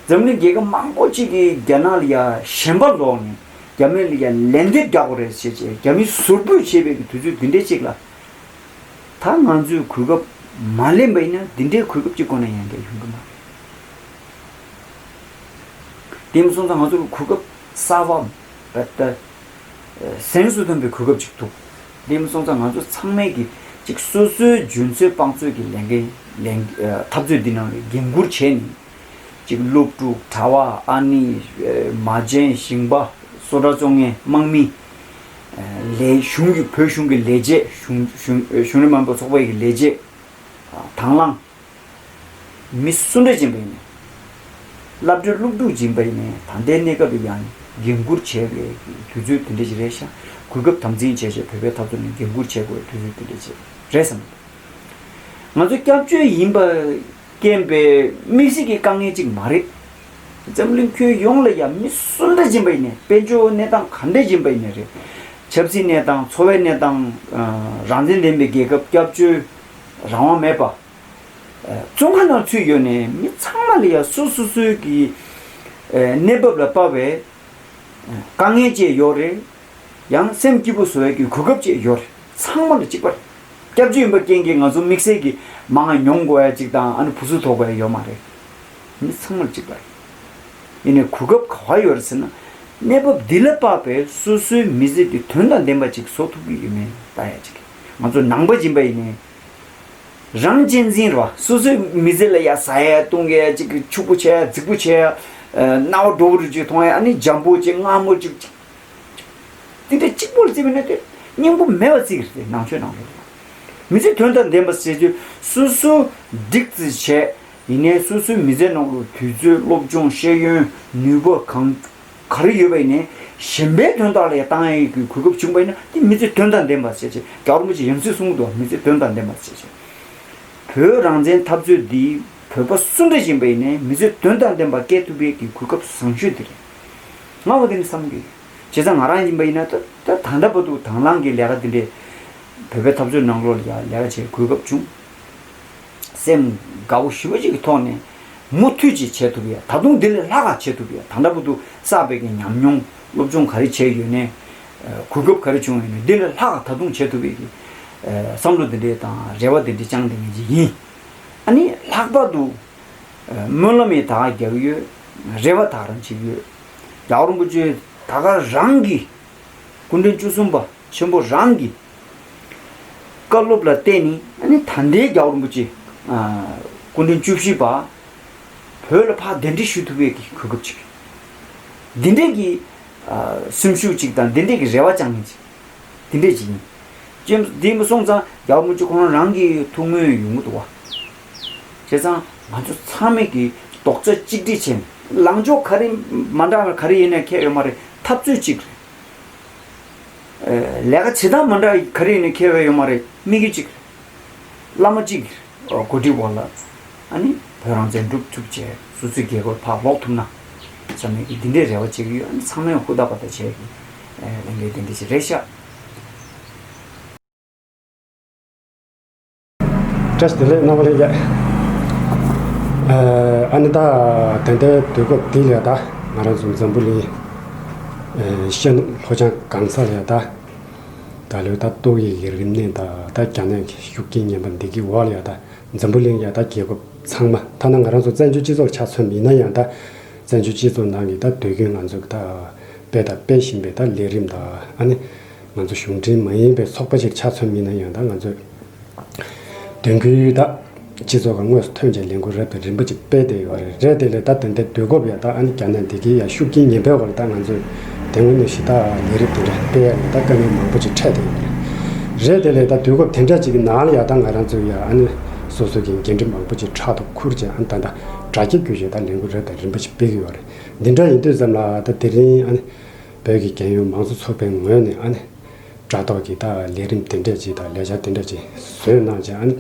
འཛམ་གླིང་རྒྱལ་ཁབ་མང་པོ་ཅིག་གིས་རྒྱ་ནག་ལ་ཡ་ཞེན་པ་ལོག་ནས་རྒྱ་མི་ལ་ཡ་ལན་འདེབས་རྒྱག་དགོས་རེད་ཟེར་བྱས་རྒྱ་མི་ཟུར་ཕུད་བྱེད་པའི་གི་དུས་ཚོད་འདི་འདྲའི་ཅིག་ལ། ད་ང་ཚོས་གོ་སྐབས་མ་ལེན་པ་ཡིན་ན་འདི་འདྲའི་གོ་སྐབས་ཅིག་ཁོ་ན་ཡང་བསྐྱར་ཡོང་གི་མ་རེད། དེ་མིན་སོང་ཙང་ང་ཚོར་གོ་སྐབས་གསར་པ་བེ་ཏ་གཟེངས་སུ་ཐོན་པའི་གོ་སྐབས་ཅིག་འདུག་དེ་མིན་སོང་ཙང་ང་ཚོ་ཚང་མས་ཀྱི་ཅིག་སོ་སོའི་འཇོན་ཚོད་དཔག་ཚོད་ཀྱི་ལས་འགན་ལས་འཐབ་རྩོད་འདི་ནང་ལ་འགན་འཁུར་བྱས་ནས། གཅིག་སློབ་ཕྲུག་གྲྭ་པ་ཨ་ནི་མ་བྱན་ཞིང་པ་སོ་ཊ་བཙོང་མཁན་དམག་མི། ལས་གཞུང་གི་བོད་གཞུང་གི་ལས་བྱེད་གཞུང་གཞུང་གཞུང་འབྲེལ་མ་ཡིན་པ་ཚོགས་པ་ཡི་ལས་བྱེད། དང་བླངས། མི་སུ་འདྲ་ཡིན་པ་ཡིན་ནའི། སློབ་གྲྭའི་སློབ་ཕྲུག་ཡིན་པ་ཡིན་ནའི་ད་ལྟའི་གནས་སྐབས་ལ་ཡང་འགན་འཁུར་བྱས་པའི་དུས་ཚོད་དེ་འདྲ་ཞིག་རེད་ཤག་གོ་སྐབས་དམ་འཛིན་བྱས་བྱས་བོད་པའི་འཐབ་རྩོད་ནང་འགན་འཁུར་བྱེད་དགོས་པའི་དུས་ཚོད་དེ་འདྲ་ཞིག་རེད་བསམ་གྱི་འདུག་ང་ཚོ་སྐྱབས་བཅོལ་ཡིན་པ། རྐྱེན་པས་དམིགས་བསལ་གྱི་དཀའ་ངལ་ཅིག་མ་རེད། འཛམ་གླིང་ཁྱོན་ཡོངས་ལ་ཡང་མི་སུ་འདྲ་ཡིན་པ་ཡིན་ནའི་དཔལ་འབྱོར་གནས་སྟངས་ག་འདྲ་ཡིན་པ་ཡིན་ནའི་རེད། ཆབ་སྲིད་གནས་སྟངས་འཚོ་བའི་གནས་སྟངས་རང་བཙན་ལྡན་པའི་རྒྱལ་ཁབ་སྐྱབས་བཅོལ་རང་དབང་མེད་པ། བཙོན་ཁང་ནང་ཚུད་ཡོད་ནའི་མི་ཚང་མ་ལ་ཡང་སོ་སོ་སོའི་གི་གནས་བབ་ལ་དཔག་པའི་དཀའ་ངལ་ཅིག་ཡོད་རེད། ཡང་སེམས་སྐྱིད་པོ་བཟོ་ཡ་གི་གོ་སྐབས་ཅིག་ཡོད་རེད། ཚང་མ་ལ་གཅིག་པ་རེད། སྐྱབས་བཅོལ་ཡིན་པ་རྐྱེན་གྱིས་ང་ཚོ་དམིགས་བསལ་གྱི་མང་ང་མྱོང་དགོས་ཡ་ཅིག་དང་ཨ་ནི་བུ་གསོད་ཐོགས་པ་ཡ་ཡོད་མ་རེད། མི་ཚང་མ་ལ་གཅིག་པ་རེད། ཡིན་ནའི་གོ་སྐབས་ག་བ་ཡོད་རེད་ཟེར་ན། གནས་བབ་འདི་ལ་དཔག་པའི་སོ་སོའི་མི་ཚེ་འདི་དོན་དང་ལྡན་པ་ཅིག་བཟོ་ཐུབ་ཀྱི་ཡོད་མེད་ལྟ་ཡ་ཅིག་ང་ཚོ་ནང་པ་ཡིན་པ་ཡིན་ནའི། རང་གཅེས་འཛིན་རེད་བ། སོ་སོའི་མི་ཚེ་ལ་ཡ་ཟ་ཡ་བཏུང་ཡ་ཅིག་ཕྱུག་པོ་བྱེད་ཡ་རྫིག་པོ་བྱེད་ཡ། ཨ་རྣ་བ་སྒྲོ་བོ་རུ་ཅིག་མཐོང་ཡ་ཨ་ནི་འཇམ་པོ་ཅིག་མངར་མོ་ཅིག་ཅིག་དེ་འདྲ་གཅིག་པོ་ལ་བརྩིས་པ་ཡིན་ན་དེ་སྙིང་པོ་མེད་པ་བརྩི་གི་རེད་དེ་ནང་ཆོས་ནང་ལོགས་ལ། མི་ཚེ་དོན་དང་ལྡན་པ་ཟེར་དུས་སོ་སོ་སྒྲིག་རྩིས་བྱས། ཡིན་ནའི་སོ་སོའི་མི་ཚེ་ནང་ལ་དུས་ཚོད་སློབ་སྦྱོང་ཤེས་ཡོན་ནུས་པ་གང་ག་རེ་ཡོད་པ་ཡིན་ནའི་གཞན་པའི་དོན་དག་ལ་ཡང་བཏང་ཡས་ཀྱི་གོ་སྐབས་བྱུང་པ་ཡིན་ན་དེ་མི་ཚེ་དོན་དང་ལྡན་པ་ཟེར་ཅིག་རྒྱལ་བ་རིན་པོ་ཆེ་ཡང་སྲིད་གསུང་གི་འདུག་མི་ཚེ་དོན་དང་ལྡན་པ་ཟེར་ཅིག་བོད་རང་བཙན་འཐབ་རྩོད་འདི་བོད་པ་སུ་འདྲ་ཡིན་པ་ཡིན་ནའི་མི་ཚེ་དོན་དང་ལྡན་པ་སྐྱེལ་ཐུབ་པའི་གི་གོ་སྐབས་བཟང་ཤོས་འདི་རེད། ང་བ་དེ་ནི་བསམ་གི་ཡོད། བྱས་ཙང་ང་རང་ཡིན་པ་ཡིན་ན་ད་ད་ད་ལྟ་བར་དུ་དང་བླངས་ཀྱི་ལས་ཀ་འདི་འདྲས་བོད་པའི་འཐབ་རྩོད་ནང་ལོགས་ལ་ཡང་ལས་ཀ་བྱེད་གོ་སྐབས་བྱུང་། སེམས་དགའ་བོ་ཞེ་པོ་ཅིག་གི་ཐོག་ནས་མུ་མཐུད་ཅིག་བྱེད་ཐུབ་ཡ་ད་དུང་འདི་ལས་ལྷག་ག་བྱེད་ཐུབ་ཡ་ད་ལྟ་བར་དུ་བསགས་པའི་གི་ཉམས་མྱོང་སློབ་སྦྱོང་ག་རེ་བྱས་ཡོད་ནའི་གོ་སྐབས་ག་རེ་བྱུང་ཡོད་ནའི་འདི་ལས་ལྷག་ག་ད་དུང་བྱེད་ཐུབ་པའི་གི་བསམ་བློ་འདི་འདྲས་དང་རེ་བ་འདི་འདྲས་བཅངས་བསྡད་མཁན་ཅིག་ཡིན། ཨ་ནི་ལྷག་པར་དུ། སྨོན་ལམ་ཡང་ད་ག་རྒྱག་གི་ཡོད། རེ་བ་ད་ག་རང་བྱེད་ཀྱི་ཡོད། རྒྱལ་བ་རིན་པོ་ཆེ་ད་ག་རང་གི་སྐུ་ཕྲེང་བཅུ་གསུམ་པ་ཆེན་པོ་རང་གི་བཀའ་སློབ་ལ་བརྟེན་ནས་ཨ་ནི་ད་ལྟའི་རྒྱལ་བ་རིན་པོ་ཆེ་སྐུ་ཕྲེང་བཅུ་བཞི་པ་ བོད་ལ་ཕར་གདན་འདྲེན་ཞུ་ཐུབ་པའི་གི་གོ་སྐབས་ཅིག་འདི་འདྲའི་གི་ཨ་སེམས་ཤུགས་ཅིག་དང་འདི་འདྲའི་གི་རེ་བ་བཅངས་མཁན་ཅིག་འདི་འདྲས་ཅིག་ཡིན། ཅེས་འདི་མ་སོང་ཙང་རྒྱལ་བ་མུ་ཇི་ཁོ་རང་རང་གི་ཐུགས་མོས་ཡོང་གི་འདུག་བ། བྱས་ཙང་ང་ཚོ་ཚང་མས་ཀྱི་རྡོག་རྩ་གཅིག་སྒྲིལ་བྱས་ནས་ལངས་ཕྱོགས་ག་རེ་མ་འདྲ་བ་ག་རེ་ཡིན་ནའི་ཁྱད་ཡོད་མ་རེད། འཐབ་རྩོད་གཅིག་རེད། ལས་ཀ་བྱེད་སྟངས་མ་འདྲ་བ་ག་རེ་ཡིན་ནའི་ཁྱད་ཡོད་མ་རེད། དམིགས་ཡུལ་གཅིག་རེད། བླ་མ་གཅིག་གི་འགོ་ཁྲིད་འོག་ལ་ཨ་ནི་བོད་རང་བཙན་སྒྲུབ་ཐུབ་བྱས་སོ་སོའི་རྒྱལ་ཁབ་ཕར་ལོག་ཐུབ་ན་བསམ་ནས་འདི་འདྲའི་རེ་བ་བྱེད་ཀྱི་ཡོད། ཨ་ནི་ཚང་མས་ཧུར་ཐག་པ་ཐག་བྱས་ཀྱི་ལས་འགན་དེ་འདྲ་ཞིག་རེད་ཤག་བཀྲ་ཤིས་བདེ་ལེགས། རྣམ་པ་ལྷན་རྒྱས། ཨ་ནི་ད་ད་ལྟའི་དུས་སྐབས་འདི་ལ་ད་ང་རང་ཚོ་འཛམ་བུ་གླིང་ཤར་ནུབ་ལྷོ་བྱང་གང་ས་ལ་ད་ད་ལོའི་ད་ཏོག་དབྱིབས་ཀྱི་རིམས་ནད་དང་ད་རྒྱ་ནག་གི་ཤུགས་རྐྱེན་ངན་པ་འདི་གི་འོག་ལ་ཡ་ད་འཛམ་བུ་གླིང་ཡ་ད་རྒྱལ་ཁབ་ཚང་མ་ཐ་ན་ང་རང་ཚོ་བཙན་བྱོལ་སྤྱི་ཚོགས་ཆ་མཚོན་ཡིན་ན་ཡང་ད་བཙན་བྱོལ་སྤྱི་ཚོགས་ནང་གི་ད་དུས་རྒྱུན་ང་ཚོ་གི་ད་སྤེལ་དང་སྤེལ་བཞིན་པའི་ད་ལས་རིམ་དང་ཨ་ནི་ང་ཚོ་གཞུང་འབྲེལ་མ་ཡིན་པའི་ཚོགས་པ་ཞིག་ཆ་མཚོན་ཡིན་ན་ཡང་ད་ང་ཚོས་དོན་ཁུལ་ད་སྤྱི་ཚོགས་ཀྱི་དངོས་སུ་ཐོན་བྱས་ལས་འགུལ་རབ་དང་རིམ་པ་ཅིག་སྤེལ་བསྡད་ཡོད་རེད། རེད་དེ་ལས་ད་ད་ལྟའི་དུས་སྐབས་ཡ་ད་ཨ་ནི་རྒྱ་ནག་འདི་གའི་ཡ་ཤུགས་རྐྱེན་ངན་པའི་འོག་ལ་ད་ང་ཚོས་དེ་སྔོན་ནས་ཞེ་དྲག་ལས་རིམ་དེ་འདྲ་སྤེལ་ཡ་ལ་ད་དཀའ་ངལ་མང་པོ་ཅིག་འཕྲད་བསྡད་ཡོད་རེད། རེད་དེ་ལས་ད་དུས་སྐབས་དེ་འདྲ་ཅིག་གི་ནང་ལ་ཡ་ད་ང་རང་ཚོས་ཡ་ཨ་ནི་སོ་སོ་གི་འགན་འཁྲི་མང་པོ་ཅིག་ཕྲག་ཏུ་ཁུར་བྱས་ཨ་ནི་ད་ད་དྲ་རྒྱ་བརྒྱུད་བྱས་ད་ལས་འགུལ་རབ་དང་རིམ་པ་ཅིག་སྤེལ་གྱི་ཡོད་རེད། འདི་འདྲ་ཡིན་དུས་ཙམ་ལ་ད་དེ་རིང་ཨ་ནི་བོད་ཀྱི་རྒྱལ་ཡོངས་མང་གཙོ་ཚོགས་པའི་ངོས་ནས་ཨ་ནི་དྲ་ཐོག་གི་ད་ལས་རིམ་དེ་འདྲས་ཅིག་དང་ལས་འཆར་དེ་འདྲས་ཅིག་བཟོས་གནང་བྱས་ཨ་ནི་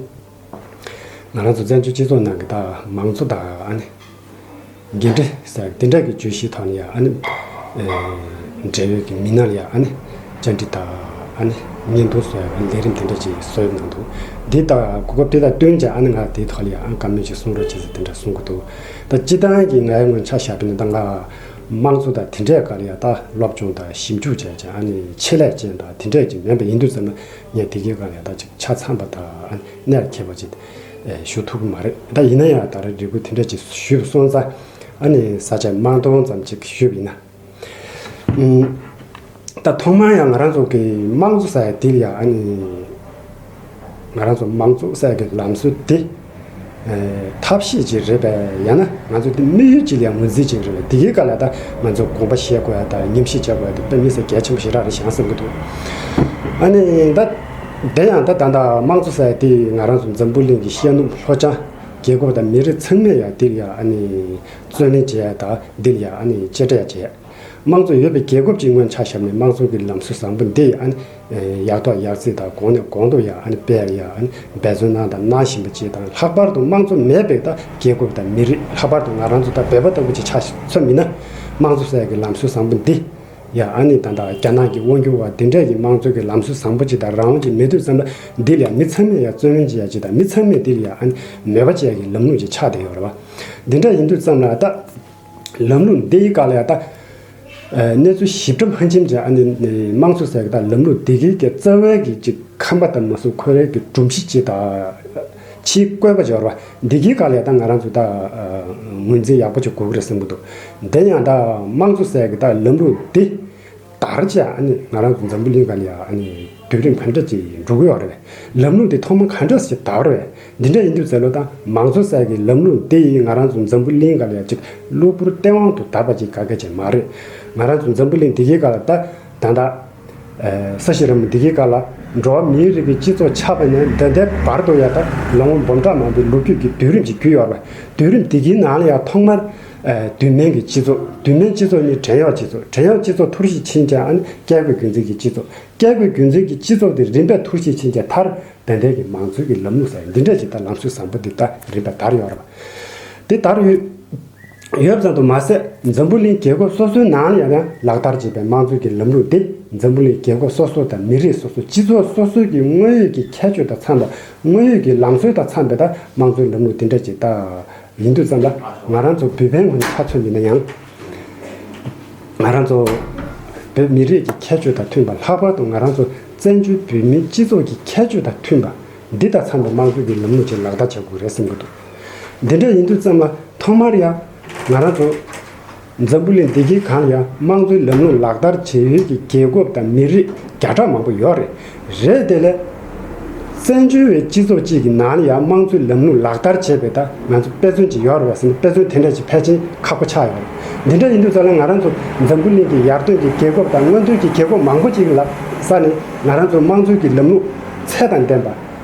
ང་རང་ཚོ་བཙན་བྱོལ་སྤྱི་ཚོགས་ནང་གི་ད་མང་གཙོ་དང་ཨ་ནི་འགན་འཁྲི་ཟེར་དེ་འདྲས་ཀྱི་བརྗོད་གཞིའི་ཐོག་ནས་ཡང་ཨ་ནི་འབྲེལ་ཡོད་ཀྱི་མི་སྣར་ཡང་ཨ་ནི་བཅར་འདྲི་དང་ཨ་ནི་བརྙན་ཐུང་བཟོ་ཡ་ལས་རིམ་དེ་འདྲས་ཅིག་བཟོས་གནང་འདུག་འདི་དང་གོ་སྐབས་དེ་དང་བསྟུན་བྱས་ཨ་ནི་ང་དེའི་ཐོག་ལ་ཡང་ཨ་བཀའ་མོལ་ཅིག་གསུང་རོགས་བྱེད་ཟེར་དེ་འདྲ་གསུང་གི་འདུག་ད་སྤྱིར་བཏང་གི་ངའི་ངོས་ཆ་བཞག་པ་ཡིན་ན་ད་ང་དམངས་གཙོ་དང་དེ་འདྲའི་སྒང་ལ་ཡང་ད་སློབ་སྦྱོང་དང་ཞིབ་འཇུག་བྱས་བྱས་ཨ་ནི་ཆེད་ལས་ཅན་དང་དེ་འདྲས་ཅིག་མིན་པ་ཡིན་དུས་ཙམ་ན་ངས་དེ་གའི་སྒང་ལ་ཡང་ད་ཅིག་ཆ་ཚང་པ་དང་ཨ་ནི་གནད་ཁེལ་བ་ཅིག་ཞུ་ཐུབ་ཀྱི་མ་རེད། ད་ཡིན་ན་ཡང་ད་རེས་རེ་སྐུལ་དེ་འདྲས་ཅིག་ཞུས་པ་སོང་ཙང་ཨ་ནི་ས་བཅད་དམངས་གཏོང་ཙམ་ཅིག་ཞུས་པ་ཡིན་ན། ཨུམ། ད་ཐོག་མར་ཡང་ང་རང་ཚོ་གི་དམངས་གཙོ་ཟེར་ཡ་དེ་ལ་ཡང་ཨ་ནི་ང་རང་ཚོ་དམངས་གཙོ་ཟེར་ཡ་གི་ལམ་སྲོལ་དེ་ཨེ་ཐབས་ཤེས་ཅིག་རེད་པས། ཡང་ན་ང་ཚོ་དེ་དམིགས་ཡུལ་ཅིག་ལ་ཡང་ངོས་འཛིན་ཅིག་རེད་པས། དེ་གའི་སྐབས་ལ་ད་ང་ཚོ་དགོངས་པ་བཞེས་དགོས་ཡ་དང་ཉམས་ཞིབ་བྱེད་དགོས་ཡ་དེ་དཔེ་མི་སྲིད་གལ་ཆེན་པོ་ཞེ་དྲག་རེད་བཞག་བསམ་གྱི་འདུག་ཨ་ནི་ད་དེ་ཡང་ད་ད་ད་དམངས་གཙོ་ཟེར་ཡ་དེ་ང་རང་ཚོ་འཛམ་བུ་གླིང་གི་ཤར་ནུབ་ལྷོ་བྱང་རྒྱལ་ཁབ་དང་མི་རིགས་ཚང་མས་ཡང་དེ་ལ་ཡང་ཨ་ནི་བརྩོན་ལེན་བྱེད་ཡ་དང་དེ་ལ་ཡང་ཨ་ནི་གཅེས་སྤྲས་བྱེད་ཡ། དམངས་གཙོ་ཡོད་པའི་རྒྱལ་ཁབ་ཅིག་སྔོན་ཆ་བཞག་ནས་དམངས་གཙོ་གི་ལམ་སྲོལ་བཟང་པོ་འདི་ཨ་ནི་ཡག་ཐོག་ཡག་བརྩེགས་དང་གོང་ནས་གོང་དུ་ཡང་ཨ་ནི་སྤེལ་ཡ་ཨ་ནི་འབད་བརྩོན་གནང་དང་གནང་བཞིན་པ་ཅིག་དང་། ལྷག་པར་དུ་དམངས་གཙོ་མེད་པའི་ད་རྒྱལ་ཁབ་དང་མི་རིགས། ལྷག་པར་དུ་ང་རང་ཚོ་ད་བོད་པ་ལྟ་བུ་ཅིག་ཆ་མཚོན་ཡིན་ན་དམངས་གཙོ་ཟེར་ཡ་གི་ལམ་སྲོལ་བཟང་པོ་འདི་ཡ་ཨ་ནི་ད་ད་རྒྱ་ནག་གི་དབང་སྒྱུར་བ་འདི་འདྲས་ཀྱི་དམངས་གཙོ་གི་ལམ་སྲོལ་བཟང་པོ་ཅིག་དང་རང་དབང་ཅིག་མེད་དུས་ཙམ་ལ་འདི་ལ་མི་ཚང་མས་ཡ་བརྩོན་ལེན་བྱེད་ཡ་ཅིག་དང་མི་ཚང་མས་འདི་ལ་ཡ་ཨ་ནི་མོས་པ་བྱེད་ཡ་གི་ལམ་ལུགས་ཅིག་ཆགས་བསྡད་ཡོད་རེད་བ། འདི་འདྲ་ཡིན་དུས་ཙམ་ལ་ད། ལམ་ལུགས་འདིའི་སྒང་ལ་ཡང་ད། ཨ་གནས་ཚུལ་ཞིབ་ཕྲ་ཕོན་ཆེན་གྱི་ཨ་ནི་དམངས་གཙོ་ཟེར་གི་ད་ལམ་ལུགས་འདི་གའི་གི་རྩ་བའི་གི་ཅིག་ཁམས་པ་དང་མ་སུ་ཁོ་རའི་གི་སྒྲོམ་གཞི་ཅིག་དང་། ཕྱིའི་བཀོད་པ་སྦྱོར་བ་འདི་གའི་སྒང་ལ་ཡང་ད་ང་རང་ཚོ་ད་ངོས་འཛིན་ཡག་པོ་ཅིག་དགོས་ཀྱི་རེད་བསམ་གྱི་འདུག་དེ་ཡང་ད་དམངས་གཙོ་ཟེར་གི་ད་ལམ་ལུགས་འདི། དར་ཅིག་ཨ་ནི་ང་རང་ཚོ་འཛམ་བུ་གླིང་སྒང་ལ་ཡ་ཨ་ནི་དུས་རིམ་ག་འདྲ་ཅིག་འགྲོ་གི་ཡོད་རེད། ལམ་ལུགས་འདི་ཐོག་མ་ག་འདྲ་ཞིག་དར་བ་རེད། འདི་འདྲ་ཡིན་དུས་ཚོད་ལ་ད་དམངས་གཙོ་ཟེར་གི་ལམ་ལུགས་འདི་ཡིས་ང་རང་ཚོ་འཛམ་བུ་གླིང་སྒང་ལ་ཡ་ཅིག་གློ་བུར་སྟེས་དབང་དུ་དར་བ་ཅིག་ག་གེ་ཅིག་མ་རེད། ང་རང་ཚོ་འཛམ་བུ་གླིང་འདི་གའི་སྒང་ལ་ད་ད་ད་ཨ་ས་གཞི་རིལ་མོ་འདི་གའི་སྒང་ལ་འགྲོ་བ་མིའི་རིགས་ཀྱི་སྤྱི་ཚོགས་ཆགས་པ་ནས་ད་ལྟའི་བར་དུ་ཡ་ད་ལོ་ངོ་འབུམ་ཕྲག་མང་པོའི་ལོ་རྒྱུས་ཀྱི་དུས་རིམ་ཅིག་བརྒྱུད་ཡོད་རེད། དུས་རིམ་འདི་གའི་ནང་ལ་ཡ་ཐོག་མར། ཨ་དུས་མིན་གྱི་སྤྱི་ཚོགས། དུས་མིན་སྤྱི་ཚོགས་ནི་བྲན་གཡོག་སྤྱི་ཚོགས། བྲན་གཡོག་སྤྱི་ཚོགས་འཐོར་ཞིག་ཕྱིན་ཀྱང་ཨ་ནི་བཀས་བཀོད་རྒྱུད་འཛིན་གྱི་སྤྱི་ཚོགས། བཀས་བཀོད་རྒྱུད་འཛིན་གྱི་སྤྱི་ཚོགས་དེ་རིམ་པས་འཐོར་ཞིག་ཕྱིན་ཀྱང་མཐར་ད་ལྟའི་གི་མང་གཙོའི་གི་ལམ་ལུགས་ཟེར་འདི་འདྲ་ཞིག་ད་ལམ་སྲོལ་བཟང་པོ་འདི་ད་རིམ་པས་དར་ཡོད་རེད་པ། དེ་དར་ཡོད་ཡོད་ཙམ་དུ་མ་ཟད་འཛམ་བུ་གླིང་རྒྱལ་ཁབ་སོ་སོའི་ནང་ལ་ཡང་ཡང་ལག་བསྟར་བྱེད་པའི་དམངས་གཙོའི་གི་ལམ་ལུགས་འདི་འཛམ་བུ་གླིང་རྒྱལ་ཁབ་སོ་སོ་དང་མི་རིགས་སོ་སོ་སྤྱི་ཚོགས་སོ་སོའི་གི་དངོས་ཡོད་ཀྱི་ཁྱད་ཆོས་དང་འཚམས་པ། དངོས་ཡོད་ཀྱི་ལམ་སྲོལ་དང་འཚམས་པའི་ད་དམངས་གཙོའི་ལམ་ལུགས་འདི་འདྲ་ཅིག་ད། ཡིན་དུས་ཙམ་ལ་ང་རང་ཚོ་བོད་པའི་ངོས་ནས་ཆ་མཚོན་པ་ཡིན་ན་ཡང་། ང་རང་ཚོ་བོད་མི་རིགས་ཀྱི་ཁྱད་ཆོས་དང་མཐུན་པ། ལྷག་པར་དུ་ང་རང་ཚོ་བཙན་བྱོལ་བོད་མིའི་སྤྱི་ཚོགས་ཀྱི་ཁྱད་ཆོས་དང་མཐུན་པ་འདི་དང་འཚམས་པའི་དམངས་གཙོའི་གི་ལམ་ལུགས་ཅིག་ལག་བསྟར་བྱ་དགོས་རེད་བསམ་གྱི་འདུག་འདི་འདྲ་ཡིན་དུས་ཙམ་ལ་ཐོག་མར་ཡང་ང་རང་ཚོ་འཛམ་བུ་གླིང་འདི་གའི་སྒང་ལ་ཡང་དམངས་གཙོའི་ལམ་ལུགས་ལག་བསྟར་བྱེད་ཡུལ་གྱི་རྒྱལ་ཁབ་དང་མི་རིགས་བརྒྱ་ཕྲག་མང་པོ་ཡོད་རེད། རེད་དེ་ལས། བཙན་བྱོལ་བའི་སྤྱི་ཚོགས་གཅིག་གི་ནང་ལ་ཡང་དམངས་གཙོའི་ལམ་ལུགས་ལག་བསྟར་བྱེད་པའི་ད་ང་ཚོ་དཔེ་མཚོན་ཅིག་ཡོད་རེད་པ་ཟེར་ན། དཔེ་མཚོན་དེ་འདྲ་ཅིག་ཕལ་ཆེར་ཁག་པོ་ཆགས་ཡོད་རེད། འདི་འདྲ་ཡིན་དུས་ཙམ་ལ་ང་རང་ཚོ་འཛམ་བུ་གླིང་གི་ཡར་ཐོན་གྱི་རྒྱལ་ཁབ་དང་སྔོན་ཐོན་གྱི་རྒྱལ་ཁབ་མང་པོ་ཅིག་ལ་ས་ནས་ང་རང་ཚོ་དམངས་གཙོའི་གི་ལམ་ལུགས་ཚད་དང་ལྡན་པ།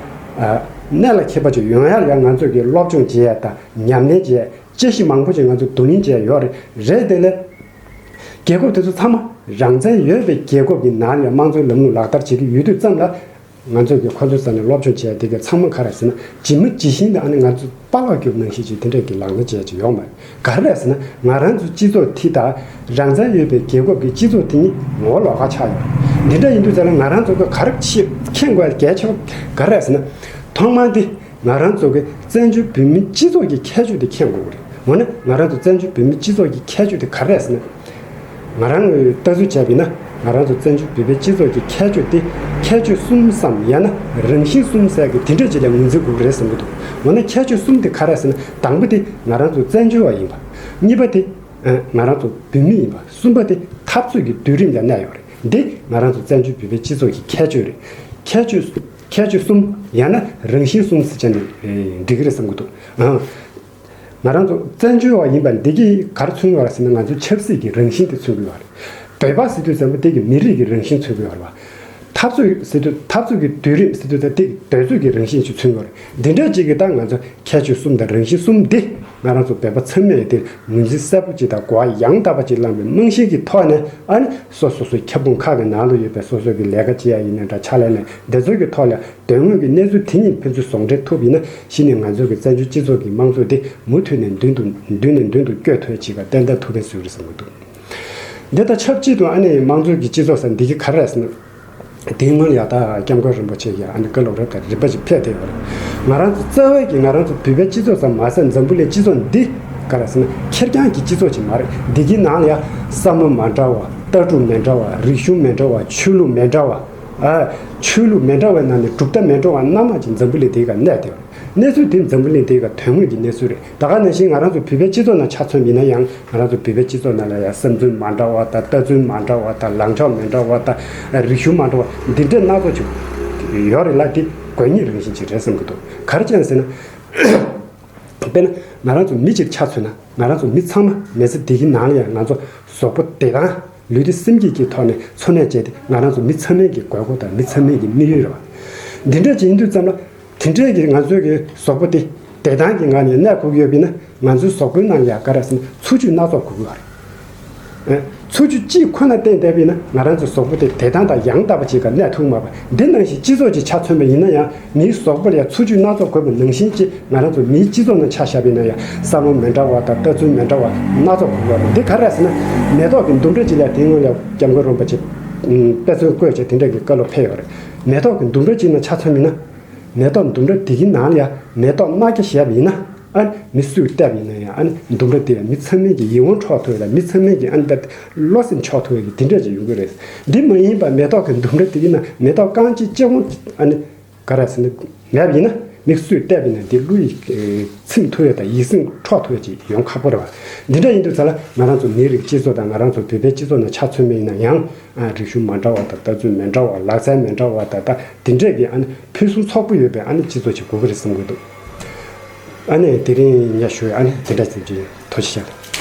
ཨ། གནད་ལ་འཁེལ་པ་ཅིག་ཡོང་ཡག་ལ་ཡང་ང་ཚོས་ཀྱི་སློབ་སྦྱོང་བྱེད་ཡ་དང་ཉམས་ལེན་བྱེད་ཡ། དཔྱད་གཞི་མང་པོ་ཅིག་ང་ཚོས་བསྡུ་ལེན་བྱེད་ཡ་ཡོད་རེད། རེད་དེ་ལས། རྒྱལ་ཁབ་དེ་ཚོ་ཚང་མ་རང་བཙན་ཡོད་པའི་རྒྱལ་ཁབ་ཀྱི་ནང་ལ་དམངས་གཙོའི་ལམ་ལུགས་ལག་བསྟར་བྱེད་ཀྱི་ཡོད་དུས་ཙམ་ལ། ང་ཚོས་ཀྱི་ཁོ་ཚོའི་ས་ནས་སློབ་སྦྱོང་བྱེད་ཡ་དེ་ག་ཚང་མ་ག་རེ་ཟེར་ན། ཇི་མ་ཇི་བཞིན་དུ་ཨ་ནི་ང་ཚོ་པཱ་ལགས་སྐྱོབ་ནང་བཞིན་ཅིག་དེ་འདྲས་ཀྱི་ལག་ལེན་བྱེད་ཡ་ཅིག་ཡོང་མ་རེད། ག་རེ་རེད་ཟེར་ན། ང་རང་ཚོ་སྤྱི་ཚོགས་དེ་དང་རང་བཙན་ཡོད་པའི་རྒྱལ་ཁབ་ཀྱི་སྤྱི་ཚོགས་དེ་གཉིས་ངོ་བོ་ལོགས་ཀ་ཆགས་ཡོད་རེད། འདི་འདྲ་ཡིན་དུས་ཙམ་ལ་ང་རང་ཚོ་གི་ག་རེ་ཤེས་མཁྱེན་དགོས་ཡ་གལ་ཆེ་བ་ག་རེ་རེད་ཟེར་ན། ཐོག་མར་དེ། ང་རང་ཚོ་གི་བཙན་བྱོལ་བོད་མིའི་སྤྱི་ཚོགས་ཀྱི་ཁྱད་ཆོས་དེ་མཁྱེན་དགོས་ཀྱི་རེད། འོ་ན་ང་རང་ཚོ་བཙན་བྱོལ་བོད་མིའི་སྤྱི་ཚོགས་ཀྱི་ཁྱད་ཆོས་དེ་ག་རེ་རེད་ཟེར་ན། ང་རང་གིས་ལྟ་ཚུལ་བྱས་པ་ཡིན་ན། ང་རང་ཚོ་བཙན་བྱོལ་བོད་པའི་སྤྱི་ཚོགས་ཀྱི་ཁྱད་ཆོས་དེ་ཁྱད་ཆོས་གསུམ་སམ་ཡང་ན་རང་བཞིན་གསུམ་ཟེར་གི་དེ་འདྲ་ཅིག་ལ་ངོས་འཛིན་དགོས་ཀྱི་རེད་བསམ་གྱི་འདུག་འོ་ན་ཁྱད་ཆོས་གསུམ་དེ་ག་རེ་རེད་ཟེར་ན། དང་པོ་དེ་ང་རང་ཚོ་བཙན་བྱོལ་བ་ཡིན་པ། གཉིས་པ་དེ་ང་རང་ཚོ་བོད་མི་ཡིན་པ། གསུམ་པ་དེ་འཐབ་རྩོད་ཀྱི་དུས་རིམ་ལ་གནས་ཡོད་རེད། འདི་ང་རང་ཚོ་བཙན་བྱོལ་བོད་པའི་སྤྱི་ཚོགས་ཀྱི་ཁྱད་ཆོས་རེད། ཁྱད་ཆོས། ཁྱད་ཆོས་གསུམ་ཡང་ན་རང་བཞིན་གསུམ་ཟེར་བྱས་ནས་འགྲིག་གི་རེད་བསམ་གྱི་འདུག་ཨང་། ང་རང་ཚོ་བཙན་བྱོལ་བ་ཡིན་པ་འདི་གིས་ག་རེ་མཚོན་གྱི་ཡོད་རེད་ཟེར་ན། ང་ཚོ་ཆབ་སྲིད་ཀྱི་རང་བཞིན་དེ་མཚོན་གྱི་ཡོད་རེད། བོད་པ་ཟེར་དུས་ཙམ་པ་དེ་གི་མི་རིགས་ཀྱི་རང་བཞིན་མཚོན་གྱི་ཡོད་རེད་བ། འཐབ་རྩོད་ཟེར་དུས་འཐབ་རྩོད་ཀྱི་དུས་རིམ་ཟེར་དུས་ད་དེ་འདོད་རྩོལ་གྱི་རང་བཞིན་ཞིག་མཚོན་གྱི་ཡོད་རེད། འདི་འདྲ་ཅིག་གིས་ད་ང་ཚོ་ཁྱད་ཆོས་གསུམ་དང་རང་བཞིན་གསུམ་འདི་ང་རང་ཚོ་བོད་པ་ཚང་མས་དེ་ངོས་འཛིན་གསལ་པོ་ཅིག་དང་གོ་བ་ཡང་དག་པ་ཅིག་བླངས་པའི་རྨང་གཞི་གི་ཐོག་ནས། ཨ་ནི་སོ་སོ་སོའི་ཁྱབ་ཁོངས་ཁག་གི་ནང་དུ་ཡོད་པའི་སོ་སོ་གི་ལས་ཀ་བྱེད་ཡ་ཡིན་ན་འདྲ། ཕྱག་ལས་ནས་དེ་ཚོ་གི་ཐོག་ལ་དོན་དངོས་ཀྱི་གནས་ཚུལ་དེ་གཉིས་ཕན་ཚུན་ཟུང་འབྲེལ་ཐུབ་ཡིན་ན། གཞི་ནས་ང་ཚོ་གི་བཙན་བྱོལ་སྤྱི་ཚོགས་ཀྱི་དམངས་གཙོ་དེ་མུ་མཐུད་ནས་མདུན་དུ་མདུན་ནས་མདུན་དུ་བསྐྱོད་ཐུབ་ཡ་ཅིག་ག་ཏན་ཏན་ཐུགས་ཕན་གསོས་རེད་བསམ་གྱི་འདུག་འདི་དང་ཆབས་ཅིག་ཏུ་ཨ་ནི་དམངས་གཙོ་གི་སྤྱི་ཚོགས་ཟེར་འདི་གི་ག་རེ་རེད་ཟེར་ན། དེའི་སྔོན་ཡ་ད་སྐྱབས་མགོན་རིན་པོ་ཆེ་གིས་ཨ་ནི་བཀའ་སློབ་རབ་དང་རིམ་པ་ཞིག་ཕེབས་བསྡད་ཡོད་རེད། ང་རང་ཚོ་རྩ་བའི་གི་ང་རང་ཚོ་བོད་པའི་སྤྱི་ཚོགས་ཙམ་མ་ཟད་འཛམ་བུ་གླིང་སྤྱི་ཚོགས་འདི་ག་རེ་ཟེར་ན་ཁེར་རྐྱང་གི་སྤྱི་ཚོགས་ཅིག་མ་རེད། འདི་གི་ནང་ལ་ཡ་བསམ་བློ་མ་འདྲ་བ། ལྟ་གྲུབ་མི་འདྲ་བ། རིག་གཞུང་མི་འདྲ་བ། ཆོས་ལུགས་མི་འདྲ་བ། ཨ། ཆོས་ལུགས་མི་འདྲ་བའི་ནང་ནས་གྲུབ་མཐའ་མི་འདྲ་བ་སྣ་མང་ཅིག་འཛམ་བུ་གླིང་འདིའི་སྒང་གནས་བསྡད་ཡོད་རེད། གནས་ཚུལ་དེ་འཛམ་བུ་གླིང་འདིའི་སྒང་དོན་དངོས་ཀྱི་གནས་ཚུལ་རེད། ད་ག་ནང་བཞིན་ང་རང་ཚོ་བོད་པའི་སྤྱི་ཚོགས་ནང་ཆ་མཚོན་ཡིན་ན་ཡང་། ང་རང་ཚོ་བོད་པའི་སྤྱི་ཚོགས་ནང་ལ་ཡང་བསམ་ཚུལ་མ་འདྲ་བ་དང་། ལྟ་ཚུལ་མ་འདྲ་བ་དང་། ལངས་ཕྱོགས་མི་འདྲ་བ་དང་། རིག་གཞུང་མ་འདྲ་བ་འདི་འདྲ་སྣ་ཚོགས་ཅིག་ཡོད་རེད་ལ། འདི་དགོས་ངེས་རང་བཞིན་ཅིག་རེད་བསམ་གྱི་འདུག་ག་རེ་བྱས་ནས་ཟེར་ན། དཔེར་ན་ང་རང་ཚོ་མི་གཅིག་ཆ་མཚོན་ན། ང་རང་ཚོ་མི་ཚང་མ་མི་ཚེ་འདི་གི་ནང་ལ་ཡང་ང་ཚོ་གཟུགས་པོ་བདེ་ཐང་། ལུས་བདེ་སེམས་སྐྱིད་ཀྱི་ཐོག་ནས་འཚོ་གནས་བྱས་ཏེ། ང་རང་ཚོ་མི་ཚང་མའི་གི་དགོས་མཁོ་དང་མི་ཚང་མའི་གི་དམིགས་ཡུལ་རེད་བ། འདི་འདྲ་ཅིག་ཡིན་དུས་ཙམ་ལ། དེ་འདྲའི་གི་ང་ཚོའི་གི་གཟུགས་པོ་དེ་བདེ་ཐང་གི་ངང་ནས་གནས་དགོས་ཀྱི་ཡོད་པ་ཡིན་ན། ང་ཚོའི་གཟུགས་པོའི་ནང་ལ་ཡང་ག་རེ་ཟེར་ན་འཚོ་བཅུད་སྣ་ཚོགས་དགོས་ཀྱི་ཡོད་རེད། ཨེ། འཚོ་བཅུད་གཅིག་ཁོ་ན་བསྟེན་བསྡད་པ་ཡིན་ན་ང་རང་ཚོའི་གཟུགས་པོ་དེ་བདེ་ཐང་དང་ཡང་དག་པ་ཅིག་ག་གནས་ཐུབ་མ་རེད་བ། འདི་ནང་བཞིན་སྤྱི་ཚོགས་ཅིག་ཆ་མཚོན་པ་ཡིན་ན་ཡང་། མིའི་གཟུགས་པོ་ལ་ཡང་འཚོ་བཅུད་སྣ་ཚོགས་དགོས་པ་ནང་བཞིན་གྱི། ང་རང་ཚོ་མིའི་སྤྱི་ཚོགས་ནང་ཆ་བཞག་པ་ཡིན་ན་ཡང་། བསམ་བློ་མི་འདྲ་བ་དང་། ལྟ་ཚུལ་མི་འདྲ་བ་སྣ་ཚོགས་དགོས་པ་རེད། འདི་ག་རེ་རེད་ཟེར་ན། མེ་ཏོག་གི་ལྡུམ་ར་གཅིག་ལ། དེ་སྔོན་ལ་སྐྱབས་མགོན་རིན་པོ་ཆེ་དཔེ་མཚོན་བཀོད་བྱས་དེ་འདྲ་གི་བཀའ་སློབ་ཕེབས་ཡོད་རེད། མེ་ཏོག་གི་ལྡུམ་ར་གཅིག་ནང་ཆ་མཚོན་ཡིན་ན། མེ་ཏོག་ལྡུམ་ར་དེ་གི་ནང་ལ་ཡང་མེ་ཏོག་སྣ་བརྒྱ་བཞག་པ་ཡིན་ན། ཨ། མི་སུས་བལྟས་པ་ཡིན་ན་ཡང་། ཨ་ནི་ལྡུམ་ར་དེ་ཡང་མི་ཚང་མའི་གི་ཡིད་དབང་འཕྲོག་ཐུབ་ཡ་དང་། མི་ཚང་མའི་གི་ཨ་ནི་ད་བློ་སེམས་འཕྲོག་ཐུབ་ཡ་གི་དེ་འདྲ་ཅིག་ཡོང་གི་རེད། འདི་མ་ཡིན་པ་མེ་ཏོག་གི་ལྡུམ་ར་དེ་གི་ནང་མེ་ཏོག་རྐང་གཅིག་གཅིག་པོ་ཨ་ནི་ག་རེ་ཟེར་ན་མེད་པ་ཡིན་ན། མི་སུས་བལྟས་པ་ཡིན་ན་འདི་བློ་ཡིད་ཚིམ་ཐུབ་ཡ་དང་ཡིད་སེམས་འཕྲོག་ཐུབ་ཡ་ཅིག་ཡོང་ཁག་པོ་རེད་བ། འདི་འདྲ་ཡིན་དུས་ཙམ་ལ་ང་རང་ཚོ་མིའི་རིགས་སྤྱི་ཚོགས་དང་། ང་རང་ཚོ་བོད་པའི་སྤྱི་ཚོགས་ནང་ཆ་མཚོན་པ་ཡིན་ན་ཡང་། ཨ། རིག་གཞུང་མ་འདྲ་བ་དང་། ལྟ་ཚུལ་མི་འདྲ་བ། ལག་རྩལ་མི་འདྲ་བ་དང་། ད་དེ་འདྲས་ཀྱི་ཨ་ནི་ཕུན་སུམ་ཚོགས་པོ་ཡོད་པའི་ཨ་ནི་སྤྱི་ཚོགས་ཅིག་དགོས་ཀྱི་རེད་བསམ་གྱི་འདུག་ཨ་ནི་དེ་རིང་ངས་ཞུ་ཡ་ཨ་ནི་དེ་འདྲ་ཙམ་ཅིག་ཡིན། ཐུགས་རྗེ་ཆེ།